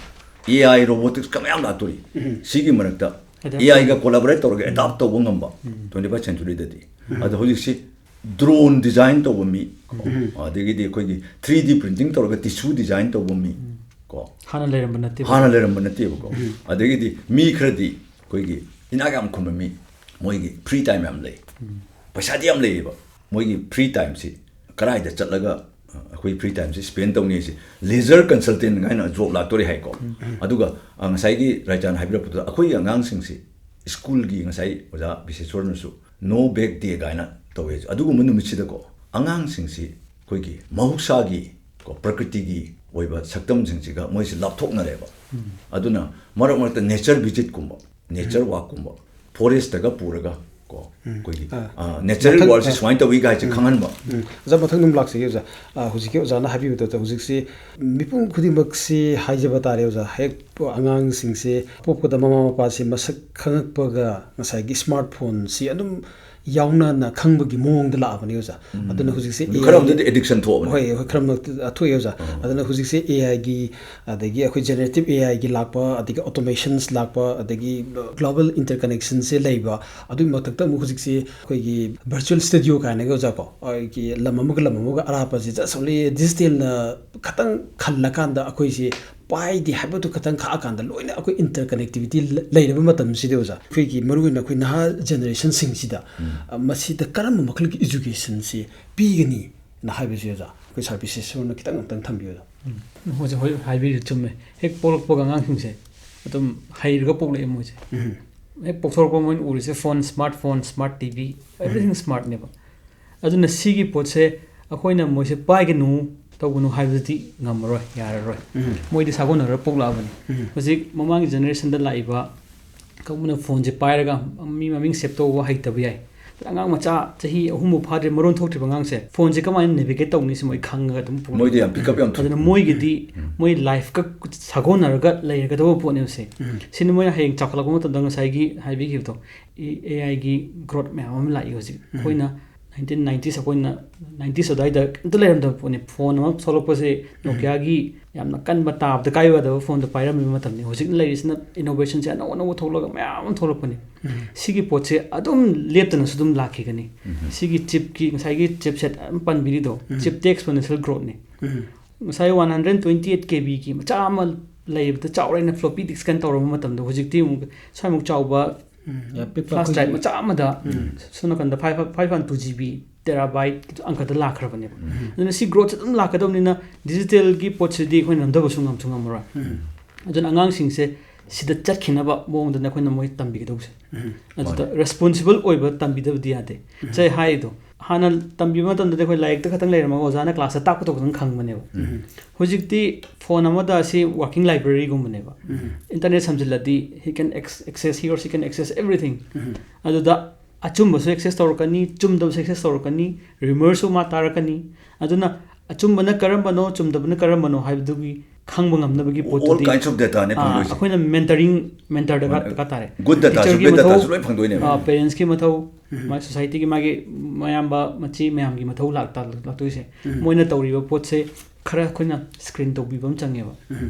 AI, robotics ꯀ ꯃꯌꯥꯝ ꯂꯥꯛꯇꯣꯔꯤ꯫ ꯁꯤꯒꯤ ꯃꯔꯛꯇ adapt AI ꯒ collaborate ꯇꯧꯔꯒ adapt ꯇꯧꯕ ꯉꯝꯕ twenty first centuryꯗꯗꯤ꯫ ꯑꯗꯣ ꯍꯧꯖꯤꯛꯁꯤ drone design ꯇꯧꯕ ꯃꯤ, ꯑꯗꯒꯤꯗꯤ ꯑꯩꯈꯣꯏꯒꯤ three D printing ꯇꯧꯔꯒ tissue design ꯇꯧꯕ ꯃꯤ, ꯀꯣ, ꯍꯥꯟꯅ ꯂꯩꯔꯝꯕ ꯅꯠꯇꯦꯕ꯫ ꯍꯥꯟꯅ ꯂꯩꯔꯝꯕ ꯅꯠꯇꯦꯕꯀꯣ꯫ ꯑꯗꯒꯤꯗꯤ ꯃꯤ ꯈꯔꯗꯤ ꯑꯩꯈꯣꯏꯒꯤ ꯏꯅꯥꯛ ꯌꯥꯝ ꯈꯨꯟꯕ ꯃꯤ, ꯃꯣꯏꯒꯤ free time ꯌꯥꯝ ꯂꯩ, ꯄꯩꯁꯥꯗꯤ ꯌꯥꯝ ꯂꯩꯌꯦꯕ, ꯃꯣꯏꯒꯤ free timeꯁꯤ ꯀꯗꯥꯏꯗ ꯆꯠꯂꯒ, ꯑ, ꯑꯩꯈꯣꯏ free timeꯁꯤ spend ꯇꯧꯅꯤ ꯍꯥꯏꯁꯦ, leisure consultant ꯍꯥꯏꯅ ꯖꯣꯕ ꯂꯥꯛꯇꯣꯔꯦ ꯍꯥꯏꯀꯣ꯫ ꯑꯗꯨꯒ, ꯑ, ꯉꯁꯥꯏꯒꯤ ꯔꯥꯏꯖꯥꯟ ꯍꯥꯏꯕꯤꯔꯛꯄꯗꯨꯗ ꯑꯩꯈꯣꯏꯒꯤ ꯑꯉꯥꯡꯁꯤꯡꯁꯤ ꯁ꯭ꯀꯨꯜꯒꯤ, ꯉꯁꯥꯏ ꯑꯣꯖꯥ ꯕꯤꯁꯦꯁꯣꯔꯅꯁꯨ no back day ꯀꯥꯏꯅ ꯇꯧꯋꯦ꯫ ꯑꯗꯨꯒꯨꯝꯕ ꯅꯨꯃꯤꯠꯁꯤꯗꯀꯣ, ꯑꯉꯥꯡꯁꯤꯡꯁꯤ ꯑꯩꯈꯣꯏꯒꯤ ꯃꯍꯧꯁꯥꯒꯤ ꯀꯣ, ꯄ꯭ꯔꯀ꯭ꯔꯤꯇꯤꯒꯤ ꯑꯣꯏꯕ ꯁꯛꯇꯝꯁꯤꯡꯁꯤꯒ ꯃꯣꯏꯁꯤ ꯂꯥꯞꯊꯣꯛꯅꯔꯦꯕ꯫ ꯑꯗꯨꯅ ꯃꯔꯛ ꯃꯔꯛꯇ nature visitꯀꯨꯝꯕ, nature walkꯀꯨꯝꯕ, forestꯇꯒ ꯄꯨꯔꯒ ꯀꯣ, ꯑꯩꯈꯣꯏꯒꯤ, ꯑꯥ, natural worldꯁꯤ ꯁꯨꯃꯥꯏꯅ ꯇꯧꯏ ꯀꯥꯏꯁꯦ ꯈꯪꯍꯟꯕ꯫ ꯑꯣꯖꯥ, ꯃꯊꯪ ꯑꯗꯨꯝ ꯂꯥꯛꯆꯒꯦ ꯑꯣꯖꯥ꯫ ꯑꯥ, ꯍꯧꯖꯤꯛꯀꯤ ꯑꯣꯖꯥꯅ ꯍꯥꯏꯕꯤꯕꯗꯣ, ꯍꯧꯖꯤꯛꯁꯤ ꯃꯤꯄꯨꯝ ꯈꯨꯗꯤꯡꯃꯛꯁꯤ ꯍꯥꯏꯖꯕ ꯇꯥꯔꯦ ꯑꯣꯖꯥ, ꯍꯦꯛ ꯑꯉꯥꯡꯁꯤꯡꯁꯦ ꯄꯣꯛꯄꯗ ꯃꯃꯥ ꯃꯄꯥꯁꯤ ꯃꯁꯛ ꯈꯪꯉꯛꯄꯒ ꯉꯁꯥꯏꯒꯤ smartphoneꯁꯤ ꯑꯗꯨꯝ ꯌꯥꯎꯅꯅ ꯈꯪꯕꯒꯤ ꯃꯑꯣꯡꯗ ꯂꯥꯛꯑꯕꯅꯤ ꯑꯣꯖꯥ꯫ ꯑꯗꯨꯅ ꯍꯧꯖꯤꯛꯁꯦ ꯈꯔ ꯑꯃꯗꯗꯤ addiction ꯊꯣꯛꯑꯕꯅꯤ꯫ ꯍꯣꯏ, ꯍꯣꯏ, ꯈꯔ ꯑꯃ ꯊꯣꯛꯑꯦ ꯑꯣꯖꯥ꯫ ꯑꯗꯨꯅ ꯍꯧꯖꯤꯛꯁꯦ AIꯒꯤ, ꯑꯗꯒꯤ ꯑꯩꯈꯣꯏ generative AIꯒꯤ ꯂꯥꯛꯄ, ꯑꯗꯒꯤ automations ꯂꯥꯛꯄ, ꯑꯗꯒꯤ global interconnectionꯁꯦ ꯂꯩꯕ, ꯑꯗꯨꯒꯤ ꯃꯊꯛꯇ ꯑꯃꯨꯛ ꯍꯧꯖꯤꯛꯁꯦ ꯑꯩꯈꯣꯏꯒꯤ virtual studio ꯀꯥꯏꯅꯒ ꯑꯣꯖꯥꯀꯣ, ꯑꯩꯈꯣꯏꯒꯤ ꯂꯝ ꯑꯃꯒ ꯂꯝ ꯑꯃꯒ ꯑꯔꯥꯞꯄꯁꯦ just only digitalꯅ ꯈꯇꯪ ꯈꯜꯂꯀꯥꯟꯗ ꯑꯩꯈꯣꯏꯁꯦ ꯄꯥꯏꯗꯦ ꯍꯥꯏꯕꯗꯨ ꯈꯇꯪ ꯈꯥꯛꯑꯀꯥꯟꯗ ꯂꯣꯏꯅ ꯑꯩꯈꯣꯏ interconnectivity ꯂꯩꯔꯕ ꯃꯇꯝꯁꯤꯗ ꯑꯣꯖꯥ, ꯑꯩꯈꯣꯏꯒꯤ ꯃꯔꯨꯑꯣꯏꯅ ꯑꯩꯈꯣꯏ ꯅꯍꯥ generationꯁꯤꯡꯁꯤꯗ, ꯑ, ꯃꯁꯤꯗ ꯀꯔꯝꯕ ꯃꯈꯜꯒꯤ educationꯁꯤ ꯄꯤꯒꯅꯤꯅ ꯍꯥꯏꯕꯁꯤ ꯑꯣꯖꯥ, ꯑꯩꯈꯣꯏ ꯁꯥꯔ ꯕꯤꯁꯦꯁꯣꯔꯅ ꯈꯤꯇꯪ ꯑꯃꯨꯛꯇꯪ ꯊꯝꯕꯤꯌꯨ ꯑꯣꯖꯥ꯫ ꯍꯧꯖꯤꯛ ꯍꯣꯏ ꯍꯥꯏꯕꯤꯔꯤꯗꯨ ꯆꯨꯝꯃꯦ꯫ ꯍꯦꯛ ꯄꯣꯛꯂꯛꯄꯒ ꯑꯉꯥꯡꯁꯤꯡꯁꯦ ꯑꯗꯨꯝ ꯍꯩꯔꯒ ꯄꯣꯛꯂꯛꯑꯦ ꯃꯣꯏꯁꯦ꯫ ꯎꯝ꯫ ꯍꯦꯛ ꯄꯣꯛꯊꯣꯔꯛꯄ ꯃꯣꯏꯅ ꯎꯔꯤꯁꯦ phone, smart phone, smart T V, everything ꯁ꯭ꯃꯥꯔꯠꯅꯦꯕ꯫ ꯑꯗꯨꯅ ꯁꯤꯒꯤ ꯄꯣꯠꯁꯦ ꯑꯩꯈꯣꯏꯅ ꯃꯣꯏꯁꯦ ꯄꯥꯏꯒꯅꯨ, ꯇꯧꯒꯅꯨ ꯍꯥꯏꯕꯗꯨꯗꯤ ꯉꯝꯃꯔꯣꯏ, ꯌꯥꯔꯔꯣꯏ꯫ ꯎꯝ꯫ ꯃꯣꯏꯗꯤ ꯁꯥꯒꯣꯟꯅꯔ ꯄꯣꯛꯂꯛꯑꯕꯅꯤ꯫ ꯎꯝ꯫ ꯍꯧꯖꯤꯛ ꯃꯃꯥꯡꯒꯤ ꯖꯦꯅꯦꯔꯦꯁꯟꯗ ꯂꯥꯛꯏꯕ ꯀꯥꯡꯕꯨꯅ ꯐꯣꯟꯁꯦ ꯄꯥꯏꯔꯒ ꯃꯤ ꯃꯃꯤꯡ ꯁꯦꯞ ꯇꯧꯕ ꯍꯩꯇꯕ ꯌꯥꯏ꯫ ꯑꯉꯥꯡ ꯃꯆꯥ ꯆꯍꯤ ꯑꯍꯨꯝꯐꯥꯎ ꯐꯥꯗ꯭ꯔꯤ ꯃꯔꯣꯟ ꯊꯣꯛꯇ꯭ꯔꯤꯕ ꯑꯉꯥꯡꯁꯦ ꯐꯣꯟꯁꯦ ꯀꯃꯥꯏꯅ ꯅꯦꯚꯤꯒꯦꯠ ꯇꯧꯅꯤ ꯁꯤ ꯃꯣꯏ ꯈꯪꯉꯒ ꯑꯗꯨꯝ ꯄꯨꯔꯛꯑꯦ꯫ ꯃꯣꯏꯗꯤ ꯌꯥꯝ ꯄꯤꯛꯑꯞ ꯌꯥꯝ ꯊꯨꯏ꯫ ꯑꯗꯨꯅ ꯃꯣꯏꯒꯤꯗꯤ ꯃꯣꯏ ꯂꯥꯏꯐꯀ ꯁꯥꯒꯣꯟꯅꯔꯒ ꯂꯩꯔꯒꯗꯕ ꯄꯣꯠꯅꯦꯕꯁꯦ꯫ ꯎꯝ꯫ ꯁꯤꯅ ꯃꯣꯏꯅ ꯍꯌꯦꯡ ꯆꯥꯎꯈꯠꯂꯛꯄ ꯃꯇꯝꯗ ꯉꯁꯥꯏꯒꯤ ꯍꯥꯏꯕꯤꯈꯤꯕꯗꯣ, ꯑꯦ ꯑꯥꯏꯒꯤ ꯒ꯭ꯔꯣꯠ ꯃꯌꯥꯝ ꯑꯃ ꯂꯥꯛꯏ ꯍꯧꯖꯤꯛ꯫ ꯎꯝ꯫ ꯑꯩꯈꯣꯏꯅ ꯅꯥꯏꯟꯇꯤꯟ ꯅꯥꯏꯟꯇꯤꯁ, ꯑꯩꯈꯣꯏꯅ ꯅꯥꯏꯟꯇꯤꯁ ꯑꯗꯨꯋꯥꯏꯗ ꯑꯝꯇ ꯂꯩꯔꯝꯗꯕ ꯄꯣꯠꯅꯤ꯫ ꯐꯣꯟ ꯑꯃ ꯊꯣꯛꯂꯛꯄꯁꯦ ꯅꯣꯀꯤꯌꯥꯒꯤ ꯌꯥꯝꯅ ꯀꯟꯕ, ꯇꯥꯕꯗ ꯀꯥꯏꯕ ꯌꯥꯗꯕ ꯐꯣꯟꯗꯣ ꯄꯥꯏꯔꯝꯃꯤꯕ ꯃꯇꯝꯅꯤ꯫ ꯍꯧꯖꯤꯛ ꯂꯩꯔꯤꯁꯤꯅ ꯏꯅꯣꯚꯦꯁꯟꯁꯦ ꯑꯅꯧ ꯑꯅꯧꯕ ꯊꯣꯛꯂꯒ ꯃꯌꯥꯝ ꯑꯃ ꯊꯣꯛꯂꯛꯄꯅꯤ꯫ ꯎꯝ꯫ ꯁꯤꯒꯤ ꯄꯣꯠꯁꯦ ꯑꯗꯨꯝ ꯂꯦꯞꯇꯅꯁꯨ ꯑꯗꯨꯝ ꯂꯥꯛꯈꯤꯒꯅꯤ꯫ ꯎꯝ꯫ ꯁꯤꯒꯤ ꯆꯤꯞꯀꯤ, ꯉꯁꯥꯏꯒꯤ ꯆꯤꯞꯁꯦꯠ ꯑꯃ ꯄꯟꯕꯤꯔꯤꯗꯣ, ꯎꯝ꯫ ꯆꯤꯞꯇ ꯑꯦꯛꯁꯄꯣꯅꯦꯟꯁꯤꯌꯦꯜ ꯒ꯭ꯔꯣꯠꯅꯤ꯫ ꯎꯝ꯫ ꯉꯁꯥꯏ ꯋꯥꯟ ꯍꯟꯗ꯭ꯔꯦꯠ ꯇ꯭ꯋꯦꯟꯇꯤ ꯑꯩꯠ ꯀꯦ ꯕꯤꯒꯤ ꯃꯆꯥ ꯑꯃ ꯂꯩꯕꯗ ꯆꯥꯎꯔꯦꯅ ꯐ꯭ꯂꯣꯄꯤ ꯗꯤꯛꯁ ꯀꯥꯏꯅ ꯇꯧꯔꯝꯕ ꯃꯇꯝꯗ, ꯍꯧꯖꯤꯛꯇꯤ ꯑꯃꯨꯛ ꯁ꯭ꯋꯥꯏꯃꯨꯛ ꯆꯥꯎꯕ ꯌꯥꯝ ꯄꯤꯛꯄ ꯐ꯭ꯂꯥꯁ ꯗ꯭ꯔꯥꯏꯚ ꯑꯩꯈꯣꯏꯒꯤ ꯃꯆꯥ ꯑꯃꯗ ꯁꯣꯝ ꯅꯥꯀꯟꯗ five five one two G B terabyte ꯑꯪꯀꯗ ꯂꯥꯛꯈ꯭ꯔꯕꯅꯦꯕ꯫ ꯑꯗꯨꯅ ꯁꯤ ꯒ꯭ꯔꯣꯠꯁꯦ ꯑꯗꯨꯝ ꯂꯥꯛꯀꯗꯕꯅꯤꯅ ꯗꯤꯖꯤꯇꯦꯜꯒꯤ ꯄꯣꯠꯁꯤꯗꯤ ꯑꯩꯈꯣꯏꯅ ꯅꯝꯊꯕꯁꯨ ꯉꯝꯁꯨ ꯉꯝꯃꯔꯣꯏ꯫ ꯑꯗꯨꯅ ꯑꯉꯥꯡꯁꯤꯡꯁꯦ ꯁꯤꯗ ꯆꯠꯈꯤꯅꯕ ꯃꯑꯣꯡꯗꯅ ꯑꯩꯈꯣꯏꯅ ꯃꯣꯏ ꯇꯝꯕꯤꯒꯗꯧꯕꯁꯦ꯫ ꯑꯗꯨꯗ ꯔꯦꯁꯄꯣꯟꯁꯤꯕꯜ ꯑꯣꯏꯕ ꯇꯝꯕꯤꯗꯕꯗꯤ ꯌꯥꯗꯦ꯫ ꯉꯁꯥꯏ ꯍꯥꯏꯔꯤꯗꯣ, ꯍꯥꯟꯅ ꯇꯝꯕꯤꯕ ꯃꯇꯝꯗꯗꯤ ꯑꯩꯈꯣꯏ ꯂꯥꯏꯔꯤꯛꯇ ꯈꯛꯇꯪ ꯂꯩꯔꯝꯃꯒ ꯑꯣꯖꯥꯅ ꯀ꯭ꯂꯥꯁꯇ ꯇꯥꯛꯄꯗꯣ ꯈꯛꯇꯪ ꯈꯪꯕꯅꯦꯕ꯫ ꯍꯧꯖꯤꯛꯇꯤ ꯐꯣꯟ ꯑꯃꯗ ꯑꯁꯤ ꯋꯥꯔꯀꯤꯡ ꯂꯥꯏꯕ꯭ꯔꯦꯔꯤꯒꯨꯝꯕꯅꯦꯕ꯫ ꯏꯟꯇꯔꯅꯦꯠ ꯁꯝꯖꯤꯜꯂꯗꯤ he can access, he or she can access everything꯫ ꯑꯗꯨꯗ ꯑꯆꯨꯝꯕꯁꯨ ꯑꯦꯛꯁꯦꯁ ꯇꯧꯔꯛꯀꯅꯤ, ꯆꯨꯝꯗꯕꯁꯨ ꯑꯦꯛꯁꯦꯁ ꯇꯧꯔꯛꯀꯅꯤ, ꯔꯤꯃꯔꯁꯨ ꯃꯥ ꯇꯥꯔꯛꯀꯅꯤ꯫ ꯑꯗꯨꯅ ꯑꯆꯨꯝꯕꯅ ꯀꯔꯝꯕꯅꯣ, ꯆꯨꯝꯗꯕꯅ ꯀꯔꯝꯕꯅꯣ ꯍꯥꯏꯕꯗꯨꯒꯤ ꯈꯪꯕ ꯉꯝꯅꯕꯒꯤ All ꯄꯣꯠꯇꯨꯗꯤ, kinds of dataꯅꯦ ꯑꯥ, ꯐꯪꯗꯣꯏꯁꯦ꯫ ꯑꯩꯈꯣꯏꯅ ꯃꯦꯟꯇꯔꯤꯡ, ꯃꯦꯟꯇꯔ ꯗꯔꯀꯥꯔ ꯃꯥꯅꯦ꯫ ꯗꯔꯀꯥꯔ ꯇꯥꯔꯦ꯫ Good dataꯁꯨ, ꯇꯤꯆꯔꯒꯤ bad ꯃꯊꯧ, dataꯁꯨ ꯂꯣꯏ ꯐꯪꯗꯣꯏꯅꯦꯕ꯫ ꯑꯥ, ꯄꯦꯔꯦꯟꯁꯀꯤ ꯃꯊꯧ, ꯃꯥꯏ ꯁꯣꯁꯥꯏꯇꯤꯒꯤ ꯃꯥꯒꯤ ꯃꯌꯥꯝꯕ ꯃꯆꯦ ꯃꯌꯥꯝꯒꯤ ꯃꯊꯧ ꯂꯥꯛꯇ-, ꯂꯥꯛꯇꯣꯏꯁꯦ꯫ ꯃꯣꯏꯅ ꯇꯧꯔꯤꯕ ꯄꯣꯠꯁꯦ ꯈꯔ ꯑꯩꯈꯣꯏꯅ ꯁ꯭ꯀ꯭ꯔꯤꯟ ꯇꯧꯕꯤꯕ ꯑꯃ ꯆꯪꯉꯦꯕ꯫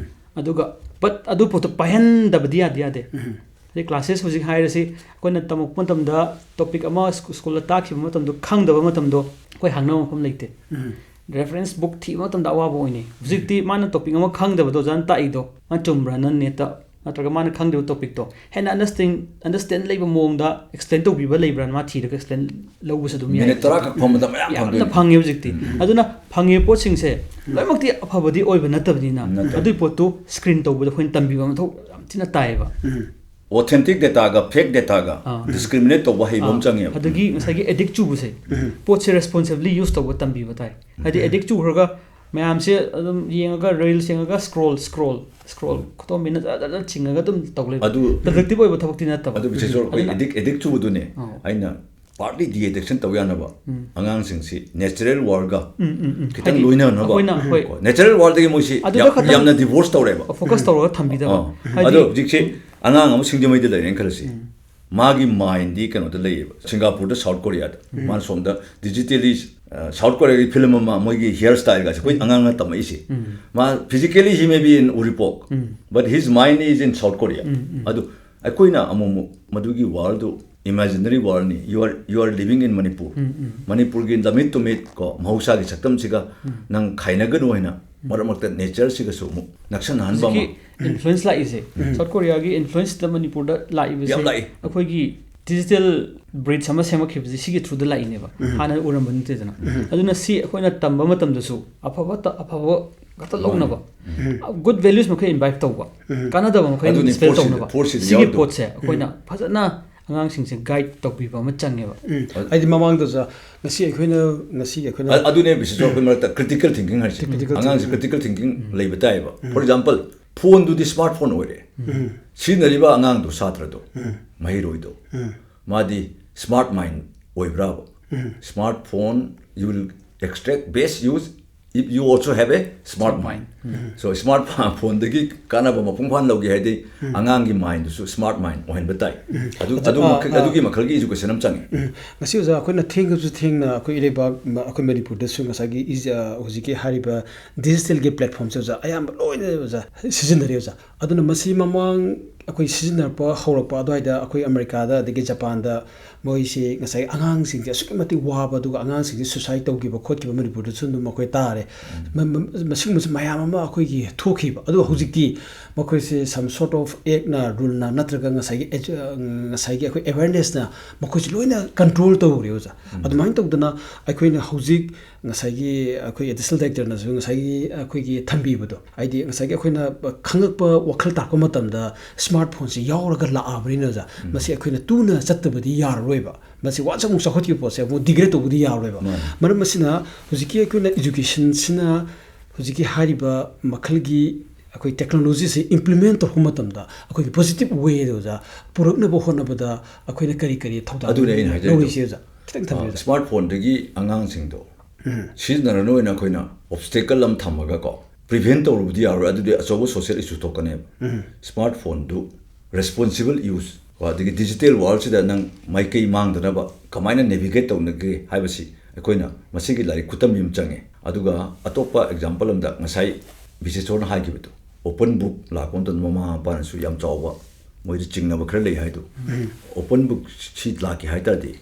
ꯑꯗꯨꯒ ꯕꯠ ꯑꯗꯨ ꯄꯣꯠꯇꯣ ꯄꯥꯏꯍꯟꯗꯕꯗꯤ ꯌꯥꯗꯤ ꯌꯥꯗꯦ꯫ ꯍꯥꯏꯗꯤ ꯀ꯭ꯂꯥꯁꯦꯁ ꯍꯧꯖꯤꯛ ꯍꯥꯏꯔꯁꯤ, ꯑꯩꯈꯣꯏꯅ ꯇꯝꯃꯛꯄ ꯃꯇꯝꯗ ꯇꯣꯄꯤꯛ ꯑꯃ ꯁ꯭ꯀꯨ-, ꯁ꯭ꯀꯨꯜꯗ ꯇꯥꯛꯈꯤꯕ ꯃꯇꯝꯗꯣ ꯈꯪꯗꯕ ꯃꯇꯝꯗꯣ ꯑꯩꯈꯣꯏ ꯍꯪꯅꯕ ꯃꯐꯝ ꯂꯩꯇꯦ꯫ ꯔꯦꯐꯔꯦꯟꯁ ꯕꯨꯛ ꯊꯤꯕ ꯃꯇꯝꯗ ꯑꯋꯥꯕ ꯑꯣꯏꯅꯩ꯫ ꯍꯧꯖꯤꯛꯇꯤ ꯃꯥꯅ ꯇꯣꯄꯤꯛ ꯑꯃ ꯈꯪꯗꯕꯗꯣ ꯑꯣꯖꯥꯅ ꯇꯥꯛꯏꯗꯣ ꯃꯥ ꯆꯨꯝꯕ꯭ꯔꯥꯅ ꯅꯦꯠꯇ ꯅꯠꯇ꯭ꯔꯒ ꯃꯥꯅ ꯈꯪꯗꯕ ꯇꯣꯄꯤꯛꯇꯣ ꯍꯦꯟꯅ ꯑꯟꯗꯔꯁꯇꯦꯟ ꯑꯟꯗꯔꯁꯇꯦꯟ ꯂꯩꯕ ꯃꯑꯣꯡꯗ ꯑꯦꯛꯁꯄ꯭ꯂꯦꯟ ꯇꯧꯕꯤꯕ ꯂꯩꯕ꯭ꯔꯥꯅ ꯃꯥ ꯊꯤꯔꯒ ꯑꯦꯛꯁꯄ꯭ꯂꯦꯟ ꯂꯧꯕꯁꯨ ꯑꯗꯨꯝ ꯌꯥꯏ꯫ ꯃꯤꯅꯤꯠ ꯇꯔꯥ ꯈꯛ ꯐꯝꯕꯗ ꯃꯌꯥꯝ ꯌꯥꯝꯅ ꯐꯪꯗꯣꯏꯅꯤ꯫ ꯐꯪꯉꯦ ꯍꯧꯖꯤꯛꯇꯤ꯫ ꯑꯗꯨꯅ ꯐꯪꯉꯤꯕ ꯄꯣꯠꯁꯤꯡꯁꯦ ꯂꯣꯏꯅꯃꯛꯇꯤ ꯑꯐꯕꯗꯤ ꯑꯣꯏꯕ ꯅꯠꯇꯕꯅꯤꯅ ꯅꯠꯇꯕ꯫ ꯑꯗꯨꯒꯤ ꯄꯣꯠꯇꯨ ꯁ꯭ꯀ꯭ꯔꯤꯟ ꯇꯧꯕꯗ ꯑꯩꯈꯣꯏꯅ ꯇꯝꯕꯤꯕ ꯃꯊꯧ ꯌꯥꯝ ꯊꯤꯅ ꯇꯥꯏꯌꯦꯕ꯫ ꯑꯣꯊꯦꯟꯇꯤꯛ ꯗꯦꯇꯥꯒ ꯐꯦꯛ ꯗꯦꯇꯥꯒ ꯑꯥ꯫ ꯗꯤꯁꯀ꯭ꯔꯤꯃꯤꯅꯦꯠ ꯇꯧꯕ ꯍꯩꯕ ꯑꯃ ꯆꯪꯉꯦꯕ꯫ ꯑꯗꯒꯤ ꯉꯁꯥꯏꯒꯤ ꯑꯦꯗꯤꯛ ꯆꯨꯕꯁꯦ, ꯄꯣꯠꯁꯦ ꯔꯦꯁꯄꯣꯟꯁꯤꯕꯂꯤ ꯌꯨꯁ ꯇꯧꯕ ꯇꯝꯕꯤꯕ ꯇꯥꯏ꯫ ꯍꯥꯏꯗꯤ ꯑꯦꯗꯤꯛ ꯆꯨꯈ꯭ꯔꯒ ꯃꯌꯥꯝꯁꯦ ꯑꯗꯨꯝ ꯌꯦꯡꯉꯒ, ꯔꯤꯜꯁ ꯌꯦꯡꯉꯒ, ꯁ꯭ꯀ꯭ꯔꯣꯜ ꯁ꯭ꯀ꯭ꯔꯣꯜ ꯁ꯭ꯀ꯭ꯔꯣꯜ ꯈꯨꯇꯣꯝꯕꯤꯅ ꯖꯠ ꯖꯠ ꯖꯠ ꯆꯤꯡꯉꯒ ꯑꯗꯨꯝ ꯇꯧ ꯂꯩꯕ꯫ ꯑꯗꯨ ꯄ꯭ꯔꯗꯛꯇꯤꯚ ꯑꯣꯏꯕ ꯊꯕꯛꯇꯤ ꯅꯠꯇꯕ꯫ ꯑꯗꯨ ꯕꯤꯁꯦꯁ ꯑꯩꯈꯣꯏ ꯑꯗꯨꯅ ꯑꯦꯗꯤꯛ ꯑꯦꯗꯤꯛ ꯆꯨꯕꯗꯨꯅꯦ ꯑꯧ꯫ ꯑꯩꯅ ꯄꯥꯔꯠꯂꯤ ꯗꯤ ꯑꯦꯗꯤꯛꯁꯟ ꯇꯧ ꯌꯥꯅꯕ ꯎꯝ꯫ ꯑꯉꯥꯡꯁꯤꯡꯁꯤ ꯅꯦꯆꯔꯦꯜ ꯋꯥꯔꯜꯒ ꯎꯝ, ꯎꯝ, ꯎꯝ꯫ ꯈꯤꯇꯪ ꯍꯥꯏꯗꯤ ꯂꯣꯏꯅꯅꯅꯕ꯫ ꯑꯩꯈꯣꯏꯅ, ꯍꯣꯏ꯫ ꯀꯣ, ꯅꯦꯆꯔꯦꯜ ꯋꯥꯔꯜꯗꯒꯤ ꯃꯣꯏꯁꯤ ꯑꯗꯨꯗ ꯌꯥꯝ-, ꯈꯛꯇꯪ ꯌꯥꯝꯅ ꯗꯤꯚꯣꯔꯁ ꯇꯧꯔꯦꯕ꯫ ꯐꯣꯀꯁ ꯇꯧꯔꯒ ꯊꯝꯕꯤꯗꯕ꯫ ꯑꯥ꯫ ꯍꯥꯏꯗꯤ ꯑꯗꯣ ꯍꯧꯖꯤꯛꯁꯤ ꯑꯉꯥꯡ ꯑꯃ ꯁꯤꯡꯖꯃꯩꯗ ꯂꯩꯔꯦꯅ ꯈꯜꯂꯁꯤ꯫ ꯃꯥꯒꯤ ꯃꯥꯏꯟꯗꯤ ꯀꯩꯅꯣꯗ ꯂꯩꯌꯦꯕ, ꯁꯤꯡꯒꯥꯄꯨꯔꯗ, ꯁꯥꯎꯠ ꯀꯣꯔꯤꯌꯥꯗ꯫ ꯃꯥꯅ ꯁꯣꯝꯗ ꯗꯤꯖꯤꯇꯦꯂꯤ, ꯑ, ꯁꯥꯎꯠ ꯀꯣꯔꯤꯌꯥꯒꯤ ꯐꯤꯂꯝ ꯑꯃ, ꯃꯣꯏꯒꯤ ꯍꯤꯌꯔ ꯁ꯭ꯇꯥꯏꯜꯒꯁꯦ ꯑꯩꯈꯣꯏ ꯑꯉꯥꯡꯅ ꯇꯝꯃꯛꯏꯁꯦ꯫ ꯃꯥ physically he may be in Uripok, but his mind is in South Korea. ꯑꯗꯨ ꯑꯩꯈꯣꯏꯅ ꯑꯃꯨꯛ ꯑꯃꯨꯛ ꯃꯗꯨꯒꯤ ꯋꯥꯔꯜꯗꯨ ꯏꯃꯦꯖꯤꯅꯔꯤ ꯋꯥꯔꯜꯅꯤ, you are, you are living in Manipur. ꯃꯅꯤꯄꯨꯔꯒꯤ ꯂꯝꯃꯤꯠ ꯇꯨꯃꯤꯠ ꯀꯣ, ꯃꯍꯧꯁꯥꯒꯤ ꯁꯛꯇꯝꯁꯤꯒ ꯅꯪ ꯈꯥꯏꯅꯒꯅꯨ ꯍꯥꯏꯅ ꯃꯔꯛ ꯃꯔꯛꯇ ꯅꯦꯆꯔꯁꯤꯒꯁꯨ ꯑꯃꯨꯛ ꯅꯛꯁꯟꯅꯍꯟꯕ ꯑꯃ꯫ ꯍꯧꯖꯤꯛꯀꯤ ꯏꯟꯐ꯭ꯂꯨꯌꯦꯟꯁ ꯂꯥꯛꯏꯁꯦ, ꯁꯥꯎꯠ ꯀꯣꯔꯤꯌꯥꯒꯤ ꯏꯟꯐ꯭ꯂꯨꯌꯦꯟꯁꯇ ꯃꯅꯤꯄꯨꯔꯗ ꯂꯥꯛꯏꯕꯁꯦ ꯌꯥꯝ ꯂꯥꯛꯏ꯫ ꯑꯩꯈꯣꯏꯒꯤ ꯗꯤꯖꯤꯇꯦꯜ ꯕ꯭ꯔꯤꯗ ꯑꯃ ꯁꯦꯝꯃꯛꯈꯤꯕꯁꯦ ꯁꯤꯒꯤ ꯊ꯭ꯔꯨꯗ ꯂꯥꯛꯏꯅꯦꯕ꯫ ꯍꯥꯟꯅ ꯎꯔꯝꯕ ꯅꯠꯇꯦꯗꯅ꯫ ꯑꯗꯨꯅ ꯁꯤ ꯑꯩꯈꯣꯏꯅ ꯇꯝꯕ ꯃꯇꯝꯗꯁꯨ ꯑꯐꯕ ꯇ-, ꯑꯐꯕ ꯈꯛꯇ ꯂꯧꯅꯕ, ꯒꯨꯗ ꯚꯦꯂ꯭ꯌꯨꯁ ꯃꯈꯩ ꯏꯟꯚꯥꯏꯠ ꯇꯧꯕ, ꯀꯥꯟꯅꯗꯕ ꯃꯈꯩ ꯑꯗꯨꯅꯤ ꯗꯤꯁꯄꯦꯜ ꯐꯣꯔꯁꯁꯤꯗꯤ, ꯇꯧꯅꯕ꯫ ꯐꯣꯔꯁꯁꯤꯗꯤ ꯁꯤꯒꯤ ꯌꯥꯎꯗꯕ꯫ ꯄꯣꯠꯁꯦ ꯑꯩꯈꯣꯏꯅ ꯐꯖꯅ ꯑꯉꯥꯡꯁꯤꯡꯁꯦ ꯒꯥꯏꯗ ꯇꯧꯕꯤꯕ ꯑꯃ ꯆꯪꯉꯦꯕ꯫ ꯎꯝ꯫ ꯍꯥꯏꯗꯤ ꯃꯃꯥꯡꯗꯁꯨ ꯉꯁꯤ ꯑꯩꯈꯣꯏꯅ, ꯉꯁꯤꯒꯤ ꯑꯩꯈꯣꯏꯅ ꯑ-, ꯑꯗꯨꯅꯦ ꯕꯤꯁꯦꯁ ꯑꯩꯈꯣꯏ ꯃꯔꯛꯇ ꯀ꯭ꯔꯤꯇꯤꯀꯦꯜ ꯊꯤꯡꯀꯤꯡ ꯍꯥꯏꯁꯦ꯫ Critical ꯑꯉꯥꯡꯁꯦ thinking. ꯀ꯭ꯔꯤꯇꯤꯀꯦꯜ ꯊꯤꯡꯀꯤꯡ ꯂꯩꯕ ꯇꯥꯏꯌꯦꯕ꯫ ꯐꯣꯔ ꯑꯦꯛꯖꯥꯝꯄꯜ, ꯐꯣꯟꯗꯨꯗꯤ ꯁ꯭ꯃꯥꯔꯠ ꯐꯣꯟ ꯑꯣꯏꯔꯦ꯫ ꯁꯤꯖꯤꯟꯅꯔꯤꯕ ꯑꯉꯥꯡꯗꯣ, ꯁꯥꯇ꯭ꯔꯗꯣ, ꯃꯍꯩꯔꯣꯏꯗꯣ, ꯃꯥꯗꯤ ꯁ꯭ꯃꯥꯔꯠ ꯃꯥꯏꯟ ꯑꯣꯏꯕ꯭ꯔꯥꯕ? Smart phone, you will extract best use if you also have a smart mind. So smart ꯐꯣꯟꯗꯒꯤ ꯀꯥꯟꯅꯕ ꯃꯄꯨꯡ ꯐꯥꯅ ꯂꯧꯒꯦ ꯍꯥꯏꯗꯤ ꯑꯉꯥꯡꯒꯤ ꯃꯥꯏꯟꯗꯨꯁꯨ ꯁ꯭ꯃꯥꯔꯠ ꯃꯥꯏꯟ ꯑꯣꯏꯍꯟꯕ ꯇꯥꯏ꯫ ꯑꯗꯨ, ꯑꯗꯨ ꯑꯥ, ꯃꯈꯜ-, ꯑꯥ꯫ ꯑꯗꯨꯒꯤ ꯃꯈꯜꯒꯤ ꯏꯖꯨꯀꯦꯁꯟ ꯑꯃ ꯆꯪꯉꯤ꯫ ꯎꯝ꯫ ꯉꯁꯤ ꯑꯣꯖꯥ, ꯑꯩꯈꯣꯏꯅ ꯊꯦꯡꯉꯁꯨ ꯊꯦꯡꯅ ꯑꯩꯈꯣꯏ ꯏꯔꯩꯕꯥꯛ, ꯃ-, ꯑꯩꯈꯣꯏ ꯃꯅꯤꯄꯨꯔꯗꯁꯨ ꯉꯁꯥꯏꯒꯤ ꯏꯖ-, ꯑ, ꯍꯧꯖꯤꯛꯀꯤ ꯍꯥꯏꯔꯤꯕ ꯗꯤꯖꯤꯇꯦꯜꯒꯤ ꯄ꯭ꯂꯦꯠꯐꯣꯝꯁꯦ ꯑꯣꯖꯥ ꯑꯌꯥꯝꯕ ꯂꯣꯏꯅ ꯑꯣꯖꯥ ꯁꯤꯖꯤꯟꯅꯔꯤ ꯑꯣꯖꯥ꯫ ꯑꯗꯨꯅ ꯃꯁꯤ ꯃꯃꯥꯡ ꯑꯩꯈꯣꯏ ꯁꯤꯖꯤꯟꯅꯔꯛꯄ ꯍꯧꯔꯛꯄ ꯑꯗꯨꯋꯥꯏꯗ ꯑꯩꯈꯣꯏ ꯑꯃꯦꯔꯤꯀꯥꯗ, ꯑꯗꯒꯤ ꯖꯄꯥꯟꯗ ꯃꯣꯏꯁꯤ ꯉꯁꯥꯏ ꯑꯉꯥꯡꯁꯤꯡꯁꯦ ꯑꯁꯨꯛꯀꯤ ꯃꯇꯤꯛ ꯋꯥꯕ, ꯑꯗꯨꯒ ꯑꯉꯥꯡꯁꯤꯡꯁꯦ suicide ꯇꯧꯈꯤꯕ ꯈꯣꯠꯈꯤꯕ ꯃꯅꯤꯄꯨꯔꯗꯁꯨ ꯑꯗꯨꯝ ꯑꯩꯈꯣꯏ ꯇꯥꯔꯦ꯫ ꯃ-, ꯃ-, ꯃꯁꯤꯒꯨꯝꯕꯁꯤ ꯃꯌꯥꯝ ꯑꯃ ꯑꯩꯈꯣꯏꯒꯤ ꯊꯣꯛꯈꯤꯕ꯫ ꯑꯗꯣ ꯍꯧꯖꯤꯛꯇꯤ ꯃꯈꯣꯏꯁꯦ some sort of act ꯅ, rule ꯅ, ꯅꯠꯇ꯭ꯔꯒ ꯉꯁꯥꯏꯒꯤ ꯑꯦꯖ-, ꯑ, ꯉꯁꯥꯏꯒꯤ ꯑꯩꯈꯣꯏ awareness ꯅ ꯃꯈꯣꯏꯁꯦ ꯂꯣꯏꯅ control ꯇꯧꯈ꯭ꯔꯦ, ꯑꯣꯖꯥ꯫ ꯑꯗꯨꯃꯥꯏꯅ ꯇꯧꯗꯅ ꯑꯩꯈꯣꯏꯅ ꯍꯧꯖꯤꯛ ꯉꯁꯥꯏꯒꯤ ꯑꯩꯈꯣꯏ additional director ꯅꯁꯨ ꯉꯁꯥꯏꯒꯤ ꯑꯩꯈꯣꯏꯒꯤ ꯊꯝꯕꯤꯕꯗꯣ, ꯍꯥꯏꯗꯤ ꯉꯁꯥꯏꯒꯤ ꯑꯩꯈꯣꯏꯅ ꯈꯪꯉꯛꯄ, ꯋꯥꯈꯜ ꯇꯥꯛꯄ ꯃꯇꯝꯗ smart phone ꯁꯦ ꯌꯥꯎꯔꯒ ꯂꯥꯛꯑꯕꯅꯤꯅ, ꯑꯣꯖꯥ, ꯃꯁꯤ ꯑꯩꯈꯣꯏꯅ ꯇꯨꯅ ꯆꯠꯇꯕꯗꯤ ꯌꯥꯔꯔꯣꯏꯕ꯫ ꯃꯁꯤ once ꯑꯃꯨꯛ ꯆꯥꯎꯈꯠꯈꯤꯕ ꯄꯣꯠꯁꯦ ꯑꯃꯨꯛ degrade ꯇꯧꯕꯗꯤ ꯌꯥꯔꯔꯣꯏꯕ꯫ ꯃꯥꯅꯤ꯫ ꯃꯔꯝ ꯑꯁꯤꯅ ꯍꯧꯖꯤꯛꯀꯤ ꯑꯩꯈꯣꯏꯅ education ꯁꯤꯅ ꯍꯧꯖꯤꯛꯀꯤ ꯍꯥꯏꯔꯤꯕ ꯃꯈꯜꯒꯤ ꯑꯩꯈꯣꯏ technology ꯁꯦ implement ꯇꯧꯔꯛꯄ ꯃꯇꯝꯗ ꯑꯩꯈꯣꯏꯒꯤ positive way ꯗ, ꯑꯣꯖꯥ, ꯄꯨꯔꯛꯅꯕ ꯍꯣꯠꯅꯕꯗ ꯑꯩꯈꯣꯏꯅ ꯀꯔꯤ ꯀꯔꯤ ꯊꯧꯗꯥꯡ ꯑꯗꯨꯅꯦ ꯑꯩꯅ ꯍꯥꯏꯖꯔꯤꯗꯣ꯫ ꯂꯧꯔꯤꯁꯦ, ꯑꯣꯖꯥ? ꯈꯤꯇꯪ ꯊꯝꯕꯤꯌꯨ, ꯑ, ꯑꯣꯖꯥ꯫ Smart phone ꯗꯒꯤ ꯑꯉꯥꯡꯁꯤꯡꯗꯣ ꯁꯤꯖꯤꯟꯅꯔꯅꯨ ꯍꯥꯏꯅ ꯑꯩꯈꯣꯏꯅ obstacle ꯑꯃ ꯊꯝꯃꯒꯀꯣ, prevent ꯇꯧꯔꯨꯕꯗꯤ ꯌꯥꯔꯣꯏ꯫ ꯑꯗꯨꯗꯤ ꯑꯆꯧꯕ social issue ꯊꯣꯛꯀꯅꯦꯕ꯫ Smart phone ꯗꯨ responsible use ꯀꯣ, ꯑꯗꯒꯤ digital world ꯁꯤꯗ ꯅꯪ ꯃꯥꯏꯀꯩ ꯃꯥꯡꯗꯅꯕ ꯀꯃꯥꯏꯅ navigate ꯇꯧꯅꯒꯦ ꯍꯥꯏꯕꯁꯤ ꯑꯩꯈꯣꯏꯅ ꯃꯁꯤꯒꯤ ꯂꯥꯏꯔꯤꯛ ꯈꯨꯇꯝ ꯑꯃ ꯆꯪꯉꯦ꯫ ꯑꯗꯨꯒ ꯑꯇꯣꯞꯄ example ꯑꯃꯗ ꯉꯁꯥꯏ ꯕꯤꯁꯦꯁꯣꯔꯅ ꯍꯥꯏꯈꯤꯕꯗꯣ, open book ꯂꯥꯛꯄ ꯃꯇꯝꯗ ꯃꯃꯥ ꯃꯄꯥꯅꯁꯨ ꯌꯥꯝ ꯆꯥꯎꯕ ꯃꯣꯏꯗ ꯆꯤꯡꯅꯕ ꯈꯔ ꯂꯩ ꯍꯥꯏꯗꯣ, open book ꯁꯤ ꯂꯥꯛꯀꯦ ꯍꯥꯏ ꯇꯥꯔꯗꯤ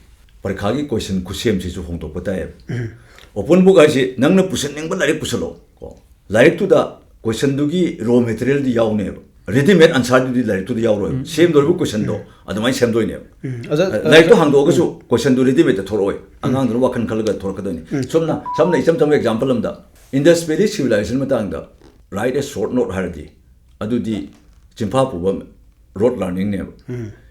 ꯄꯔꯤꯈꯥꯒꯤ question ꯈꯨꯠꯁꯦꯝꯁꯤꯁꯨ ꯍꯣꯡꯗꯣꯛꯄ ꯇꯥꯏꯌꯦꯕ꯫ Open book ꯍꯥꯏꯁꯤ ꯅꯪꯅ ꯄꯨꯁꯟꯅꯤꯡꯕ ꯂꯥꯏꯔꯤꯛ ꯄꯨꯁꯜꯂꯣ ꯀꯣ, ꯂꯥꯏꯔꯤꯛꯇꯨꯗ question ꯗꯨꯒꯤ raw material ꯗꯤ ꯌꯥꯎꯅꯦꯕ, readymade answer ꯗꯨꯗꯤ ꯂꯥꯏꯔꯤꯛꯇꯨꯗ ꯌꯥꯎꯔꯣꯏꯕ꯫ ꯁꯦꯝꯗꯣꯏꯕ question ꯗꯣ ꯑꯗꯨꯃꯥꯏꯅ ꯁꯦꯝꯗꯣꯏꯅꯦꯕ꯫ ꯑꯣꯖꯥ, ꯂꯥꯏꯔꯤꯛꯇꯣ ꯍꯥꯡꯗꯣꯛꯑꯒꯁꯨ question ꯗꯨ readymade ꯇ ꯊꯣꯛꯂꯛꯑꯣꯏ, ꯑꯉꯥꯡꯗꯨꯅ ꯋꯥꯈꯜ ꯈꯜꯂꯒ ꯊꯣꯛꯂꯛꯀꯗꯣꯏꯅꯤ꯫ ꯁꯣꯝꯅ, ꯁꯝꯅ ꯏꯆꯝ ꯆꯝꯕ example ꯑꯃꯗ, Indus Valley Civilization ꯃꯇꯥꯡꯗ write a short note ꯍꯥꯏꯔꯗꯤ, ꯑꯗꯨꯗꯤ ꯆꯤꯟꯐꯥ ꯄꯨꯕ rote learning ꯅꯦꯕ꯫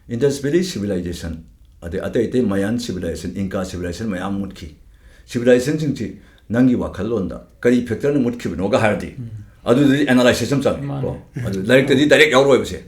Indus Valley Civilization, ꯑꯗꯩ ꯑꯇꯩ ꯑꯇꯩ Mayan Civilization, Inca Civilization ꯃꯌꯥꯝ ꯃꯨꯠꯈꯤ꯫ Civilization ꯁꯤꯡꯁꯤ ꯅꯪꯒꯤ ꯋꯥꯈꯜꯂꯣꯟꯗ ꯀꯔꯤ factor ꯅ ꯃꯨꯠꯈꯤꯕꯅꯣꯒ ꯍꯥꯏꯔꯗꯤ, ꯑꯗꯨꯗꯗꯤ analysis ꯑꯃ ꯆꯪꯉꯦ꯫ ꯃꯥꯅꯦ꯫ ꯀꯣ? ꯑꯗꯨ ꯂꯥꯏꯔꯤꯛꯇꯗꯤ direct ꯌꯥꯎꯔꯣꯏꯕꯁꯦ꯫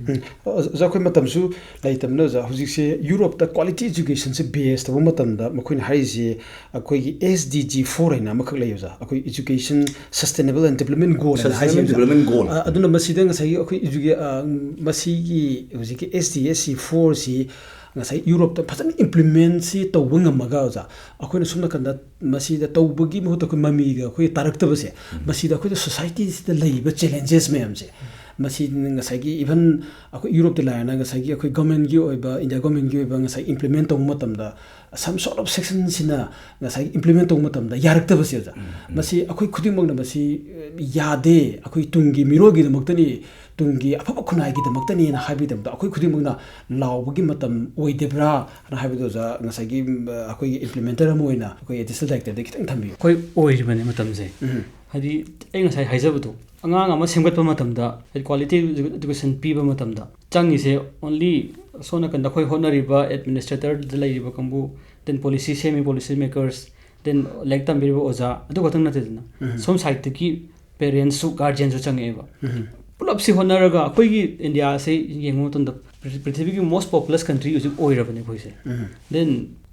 ꯑꯣꯖꯥ, ꯑꯩꯈꯣꯏ ꯃꯇꯝꯁꯨ ꯂꯩꯇꯕꯅ, ꯑꯣꯖꯥ, ꯍꯧꯖꯤꯛꯁꯦ Europe ꯇ quality education ꯁꯦ base ꯇꯧꯕ ꯃꯇꯝꯗ ꯃꯈꯣꯏꯅ ꯍꯥꯏꯔꯤꯁꯦ ꯑꯩꯈꯣꯏꯒꯤ S D G four ꯍꯥꯏꯅ ꯑꯃꯈꯛ ꯂꯩ, ꯑꯣꯖꯥ, ꯑꯩꯈꯣꯏ education, sustainable and development goal ꯍꯥꯏꯅ Sustainable ꯍꯥꯏꯁꯦ, ꯑꯣꯖꯥ꯫ Development Goal꯫ ꯑ, ꯑꯗꯨꯅ ꯃꯁꯤꯗ ꯉꯁꯥꯏꯒꯤ ꯑꯩꯈꯣꯏ educa-, ꯑ, ꯃꯁꯤꯒꯤ ꯍꯧꯖꯤꯛꯀꯤ S D G four ꯁꯤ ꯉꯁꯥꯏ Europe ꯇ ꯐꯖꯅ implement ꯁꯤ ꯇꯧꯕ ꯉꯝꯃꯒ, ꯑꯣꯖꯥ, ꯑꯩꯈꯣꯏꯅ ꯁꯣꯝ ꯅꯥꯀꯟꯗ ꯃꯁꯤꯗ ꯇꯧꯕꯒꯤ ꯃꯍꯨꯠꯇ ꯑꯩꯈꯣꯏ ꯃꯃꯤꯒ ꯑꯩꯈꯣꯏ ꯇꯥꯔꯛꯇꯕꯁꯦ, ꯃꯁꯤꯗ ꯑꯩꯈꯣꯏꯗ society ꯁꯤꯗ ꯂꯩꯔꯤꯕ challenges ꯃꯌꯥꯝꯁꯦ, ꯃꯁꯤ ꯉꯁꯥꯏꯒꯤ even ꯑꯩꯈꯣꯏ ꯌꯨꯔꯣꯞꯇ ꯂꯥꯏꯔꯅ ꯉꯁꯥꯏꯒꯤ ꯑꯩꯈꯣꯏ ꯒꯣꯔꯃꯦꯟꯒꯤ ꯑꯣꯏꯕ, ꯏꯟꯗꯤꯌꯥ ꯒꯣꯔꯃꯦꯟꯒꯤ ꯑꯣꯏꯕ ꯉꯁꯥꯏ implement ꯇꯧꯕ ꯃꯇꯝꯗ some sort of sectionꯁꯤꯅ ꯉꯁꯥꯏꯒꯤ implement ꯇꯧꯕ ꯃꯇꯝꯗ ꯌꯥꯔꯛꯇꯕꯁꯦ ꯑꯣꯖꯥ, ꯎꯝ, ꯎꯝ꯫ ꯃꯁꯤ ꯑꯩꯈꯣꯏ ꯈꯨꯗꯤꯡꯃꯛꯅ ꯃꯁꯤ, ꯑ, ꯌꯥꯗꯦ, ꯑꯩꯈꯣꯏ ꯇꯨꯡꯒꯤ ꯃꯤꯔꯣꯜꯒꯤꯗꯃꯛꯇꯅꯤ, ꯇꯨꯡꯒꯤ ꯑꯐꯕ ꯈꯨꯟꯅꯥꯏꯒꯤꯗꯃꯛꯇꯅꯤꯅ ꯍꯥꯏꯕꯒꯤꯗꯃꯛꯇ ꯑꯩꯈꯣꯏ ꯈꯨꯗꯤꯡꯃꯛꯅ ꯂꯥꯎꯕꯒꯤ ꯃꯇꯝ ꯑꯣꯏꯗꯕ꯭ꯔꯥꯅ ꯍꯥꯏꯕꯗꯣ ꯑꯣꯖꯥ ꯉꯁꯥꯏꯒꯤ, ꯎꯝ, ꯑꯩꯈꯣꯏꯒꯤ implementer ꯑꯃ ꯑꯣꯏꯅ ꯑꯩꯈꯣꯏ additional directorꯗ ꯈꯤꯇꯪ ꯊꯝꯕꯤꯌꯨ꯫ ꯑꯩꯈꯣꯏ ꯑꯣꯏꯔꯤꯕꯅꯤ ꯃꯇꯝꯁꯦ꯫ ꯎꯝ꯫ ꯍꯥꯏꯗꯤ ꯑꯩ ꯉꯁꯥꯏ ꯍꯥꯏꯖꯕꯗꯣ, ꯑꯉꯥꯡ ꯑꯃ ꯁꯦꯝꯒꯠꯄ ꯃꯇꯝꯗ, ꯍꯥꯏꯗꯤ quality education ꯄꯤꯕ ꯃꯇꯝꯗ ꯆꯪꯉꯤꯁꯦ only ꯁꯣꯝ ꯅꯥꯀꯟꯗ ꯑꯩꯈꯣꯏ ꯍꯣꯠꯅꯔꯤꯕ administratorꯗ ꯂꯩꯔꯤꯕ ꯀꯥꯡꯕꯨ, then policy ꯁꯦꯝꯃꯤ policy makers, then ꯂꯥꯏꯔꯤꯛ ꯇꯝꯕꯤꯔꯤꯕ ꯑꯣꯖꯥ, ꯑꯗꯨ ꯈꯛꯇꯪ ꯅꯠꯇꯦꯗꯅ, ꯎꯝ꯫ ꯁꯣꯝ sideꯇꯒꯤ parentsꯁꯨ guardianꯁꯨ ꯆꯪꯉꯛꯑꯦꯕ꯫ ꯎꯝ꯫ ꯄꯨꯂꯞꯁꯤ ꯍꯣꯠꯅꯔꯒ ꯑꯩꯈꯣꯏꯒꯤ ꯏꯟꯗꯤꯌꯥꯁꯤ ꯌꯦꯡꯕ ꯃꯇꯝꯗ ꯄ꯭ꯔꯤ-, ꯄ꯭ꯔꯤꯊꯤꯕꯤꯒꯤ most populous country ꯍꯧꯖꯤꯛ ꯑꯣꯏꯔꯕꯅꯦ ꯑꯩꯈꯣꯏꯁꯦ꯫ ꯎꯝ꯫ Then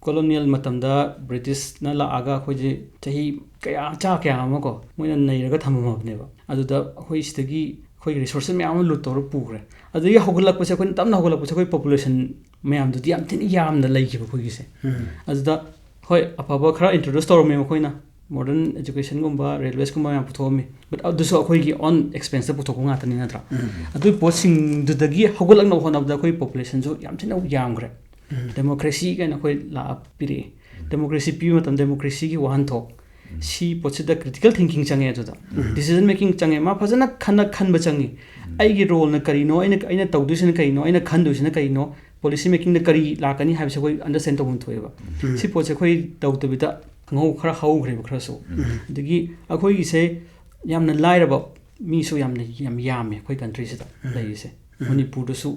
colonial ꯃꯇꯝꯗ Britishꯅ ꯂꯥꯛꯑꯒ ꯑꯩꯈꯣꯏꯁꯦ ꯆꯍꯤ ꯀꯌꯥ, ꯆꯥ ꯀꯌꯥ ꯑꯃ ꯀꯣ, ꯃꯣꯏꯅ ꯅꯩꯔꯒ ꯊꯝꯃꯝꯃꯕꯅꯦꯕ꯫ ꯑꯗꯨꯗ ꯑꯩꯈꯣꯏ ꯁꯤꯗꯒꯤ ꯑꯩꯈꯣꯏꯒꯤ resources ꯃꯌꯥꯝ ꯑꯃ loot ꯇꯧꯔ ꯄꯨꯈ꯭ꯔꯦ꯫ ꯑꯗꯨꯗꯒꯤ ꯍꯧꯒꯠꯂꯛꯄꯁꯦ, ꯑꯩꯈꯣꯏꯅ ꯇꯞꯅ ꯍꯧꯒꯠꯂꯛꯄꯁꯦ, ꯑꯩꯈꯣꯏ population ꯃꯌꯥꯝꯗꯨꯗꯤ ꯌꯥꯝ ꯊꯤꯅ ꯌꯥꯝꯅ ꯂꯩꯈꯤꯕ ꯑꯩꯈꯣꯏꯒꯤꯁꯦ꯫ ꯎꯝ꯫ ꯑꯗꯨꯗ ꯍꯣꯏ, ꯑꯐꯕ ꯈꯔ introduce ꯇꯧꯔꯝꯃꯦ ꯃꯈꯣꯏꯅ, modern educationꯒꯨꯝꯕ, railwaysꯀꯨꯝꯕ ꯃꯌꯥꯝ ꯄꯨꯊꯣꯛꯑꯝꯃꯤ, but ꯑꯗꯨꯁꯨ ꯑꯩꯈꯣꯏꯒꯤ own expenseꯇ ꯄꯨꯊꯣꯛꯄ ꯉꯥꯛꯇꯅꯤ, ꯅꯠꯇ꯭ꯔꯥ? ꯎꯝ꯫ ꯑꯗꯨꯒꯤ ꯄꯣꯠꯁꯤꯡꯗꯨꯗꯒꯤ ꯍꯧꯒꯠꯂꯛꯅꯕ ꯍꯣꯠꯅꯕꯗ ꯑꯩꯈꯣꯏ populationꯁꯨ ꯌꯥꯝ ꯊꯤꯅ ꯌꯥꯝꯈ꯭ꯔꯦ꯫ ꯎꯝ꯫ Democracy ꯀꯥꯏꯅ ꯑꯩꯈꯣꯏ ꯂꯥꯛꯑ ꯄꯤꯔꯛꯑꯦ꯫ ꯎꯝ꯫ Democracy ꯄꯤꯕ ꯃꯇꯝꯗ democracyꯒꯤ ꯋꯥꯍꯟꯊꯣꯛ, ꯎꯝ꯫ ꯁꯤ ꯄꯣꯠꯁꯤꯗ critical thinking ꯆꯪꯉꯦ ꯑꯗꯨꯗ꯫ ꯎꯝ꯫ Decision making ꯆꯪꯉꯦ, ꯃꯥ ꯐꯖꯅ ꯈꯟꯅ ꯈꯟꯕ ꯆꯪꯉꯤ꯫ ꯎꯝ꯫ ꯑꯩꯒꯤ roleꯅ ꯀꯔꯤꯅꯣ, ꯑꯩꯅ, ꯑꯩꯅ ꯇꯧꯗꯣꯏꯁꯤꯅ ꯀꯔꯤꯅꯣ, ꯑꯩꯅ ꯈꯟꯗꯣꯏꯁꯤꯅ ꯀꯔꯤꯅꯣ, policy makingꯗ ꯀꯔꯤ ꯂꯥꯛꯀꯅꯤ ꯍꯥꯏꯕꯁꯦ ꯑꯩꯈꯣꯏ understand ꯇꯧꯐꯝ ꯊꯣꯛꯑꯦꯕ꯫ ꯎꯝ꯫ ꯁꯤ ꯄꯣꯠꯁꯦ ꯑꯩꯈꯣꯏ ꯇꯧꯗꯕꯤꯗ ꯈꯪꯍꯧ-, ꯈꯔ ꯍꯧꯈ꯭ꯔꯦꯕ ꯈꯔꯁꯨ꯫ ꯎꯝ꯫ ꯑꯗꯒꯤ ꯑꯩꯈꯣꯏꯒꯤꯁꯦ ꯌꯥꯝꯅ ꯂꯥꯏꯔꯕ ꯃꯤꯁꯨ ꯌꯥꯝꯅ, ꯌꯥꯝ ꯌꯥꯝꯃꯦ ꯑꯩꯈꯣꯏ countryꯁꯤꯗ ꯎꯝ꯫ ꯂꯩꯔꯤꯁꯦ꯫ ꯎꯝ꯫ ꯃꯅꯤꯄꯨꯔꯗꯁꯨ,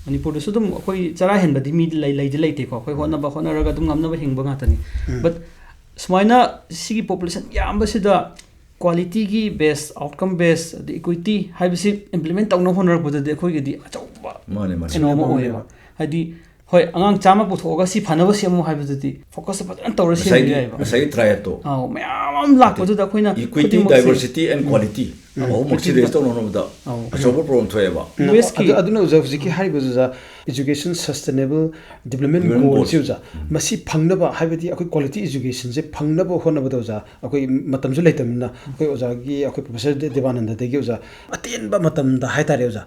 ꯃꯅꯤꯄꯨꯔꯗꯁꯨ ꯑꯗꯨꯝ ꯑꯩꯈꯣꯏ ꯆꯔꯥ ꯍꯦꯟꯕꯗꯤ ꯃꯤ ꯂꯩ-, ꯂꯩꯗꯤ ꯂꯩꯇꯦꯀꯣ꯫ ꯑꯩꯈꯣꯏ ꯍꯣꯠꯅꯕ, ꯍꯣꯠꯅꯔꯒ ꯑꯗꯨꯝ ꯉꯝꯅꯕ ꯍꯤꯡꯕ ꯉꯥꯛꯇꯅꯤ꯫ ꯎꯝ꯫ But ꯁꯨꯃꯥꯏꯅ ꯁꯤꯒꯤ population ꯌꯥꯝꯕꯁꯤꯗ qualityꯒꯤ base, outcome base, ꯑꯗꯩ equity ꯍꯥꯏꯕꯁꯤ implement ꯇꯧꯅꯕ ꯍꯣꯠꯅꯔꯛꯄꯗꯗꯤ ꯑꯩꯈꯣꯏꯒꯤꯗꯤ ꯑꯆꯧꯕ ꯃꯥꯅꯦ, ꯃꯥꯅꯦ꯫ ꯀꯩꯅꯣ ꯑꯃ ꯃꯥꯅꯦ, ꯑꯣꯏꯌꯦꯕ꯫ ꯃꯥꯅꯦ꯫ ꯍꯥꯏꯗꯤ, ꯍꯣꯏ, ꯑꯉꯥꯡ ꯆꯥꯝꯃ ꯄꯨꯊꯣꯛꯑꯒ ꯁꯤ ꯐꯅꯕ ꯁꯦꯝꯃꯨ ꯍꯥꯏꯕꯗꯨꯗꯤ focusꯁꯦ ꯐꯖꯅ ꯇꯧꯔ ꯁꯦꯝꯕ ꯉꯁꯥꯏꯒꯤ, ꯌꯥꯏꯑꯕ꯫ ꯉꯁꯥꯏꯒꯤ triadꯇꯣ꯫ ꯑꯥꯎ, ꯃꯌꯥꯝ ꯑꯃ ꯂꯥꯛꯄꯗꯨꯗ ꯑꯩꯈꯣꯏꯅ equity, ꯈꯨꯗꯤꯡꯃꯛꯁꯦ diversity and um. Quality꯫ ꯑꯍꯨꯝꯃꯛꯁꯤ raise ꯇꯧꯅꯅꯕꯗ ꯑꯆꯧꯕ problem ꯊꯣꯛꯑꯦꯕ꯫ ꯑꯗꯨ ꯑꯗꯨꯅ ꯑꯣꯖꯥ ꯍꯧꯖꯤꯛꯀꯤ ꯍꯥꯏꯔꯤꯕ ꯑꯣꯖꯥ education sustainable development goal ꯁꯤ ꯑꯣꯖꯥ, ꯃꯁꯤ ꯐꯪꯅꯕ ꯍꯥꯏꯕꯗꯤ ꯑꯩꯈꯣꯏ quality education ꯁꯦ ꯐꯪꯅꯕ ꯍꯣꯠꯅꯕꯗ ꯑꯣꯖꯥ, ꯑꯩꯈꯣꯏ ꯃꯇꯝꯁꯨ ꯂꯩꯇꯕꯅꯤꯅ ꯑꯩꯈꯣꯏ ꯑꯣꯖꯥꯒꯤ, ꯑꯩꯈꯣꯏ Professor ꯗꯦꯕꯥꯅꯟꯗꯗꯒꯤ ꯑꯣꯖꯥ, ꯑꯇꯦꯟꯕ ꯃꯇꯝꯗ ꯍꯥꯏꯇꯥꯔꯦ ꯑꯣꯖꯥ,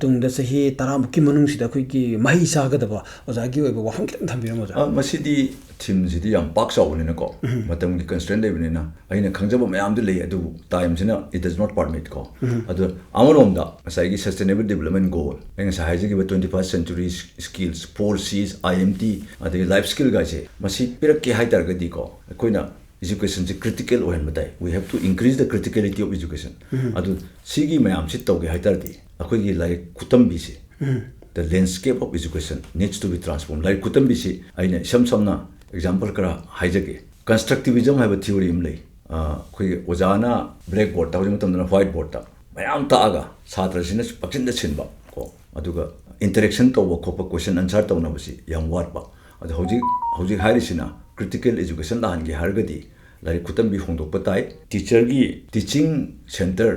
ꯇꯨꯡꯗ ꯆꯍꯤ ꯇꯔꯥꯃꯨꯛꯀꯤ ꯃꯅꯨꯡꯁꯤꯗ ꯑꯩꯈꯣꯏꯒꯤ ꯃꯍꯩ ꯆꯥꯒꯗꯕ ꯑꯣꯖꯥꯒꯤ ꯑꯣꯏꯕ ꯋꯥꯐꯝ ꯈꯤꯇꯪ ꯊꯝꯕꯤꯔꯝꯃꯣ ꯑꯣꯖꯥ꯫ ꯃꯁꯤꯗꯤ theme ꯁꯤꯗꯤ ꯌꯥꯝ ꯄꯥꯛ ꯆꯥꯎꯕꯅꯤꯅꯀꯣ, ꯃꯇꯝꯒꯤ constraint ꯂꯩꯕꯅꯤꯅ ꯑꯩꯅ ꯈꯪꯖꯕ ꯃꯌꯥꯝꯗꯤ ꯂꯩ, ꯑꯗꯨꯕꯨ time ꯁꯤꯅ it does not permit ꯀꯣ꯫ ꯑꯗꯣ ꯑꯃꯔꯣꯝꯗ ꯉꯁꯥꯏꯒꯤ sustainable development goal, ꯑꯩ ꯉꯁꯥꯏ ꯍꯥꯏꯖꯈꯤꯕ twenty first century skills, four Cs, I M T, ꯑꯗꯒꯤ life skill ꯒꯥꯏꯁꯦ, ꯃꯁꯤ ꯄꯤꯔꯛꯀꯦ ꯍꯥꯏ ꯇꯥꯔꯒꯗꯤꯀꯣ, ꯑꯩꯈꯣꯏꯅ education ꯁꯦ critical ꯑꯣꯏꯍꯟꯕ ꯇꯥꯏ꯫ We have to increase the criticality of education. ꯑꯗꯨ ꯁꯤꯒꯤ ꯃꯌꯥꯝꯁꯤ ꯇꯧꯒꯦ ꯍꯥꯏ ꯇꯥꯔꯗꯤ ꯑꯩꯈꯣꯏꯒꯤ ꯂꯥꯏꯔꯤꯛ ꯈꯨꯇꯝꯕꯤꯁꯦ, the landscape of education needs to be transformed. ꯂꯥꯏꯔꯤꯛ ꯈꯨꯇꯝꯕꯤꯁꯤ ꯑꯩꯅ ꯏꯁꯝ ꯁꯝꯅ example ꯈꯔ ꯍꯥꯏꯖꯒꯦ꯫ Constructivism ꯍꯥꯏꯕ theory ꯑꯃ ꯂꯩ꯫ ꯑꯩꯈꯣꯏꯒꯤ ꯑꯣꯖꯥꯅ blackboard ꯇ, ꯍꯧꯖꯤꯛ ꯃꯇꯝꯗꯅ whiteboard ꯇ ꯃꯌꯥꯝ ꯇꯥꯛꯑꯒ ꯁꯥꯇ꯭ꯔꯁꯤꯅ ꯄꯪꯁꯤꯟꯗ ꯁꯤꯟꯕ ꯀꯣ, ꯑꯗꯨꯒ interaction ꯇꯧꯕ ꯈꯣꯠꯄ, question answer ꯇꯧꯅꯕꯁꯤ ꯌꯥꯝ ꯋꯥꯠꯄ꯫ ꯑꯗꯣ ꯍꯧꯖꯤꯛ, ꯍꯧꯖꯤꯛ ꯍꯥꯏꯔꯤꯁꯤꯅ critical education ꯂꯥꯛꯍꯟꯒꯦ ꯍꯥꯏꯔꯒꯗꯤ ꯂꯥꯏꯔꯤꯛ ꯈꯨꯇꯝꯕꯤ ꯍꯣꯡꯗꯣꯛꯄ ꯇꯥꯏ꯫ Teacher ꯒꯤ teaching centre,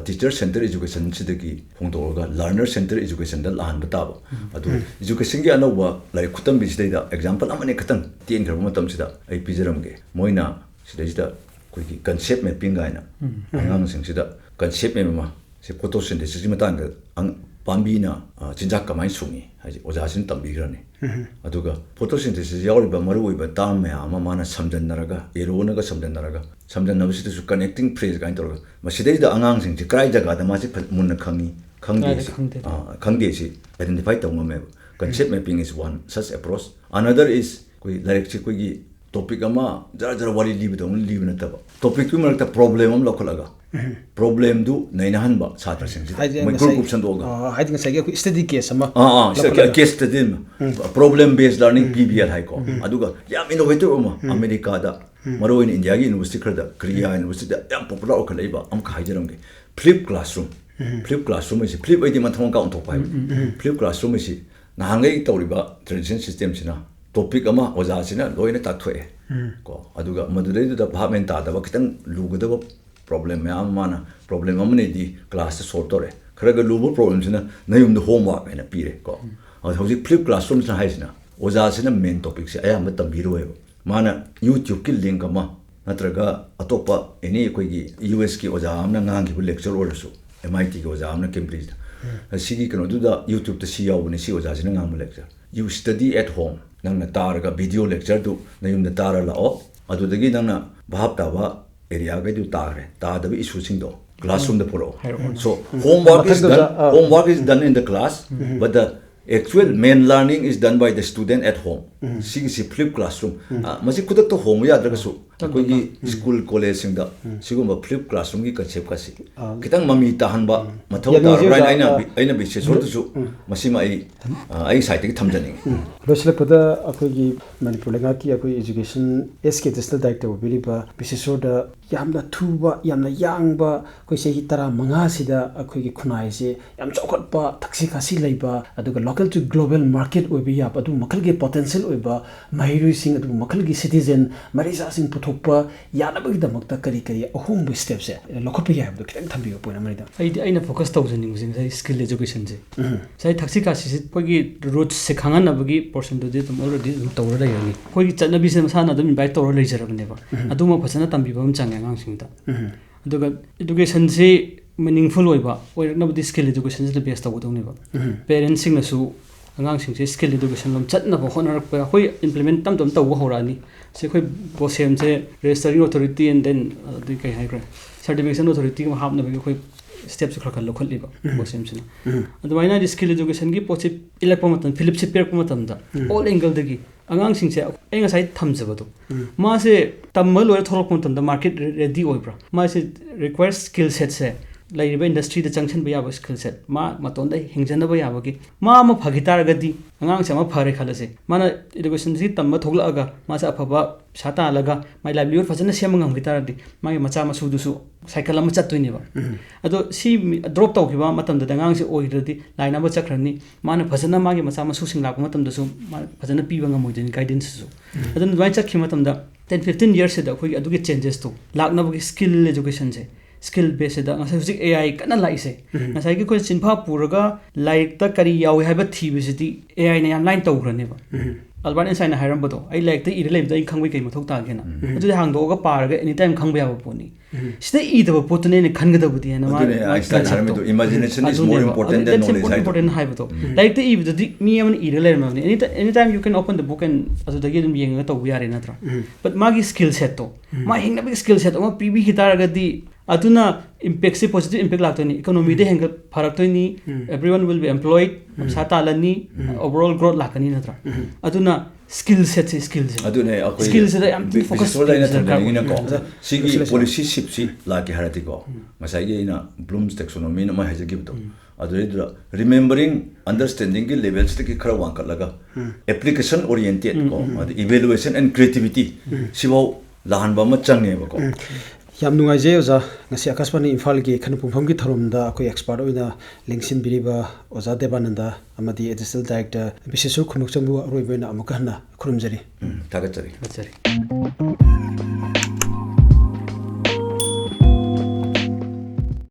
teacher centre education ꯁꯤꯗꯒꯤ ꯍꯣꯡꯗꯣꯛꯑꯒ learner centre education ꯗ ꯂꯥꯛꯍꯟꯕ ꯇꯥꯕ꯫ ꯑꯗꯨ education ꯒꯤ ꯑꯅꯧꯕ ꯂꯥꯏꯔꯤꯛ ꯈꯨꯇꯝꯕꯤꯁꯤꯗꯩꯗ example ꯑꯃꯅꯤ ꯈꯛꯇꯪ ꯇꯦꯟꯈ꯭ꯔꯕ ꯃꯇꯝꯁꯤꯗ ꯑꯩ ꯄꯤꯖꯔꯝꯒꯦ꯫ ꯃꯣꯏꯅ ꯁꯤꯗꯩꯁꯤꯗ ꯑꯩꯈꯣꯏꯒꯤ concept mapping ꯀꯥꯏꯅ ꯑꯉꯥꯡꯁꯤꯡꯁꯤꯗ concept map ꯑꯃ, ꯁꯤ photosynthesis ꯀꯤ ꯃꯇꯥꯡꯗ, ꯄꯥꯝꯕꯤꯅ ꯆꯤꯟꯖꯥꯛ ꯀꯃꯥꯏꯅ ꯁꯨꯡꯏ ꯍꯥꯏꯁꯦ ꯑꯣꯖꯥꯁꯤꯅ ꯇꯝꯕꯤꯈ꯭ꯔꯅꯤ꯫ ꯑꯗꯨꯒ photosynthesis ꯌꯥꯎꯔꯤꯕ ꯃꯔꯨꯑꯣꯏꯕ term ꯃꯌꯥꯝ ꯑꯃ ꯃꯥꯅ ꯁꯝꯖꯟꯅꯔꯒ, arrow ꯅꯒ ꯁꯝꯖꯟꯅꯔꯒ, ꯁꯝꯖꯟꯅꯕꯁꯤꯗꯁꯨ connecting phrase ꯀꯥꯏꯅ ꯇꯧꯔꯒ, ꯃꯁꯤꯗꯩꯗ ꯑꯉꯥꯡꯁꯤꯡꯁꯤ ꯀꯗꯥꯏ ꯖꯒꯥꯗ ꯃꯥꯁꯤ ꯐ-, ꯃꯨꯟꯅ ꯈꯪꯉꯤ, ꯈꯪꯗꯦ ꯀꯗꯥꯏꯗ ꯁꯤ, ꯈꯪꯗꯦ? ꯑꯥ, ꯈꯪꯗꯦ ꯁꯤ identify ꯇꯧꯕ ꯉꯝꯃꯦꯕ꯫ Concept mapping is one such approach. Another is ꯑꯩꯈꯣꯏ ꯂꯥꯏꯔꯤꯛꯁꯤ ꯑꯩꯈꯣꯏꯒꯤ topic ꯑꯃ ꯖꯔ ꯖꯔ ꯋꯥꯔꯤ ꯂꯤꯕꯗꯧꯅ ꯂꯤꯕ ꯅꯠꯇꯕ, topic ꯇꯨꯒꯤ ꯃꯔꯛꯇ problem ꯑꯃ ꯂꯧꯈꯠꯂꯒ, problem ꯗꯨ ꯅꯩꯅꯍꯟꯕ ꯁꯥꯇ꯭ꯔꯁꯤꯡꯁꯤꯗ, ꯍꯥꯏꯗꯤ ꯃꯣꯏ ꯉꯁꯥꯏ-, group group ꯁꯟꯗꯣꯛꯑꯒ꯫ ꯑꯥ, ꯍꯥꯏꯗꯤ ꯉꯁꯥꯏꯒꯤ ꯑꯩꯈꯣꯏ study case ꯑꯃ ꯑꯥ, ꯑꯥ, ꯂꯧꯈꯠꯂꯒ꯫ Case study ꯑꯃ꯫ Problem based learning, P B L ꯍꯥꯏꯀꯣ꯫ ꯑꯗꯨꯒ ꯌꯥꯝ innovative ꯑꯃ, ꯑꯃꯦꯔꯤꯀꯥꯗ, ꯃꯔꯨꯑꯣꯏꯅ ꯏꯟꯗꯤꯌꯥꯒꯤ university ꯈꯔꯗ, ꯀꯣꯔꯤꯌꯥ university ꯗ ꯌꯥꯝ popular ꯑꯣꯏꯈꯠꯂꯛꯏꯕ ꯑꯃꯈꯛ ꯍꯥꯏꯖꯔꯝꯒꯦ꯫ Flip classroom꯫ Flip classroom ꯍꯥꯏꯁꯦ, flip ꯍꯥꯏꯗꯤ ꯃꯊꯪ ꯃꯈꯥ ꯑꯣꯟꯊꯣꯛꯄ ꯍꯥꯏꯕ꯫ Flip classroom ꯍꯥꯏꯁꯤ ꯅꯍꯥꯟꯈꯩ ꯇꯧꯔꯤꯕ tradition system ꯁꯤꯅ topic ꯑꯃ ꯑꯣꯖꯥꯁꯤꯅ ꯂꯣꯏꯅ ꯇꯥꯛꯊꯣꯛꯑꯦ꯫ ꯀꯣ, ꯑꯗꯨꯒ ꯃꯗꯨꯗꯩꯗꯨꯗ ꯚꯥꯞ ꯃꯦꯟ ꯇꯥꯗꯕ, ꯈꯤꯇꯪ ꯂꯨꯒꯗꯕ ꯄ꯭ꯔꯣꯕ꯭ꯂꯦꯝ ꯃꯌꯥꯝ ꯑꯃ ꯃꯥꯅ ꯄ꯭ꯔꯣꯕ꯭ꯂꯦꯝ ꯑꯃꯅꯤꯗꯤ ꯀ꯭ꯂꯥꯁꯇ ꯁꯣꯜꯕ ꯇꯧꯔꯦ꯫ ꯈꯔꯒ ꯂꯨꯕ ꯄ꯭ꯔꯣꯕ꯭ꯂꯦꯝꯁꯤꯅ ꯅꯌꯨꯝꯗ ꯍꯣꯝꯋꯥꯔꯛ ꯍꯥꯏꯅ ꯄꯤꯔꯦ ꯀꯣ꯫ ꯑꯗꯣ ꯍꯧꯖꯤꯛ ꯐ꯭ꯂꯤꯞ ꯀ꯭ꯂꯥꯁꯔꯨꯝꯁꯤꯅ ꯍꯥꯏꯁꯤꯅ ꯑꯣꯖꯥꯁꯤꯅ ꯃꯦꯟ ꯇꯣꯄꯤꯛꯁꯦ ꯑꯌꯥꯝꯕ ꯇꯝꯕꯤꯔꯣꯏꯕ꯫ ꯃꯥꯅ YouTubeꯀꯤ ꯂꯤꯡꯛ ꯑꯃ ꯅꯠꯇ꯭ꯔꯒ ꯑꯇꯣꯞꯄ ꯑꯦꯅꯤ ꯑꯩꯈꯣꯏꯒꯤ ꯌꯨ ꯑꯦꯁꯀꯤ ꯑꯣꯖꯥ ꯑꯃꯅ ꯉꯥꯡꯈꯤꯕ ꯂꯦꯛꯆꯔ ꯑꯣꯏꯔꯁꯨ, ꯑꯦꯝ ꯑꯥꯏ ꯇꯤꯒꯤ ꯑꯣꯖꯥ ꯑꯃꯅ ꯀꯦꯝꯕ꯭ꯔꯤꯖꯇ, ꯁꯤꯒꯤ ꯀꯩꯅꯣꯗꯨꯗ YouTubeꯇ ꯁꯤ ꯌꯥꯎꯕꯅꯦ, ꯁꯤ ꯑꯣꯖꯥꯁꯤꯅ ꯉꯥꯡꯕ lecture꯫ You study at home꯫ ꯅꯪꯅ ꯇꯥꯔꯒ ꯚꯤꯗꯤꯑꯣ ꯂꯦꯛꯆꯔꯗꯨ ꯅꯌꯨꯝꯗ ꯇꯥꯔ ꯂꯥꯛꯑꯣ, ꯑꯗꯨꯗꯒꯤ ꯅꯪꯅ ꯚꯥꯞ ꯇꯥꯕ ꯑꯦꯔꯤꯌꯥꯈꯩꯗꯨ ꯇꯥꯈ꯭ꯔꯦ, ꯇꯥꯗꯕ ꯏꯁꯨꯁꯤꯡꯗꯣ ꯀ꯭ꯂꯥꯁꯔꯨꯝꯗ ꯄꯨꯔꯛꯑꯣ꯫ ꯍꯥꯏꯔꯛꯑꯣ꯫ So homework is method done, ah. Homework is done in the class, but the actual main learning is done by the student at home꯫ ꯁꯤꯒꯤꯁꯤ ꯐ꯭ꯂꯤꯞ ꯀ꯭ꯂꯥꯁꯔꯨꯝ꯫ ꯑꯥ, ꯃꯁꯤ ꯈꯨꯗꯛꯇ ꯍꯣꯡꯕ ꯌꯥꯗ꯭ꯔꯒꯁꯨ ꯑꯩꯈꯣꯏꯒꯤ ꯁ꯭ꯀꯨꯜ ꯀꯣꯂꯦꯖꯁꯤꯡꯗ ꯁꯤꯒꯨꯝꯕ ꯐ꯭ꯂꯤꯞ ꯀ꯭ꯂꯥꯁꯔꯨꯝꯒꯤ ꯀꯟꯁꯦꯞꯀꯁꯤ ꯈꯤꯇꯪ ꯃꯃꯤ ꯇꯥꯍꯟꯕ ꯃꯊꯧ ꯌꯥꯅꯤꯡꯉꯤꯁꯦ ꯇꯥꯔꯕ꯭ꯔꯥ ꯍꯥꯏꯅ ꯑꯣꯖꯥ, ꯑꯩꯅ, ꯑ, ꯑꯩꯅ ꯕꯤꯁꯦꯁꯣꯔꯗꯁꯨ ꯃꯁꯤꯃ ꯑꯩ, ꯑ, ꯑꯩꯒꯤ ꯁꯥꯏꯠꯇꯒꯤ ꯊꯝꯖꯅꯤꯡꯉꯤ꯫ ꯂꯣꯏꯁꯤꯜꯂꯛꯄꯗ ꯑꯩꯈꯣꯏꯒꯤ ꯃꯅꯤꯄꯨꯔ ꯂꯩꯉꯥꯛꯀꯤ ꯑꯩꯈꯣꯏ education S K ꯗꯤꯁꯇ ꯗꯥꯏꯔꯦꯛꯇꯔ ꯑꯣꯏꯕꯤꯔꯤꯕ ꯕꯤꯁꯦꯁꯣꯔꯗ ꯌꯥꯝꯅ ꯊꯨꯕ, ꯌꯥꯝꯅ ꯌꯥꯡꯕ, ꯑꯩꯈꯣꯏ ꯆꯍꯤ ꯇꯔꯥꯃꯉꯥꯁꯤꯗ ꯑꯩꯈꯣꯏꯒꯤ ꯈꯨꯟꯅꯥꯏꯁꯦ ꯌꯥꯝ ꯆꯥꯎꯈꯠꯄ, ꯊꯛꯁꯤ ꯈꯥꯁꯤ ꯂꯩꯕ, ꯑꯗꯨꯒ local to global market ꯑꯣꯏꯕ ꯌꯥꯕ, ꯑꯗꯨ ꯃꯈꯜꯒꯤ potential ꯑꯣꯏꯕ ꯃꯍꯩꯔꯣꯏꯁꯤꯡ, ꯑꯗꯨꯒ ꯃꯈꯜꯒꯤ citizen, ꯃꯔꯤꯆꯥꯁꯤꯡ ꯄꯨꯊꯣꯛꯄ ꯌꯥꯅꯕꯒꯤꯗꯃꯛꯇ ꯀꯔꯤ ꯀꯔꯤ ꯑꯍꯣꯡꯕ stepꯁꯦ ꯂꯧꯈꯠꯄ ꯌꯥꯏ ꯍꯥꯏꯕꯗꯣ ꯈꯤꯇꯪ ꯊꯝꯕꯤꯌꯨ, point ꯑꯃꯅꯤꯗ꯫ ꯑꯩꯗꯤ ꯑꯩꯅ focus ꯇꯧꯖꯅꯤꯡꯕꯁꯦ ꯉꯁꯥꯏ skill educationꯁꯦ꯫ ꯉꯁꯥꯏ ꯊꯛꯁꯤ ꯈꯥꯁꯤꯁꯦ ꯑꯩꯈꯣꯏꯒꯤ rootsꯁꯦ ꯈꯪꯍꯟꯅꯕꯒꯤ portionꯗꯨꯗꯤ ꯑꯗꯨꯝ already ꯑꯗꯨꯝ ꯇꯧꯔ ꯂꯩꯔꯅꯤ꯫ ꯑꯩꯈꯣꯏꯒꯤ ꯆꯠꯅꯕꯤꯁꯦ ꯃꯁꯥꯅ ꯑꯗꯨꯝ invite ꯇꯧꯔ ꯂꯩꯖꯔꯕꯅꯦꯕ꯫ ꯑꯗꯨꯃ ꯐꯖꯅ ꯇꯝꯕꯤꯕ ꯑꯃ ꯆꯪꯉꯦ ꯑꯉꯥꯡꯁꯤꯡꯗ꯫ ꯑꯗꯨꯒ educationꯁꯤ meaningful ꯑꯣꯏꯕ ꯑꯣꯏꯔꯛꯅꯕꯗꯤ skill educationꯁꯤꯗ base ꯇꯧꯒꯗꯧꯅꯦꯕ꯫ Parentsꯁꯤꯡꯅꯁꯨ ꯑꯉꯥꯡꯁꯤꯡꯁꯦ skill education ꯂꯣꯝ ꯆꯠꯅꯕ ꯍꯣꯠꯅꯔꯛꯄ, ꯑꯩꯈꯣꯏ implement ꯇꯞ ꯇꯞꯅ ꯇꯧꯕ ꯍꯧꯔꯛꯑꯅꯤ꯫ ꯁꯤ ꯑꯩꯈꯣꯏ BOSEMꯁꯦ registering authority and then, ꯑꯗꯩ ꯀꯩ ꯍꯥꯏꯈ꯭ꯔꯦ, certification authority ꯑꯃ ꯍꯥꯞꯅꯕꯒꯤ ꯑꯩꯈꯣꯏ stepꯁꯦ ꯈꯔ ꯈꯔ ꯂꯧꯈꯠꯂꯤꯕ BOSEMꯁꯤꯅ꯫ ꯑꯗꯨꯃꯥꯏꯅ ꯍꯥꯏꯗꯤ skill educationꯒꯤ ꯄꯣꯠꯁꯤ ꯏꯜꯂꯛꯄ ꯃꯇꯝꯗ, ꯐꯤꯂꯤꯞꯁꯦ ꯄꯤꯔꯛꯄ ꯃꯇꯝꯗ all angleꯗꯒꯤ ꯑꯉꯥꯡꯁꯤꯡꯁꯦ ꯑꯩ ꯉꯁꯥꯏ ꯊꯝꯖꯕꯗꯣ, ꯃꯥꯁꯦ ꯇꯝꯕ ꯂꯣꯏꯔ ꯊꯣꯛꯂꯛꯄ ꯃꯇꯝꯗ market ready ꯑꯣꯏꯕ꯭ꯔꯥ? ꯃꯥꯁꯦ require skill setꯁꯦ ꯂꯩꯔꯤꯕ ꯏꯟꯗꯁꯇ꯭ꯔꯤꯗ ꯆꯪꯁꯤꯟꯕ ꯌꯥꯕ ꯁ꯭ꯀꯤꯜ ꯁꯦꯠ, ꯃꯥ ꯃꯇꯣꯟꯗ ꯍꯤꯡꯖꯅꯕ ꯌꯥꯕꯒꯤ, ꯃꯥ ꯑꯃ ꯐꯈꯤ ꯇꯥꯔꯒꯗꯤ, ꯑꯉꯥꯡꯁꯦ ꯑꯃ ꯐꯔꯦ ꯈꯜꯂꯁꯦ, ꯃꯥꯅ ꯏꯗꯨꯀꯦꯁꯟꯁꯤ ꯇꯝꯕ ꯊꯣꯛꯂꯛꯑꯒ ꯃꯥꯁꯦ ꯑꯐꯕ ꯄꯩꯁꯥ ꯇꯥꯜꯂꯒ ꯃꯥꯏ ꯂꯥꯏꯚꯂꯤꯍꯨꯗ ꯐꯖꯅ ꯁꯦꯝꯕ ꯉꯝꯈꯤ ꯇꯥꯔꯗꯤ, ꯃꯥꯒꯤ ꯃꯆꯥ ꯃꯁꯨꯗꯨꯁꯨ ꯁꯥꯏꯀꯜ ꯑꯃ ꯆꯠꯇꯣꯏꯅꯦꯕ꯫ ꯑꯗꯣ ꯁꯤ ꯗ꯭ꯔꯣꯞ ꯇꯧꯈꯤꯕ ꯃꯇꯝꯗꯗꯤ ꯑꯉꯥꯡꯁꯦ ꯑꯣꯏꯗ꯭ꯔꯗꯤ ꯂꯥꯏꯟ ꯑꯃ ꯆꯠꯈ꯭ꯔꯅꯤ, ꯃꯥꯅ ꯐꯖꯅ ꯃꯥꯒꯤ ꯃꯆꯥ ꯃꯁꯨꯁꯤꯡ ꯂꯥꯛꯄ ꯃꯇꯝꯗꯁꯨ ꯃꯥ ꯐꯖꯅ ꯄꯤꯕ ꯉꯝꯃꯣꯏꯗꯣꯏꯅꯤ ꯒꯥꯏꯗꯦꯟꯁꯁꯨ꯫ ꯑꯗꯨꯅ ꯑꯗꯨꯃꯥꯏꯅ ꯆꯠꯈꯤꯕ ꯃꯇꯝꯗ ten fifteen ꯌꯔꯁꯁꯤꯗ ꯑꯩꯈꯣꯏꯒꯤ ꯑꯗꯨꯒꯤ ꯆꯦꯟꯖꯦꯁꯇꯣ ꯂꯥꯛꯅꯕꯒꯤ ꯁ꯭ꯀꯤꯜ ꯑꯦꯖꯨꯀꯦꯁꯟꯁꯦ, ꯁ꯭ꯀꯤꯜ ꯕꯦꯁꯁꯤꯗ ꯉꯁꯥꯏ ꯍꯧꯖꯤꯛ ꯑꯦ ꯑꯥꯏ ꯀꯟꯅ ꯂꯥꯛꯏꯁꯦ, ꯉꯁꯥꯏꯒꯤ ꯑꯩꯈꯣꯏꯅ ꯆꯤꯟꯐꯥ ꯄꯨꯔꯒ ꯂꯥꯏꯔꯤꯛꯇ ꯀꯔꯤ ꯌꯥꯎꯏ ꯍꯥꯏꯕ ꯊꯤꯕꯁꯤꯗꯤ ꯑꯦ ꯑꯥꯏꯅ ꯌꯥꯝ ꯂꯥꯏꯟ ꯇꯧꯈ꯭ꯔꯅꯦꯕ꯫ ꯑꯜꯕꯥꯔꯠ ꯑꯦꯟꯁꯥꯏꯟꯅ ꯍꯥꯏꯔꯝꯕꯗꯣ, "ꯑꯩ ꯂꯥꯏꯔꯤꯛꯇ ꯏꯔ ꯂꯩꯕꯗ ꯑꯩ ꯈꯪꯕꯩ ꯀꯩ ꯃꯊꯧ ꯇꯥꯒꯦꯅ?" ꯑꯗꯨꯗꯤ ꯍꯥꯡꯗꯣꯛꯑꯒ ꯄꯥꯔꯒ ꯑꯦꯅꯤ ꯇꯥꯏꯝ ꯈꯪꯕ ꯌꯥꯕ ꯄꯣꯠꯅꯤ꯫ ꯁꯤꯗ ꯏꯗꯕ ꯄꯣꯠꯇꯨꯅ ꯑꯩꯅ ꯈꯟꯒꯗꯕꯗꯤ ꯍꯥꯏꯅ ꯃꯥ ꯑꯗꯨꯅꯦ ꯃꯥ ꯑꯥꯏꯟꯁꯇꯥꯏꯟ conceptꯇꯣ꯫ ꯍꯥꯏꯔꯝꯃꯤꯗꯣ, "Imagination is more ꯑꯗꯨꯅꯦꯕ꯫ Important ꯑꯗꯨ than that's knowledge" important ꯍꯥꯏꯗꯣ꯫ Important ꯍꯥꯏꯕꯗꯣ꯫ ꯂꯥꯏꯔꯤꯛꯇ ꯏꯕꯗꯨꯗꯤ ꯃꯤ ꯑꯃꯅ ꯏꯔ ꯂꯩꯔꯝꯃꯕꯅꯤ꯫ Any ti-, any time you can open the book and ꯑꯗꯨꯗꯒꯤ ꯑꯗꯨꯝ ꯌꯦꯡꯉꯒ ꯇꯧꯕ ꯌꯥꯔꯦ ꯅꯠꯇ꯭ꯔꯥ? But ꯃꯥꯒꯤ ꯁ꯭ꯀꯤꯜ ꯁꯦꯠꯇꯣ, ꯃꯥ ꯍꯤꯡꯅꯕꯒꯤ ꯁ꯭ꯀꯤꯜ ꯁꯦꯠ ꯑꯃ ꯄꯤꯕꯤꯈꯤ ꯇꯥꯔꯒꯗꯤ, ꯑꯗꯨꯅ ꯏꯝꯄꯦꯛꯁꯦ, ꯄꯣꯖꯤꯇꯤꯚ ꯏꯝꯄꯦꯛ ꯂꯥꯛꯇꯣꯏꯅꯤ, ꯏꯀꯣꯅꯣꯃꯤꯗ ꯍꯦꯟꯒꯠ ꯐꯔꯛꯇꯣꯏꯅꯤ, everyone will be employed, ꯄꯩꯁꯥ ꯇꯥꯜꯂꯅꯤ, overall growth ꯂꯥꯛꯀꯅꯤ ꯅꯠꯇ꯭ꯔꯥ? ꯑꯗꯨꯅ ꯁ꯭ꯀꯤꯜ ꯁꯦꯠꯁꯦ, ꯁ꯭ꯀꯤꯜꯁꯦ꯫ ꯑꯗꯨꯅꯦ ꯑꯩꯈꯣꯏ ꯁ꯭ꯀꯤꯜꯁꯤꯗ ꯌꯥꯝ ꯊꯤ ꯕꯤ-, ꯐꯣꯀꯁ ꯕꯤꯁꯣꯔꯗ ꯑꯩꯅ ꯄꯤꯕꯁꯦ ꯗꯔꯀꯥꯔ ꯊꯝꯖꯅꯤꯡꯉꯤꯅꯀꯣ, ꯑꯣꯏ꯫ ꯁꯤꯒꯤ ꯂꯣꯏꯁꯤꯜꯂꯁꯤ꯫ ꯄꯣꯂꯤꯁꯤ ꯁꯤꯞꯁꯤ ꯂꯥꯛꯀꯦ ꯍꯥꯏꯔꯗꯤꯀꯣ, ꯉꯁꯥꯏꯒꯤ ꯑꯩꯅ ꯕ꯭ꯂꯨꯝꯁ ꯇꯦꯛꯁꯣꯅꯣꯃꯤꯅ ꯑꯃ ꯍꯥꯏꯖꯈꯤꯕꯗꯣ, ꯑꯗꯨꯗꯩꯗꯨꯗ ꯔꯤꯃꯦꯝꯕꯔꯤꯡ ꯑꯟꯗꯔꯁ꯭ꯇꯦꯟꯗꯤꯡꯒꯤ ꯂꯦꯚꯦꯜꯁꯤꯗꯒꯤ ꯈꯔ ꯋꯥꯡꯈꯠꯂꯒ ꯑꯦꯄ꯭ꯂꯤꯀꯦꯁꯟ ꯑꯣꯔꯤꯌꯦꯟꯇꯦꯠ ꯀꯣ, ꯑꯗ ꯏꯚꯦꯂꯨꯑꯦꯁꯟ ꯑꯦꯟ ꯀ꯭ꯔꯤꯌꯦꯇꯤꯚꯤꯇꯤ ꯁꯤꯐꯥꯎ ꯂꯥꯛꯍꯟꯕ ꯑꯃ ꯆꯪꯉꯦꯕꯀꯣ꯫ ꯌꯥꯝ ꯅꯨꯡꯉꯥꯏꯖꯩ ꯑꯣꯖꯥ, ꯉꯁꯤ ꯑꯀꯥꯁꯕꯥꯅꯤ ꯏꯝꯐꯥꯜꯒꯤ ꯈꯟꯅ ꯄꯨꯡꯐꯝꯒꯤ ꯊꯧꯔꯝꯗ ꯑꯩꯈꯣꯏ ꯑꯦꯛꯁꯄꯥꯔꯠ ꯑꯣꯏꯅ ꯂꯦꯡꯁꯤꯟꯕꯤꯔꯤꯕ ꯑꯣꯖꯥ ꯗꯦꯕꯥꯅꯟꯗ ꯑꯃꯗꯤ ꯑꯦꯗꯤꯁꯅꯦꯜ ꯗꯥꯏꯔꯦꯛꯇꯔ ꯕꯤꯁꯦꯁꯣꯔ ꯈꯨꯟꯅꯣꯛꯆꯝꯕꯨ ꯑꯔꯣꯏꯕ ꯑꯣꯏꯅ ꯑꯃꯨꯛꯀ ꯍꯟꯅ ꯈꯨꯔꯨꯝꯖꯔꯤ꯫ ꯎꯝ, ꯊꯥꯒꯠꯆꯔꯤ꯫ ꯊꯥꯒꯠꯆꯔꯤ꯫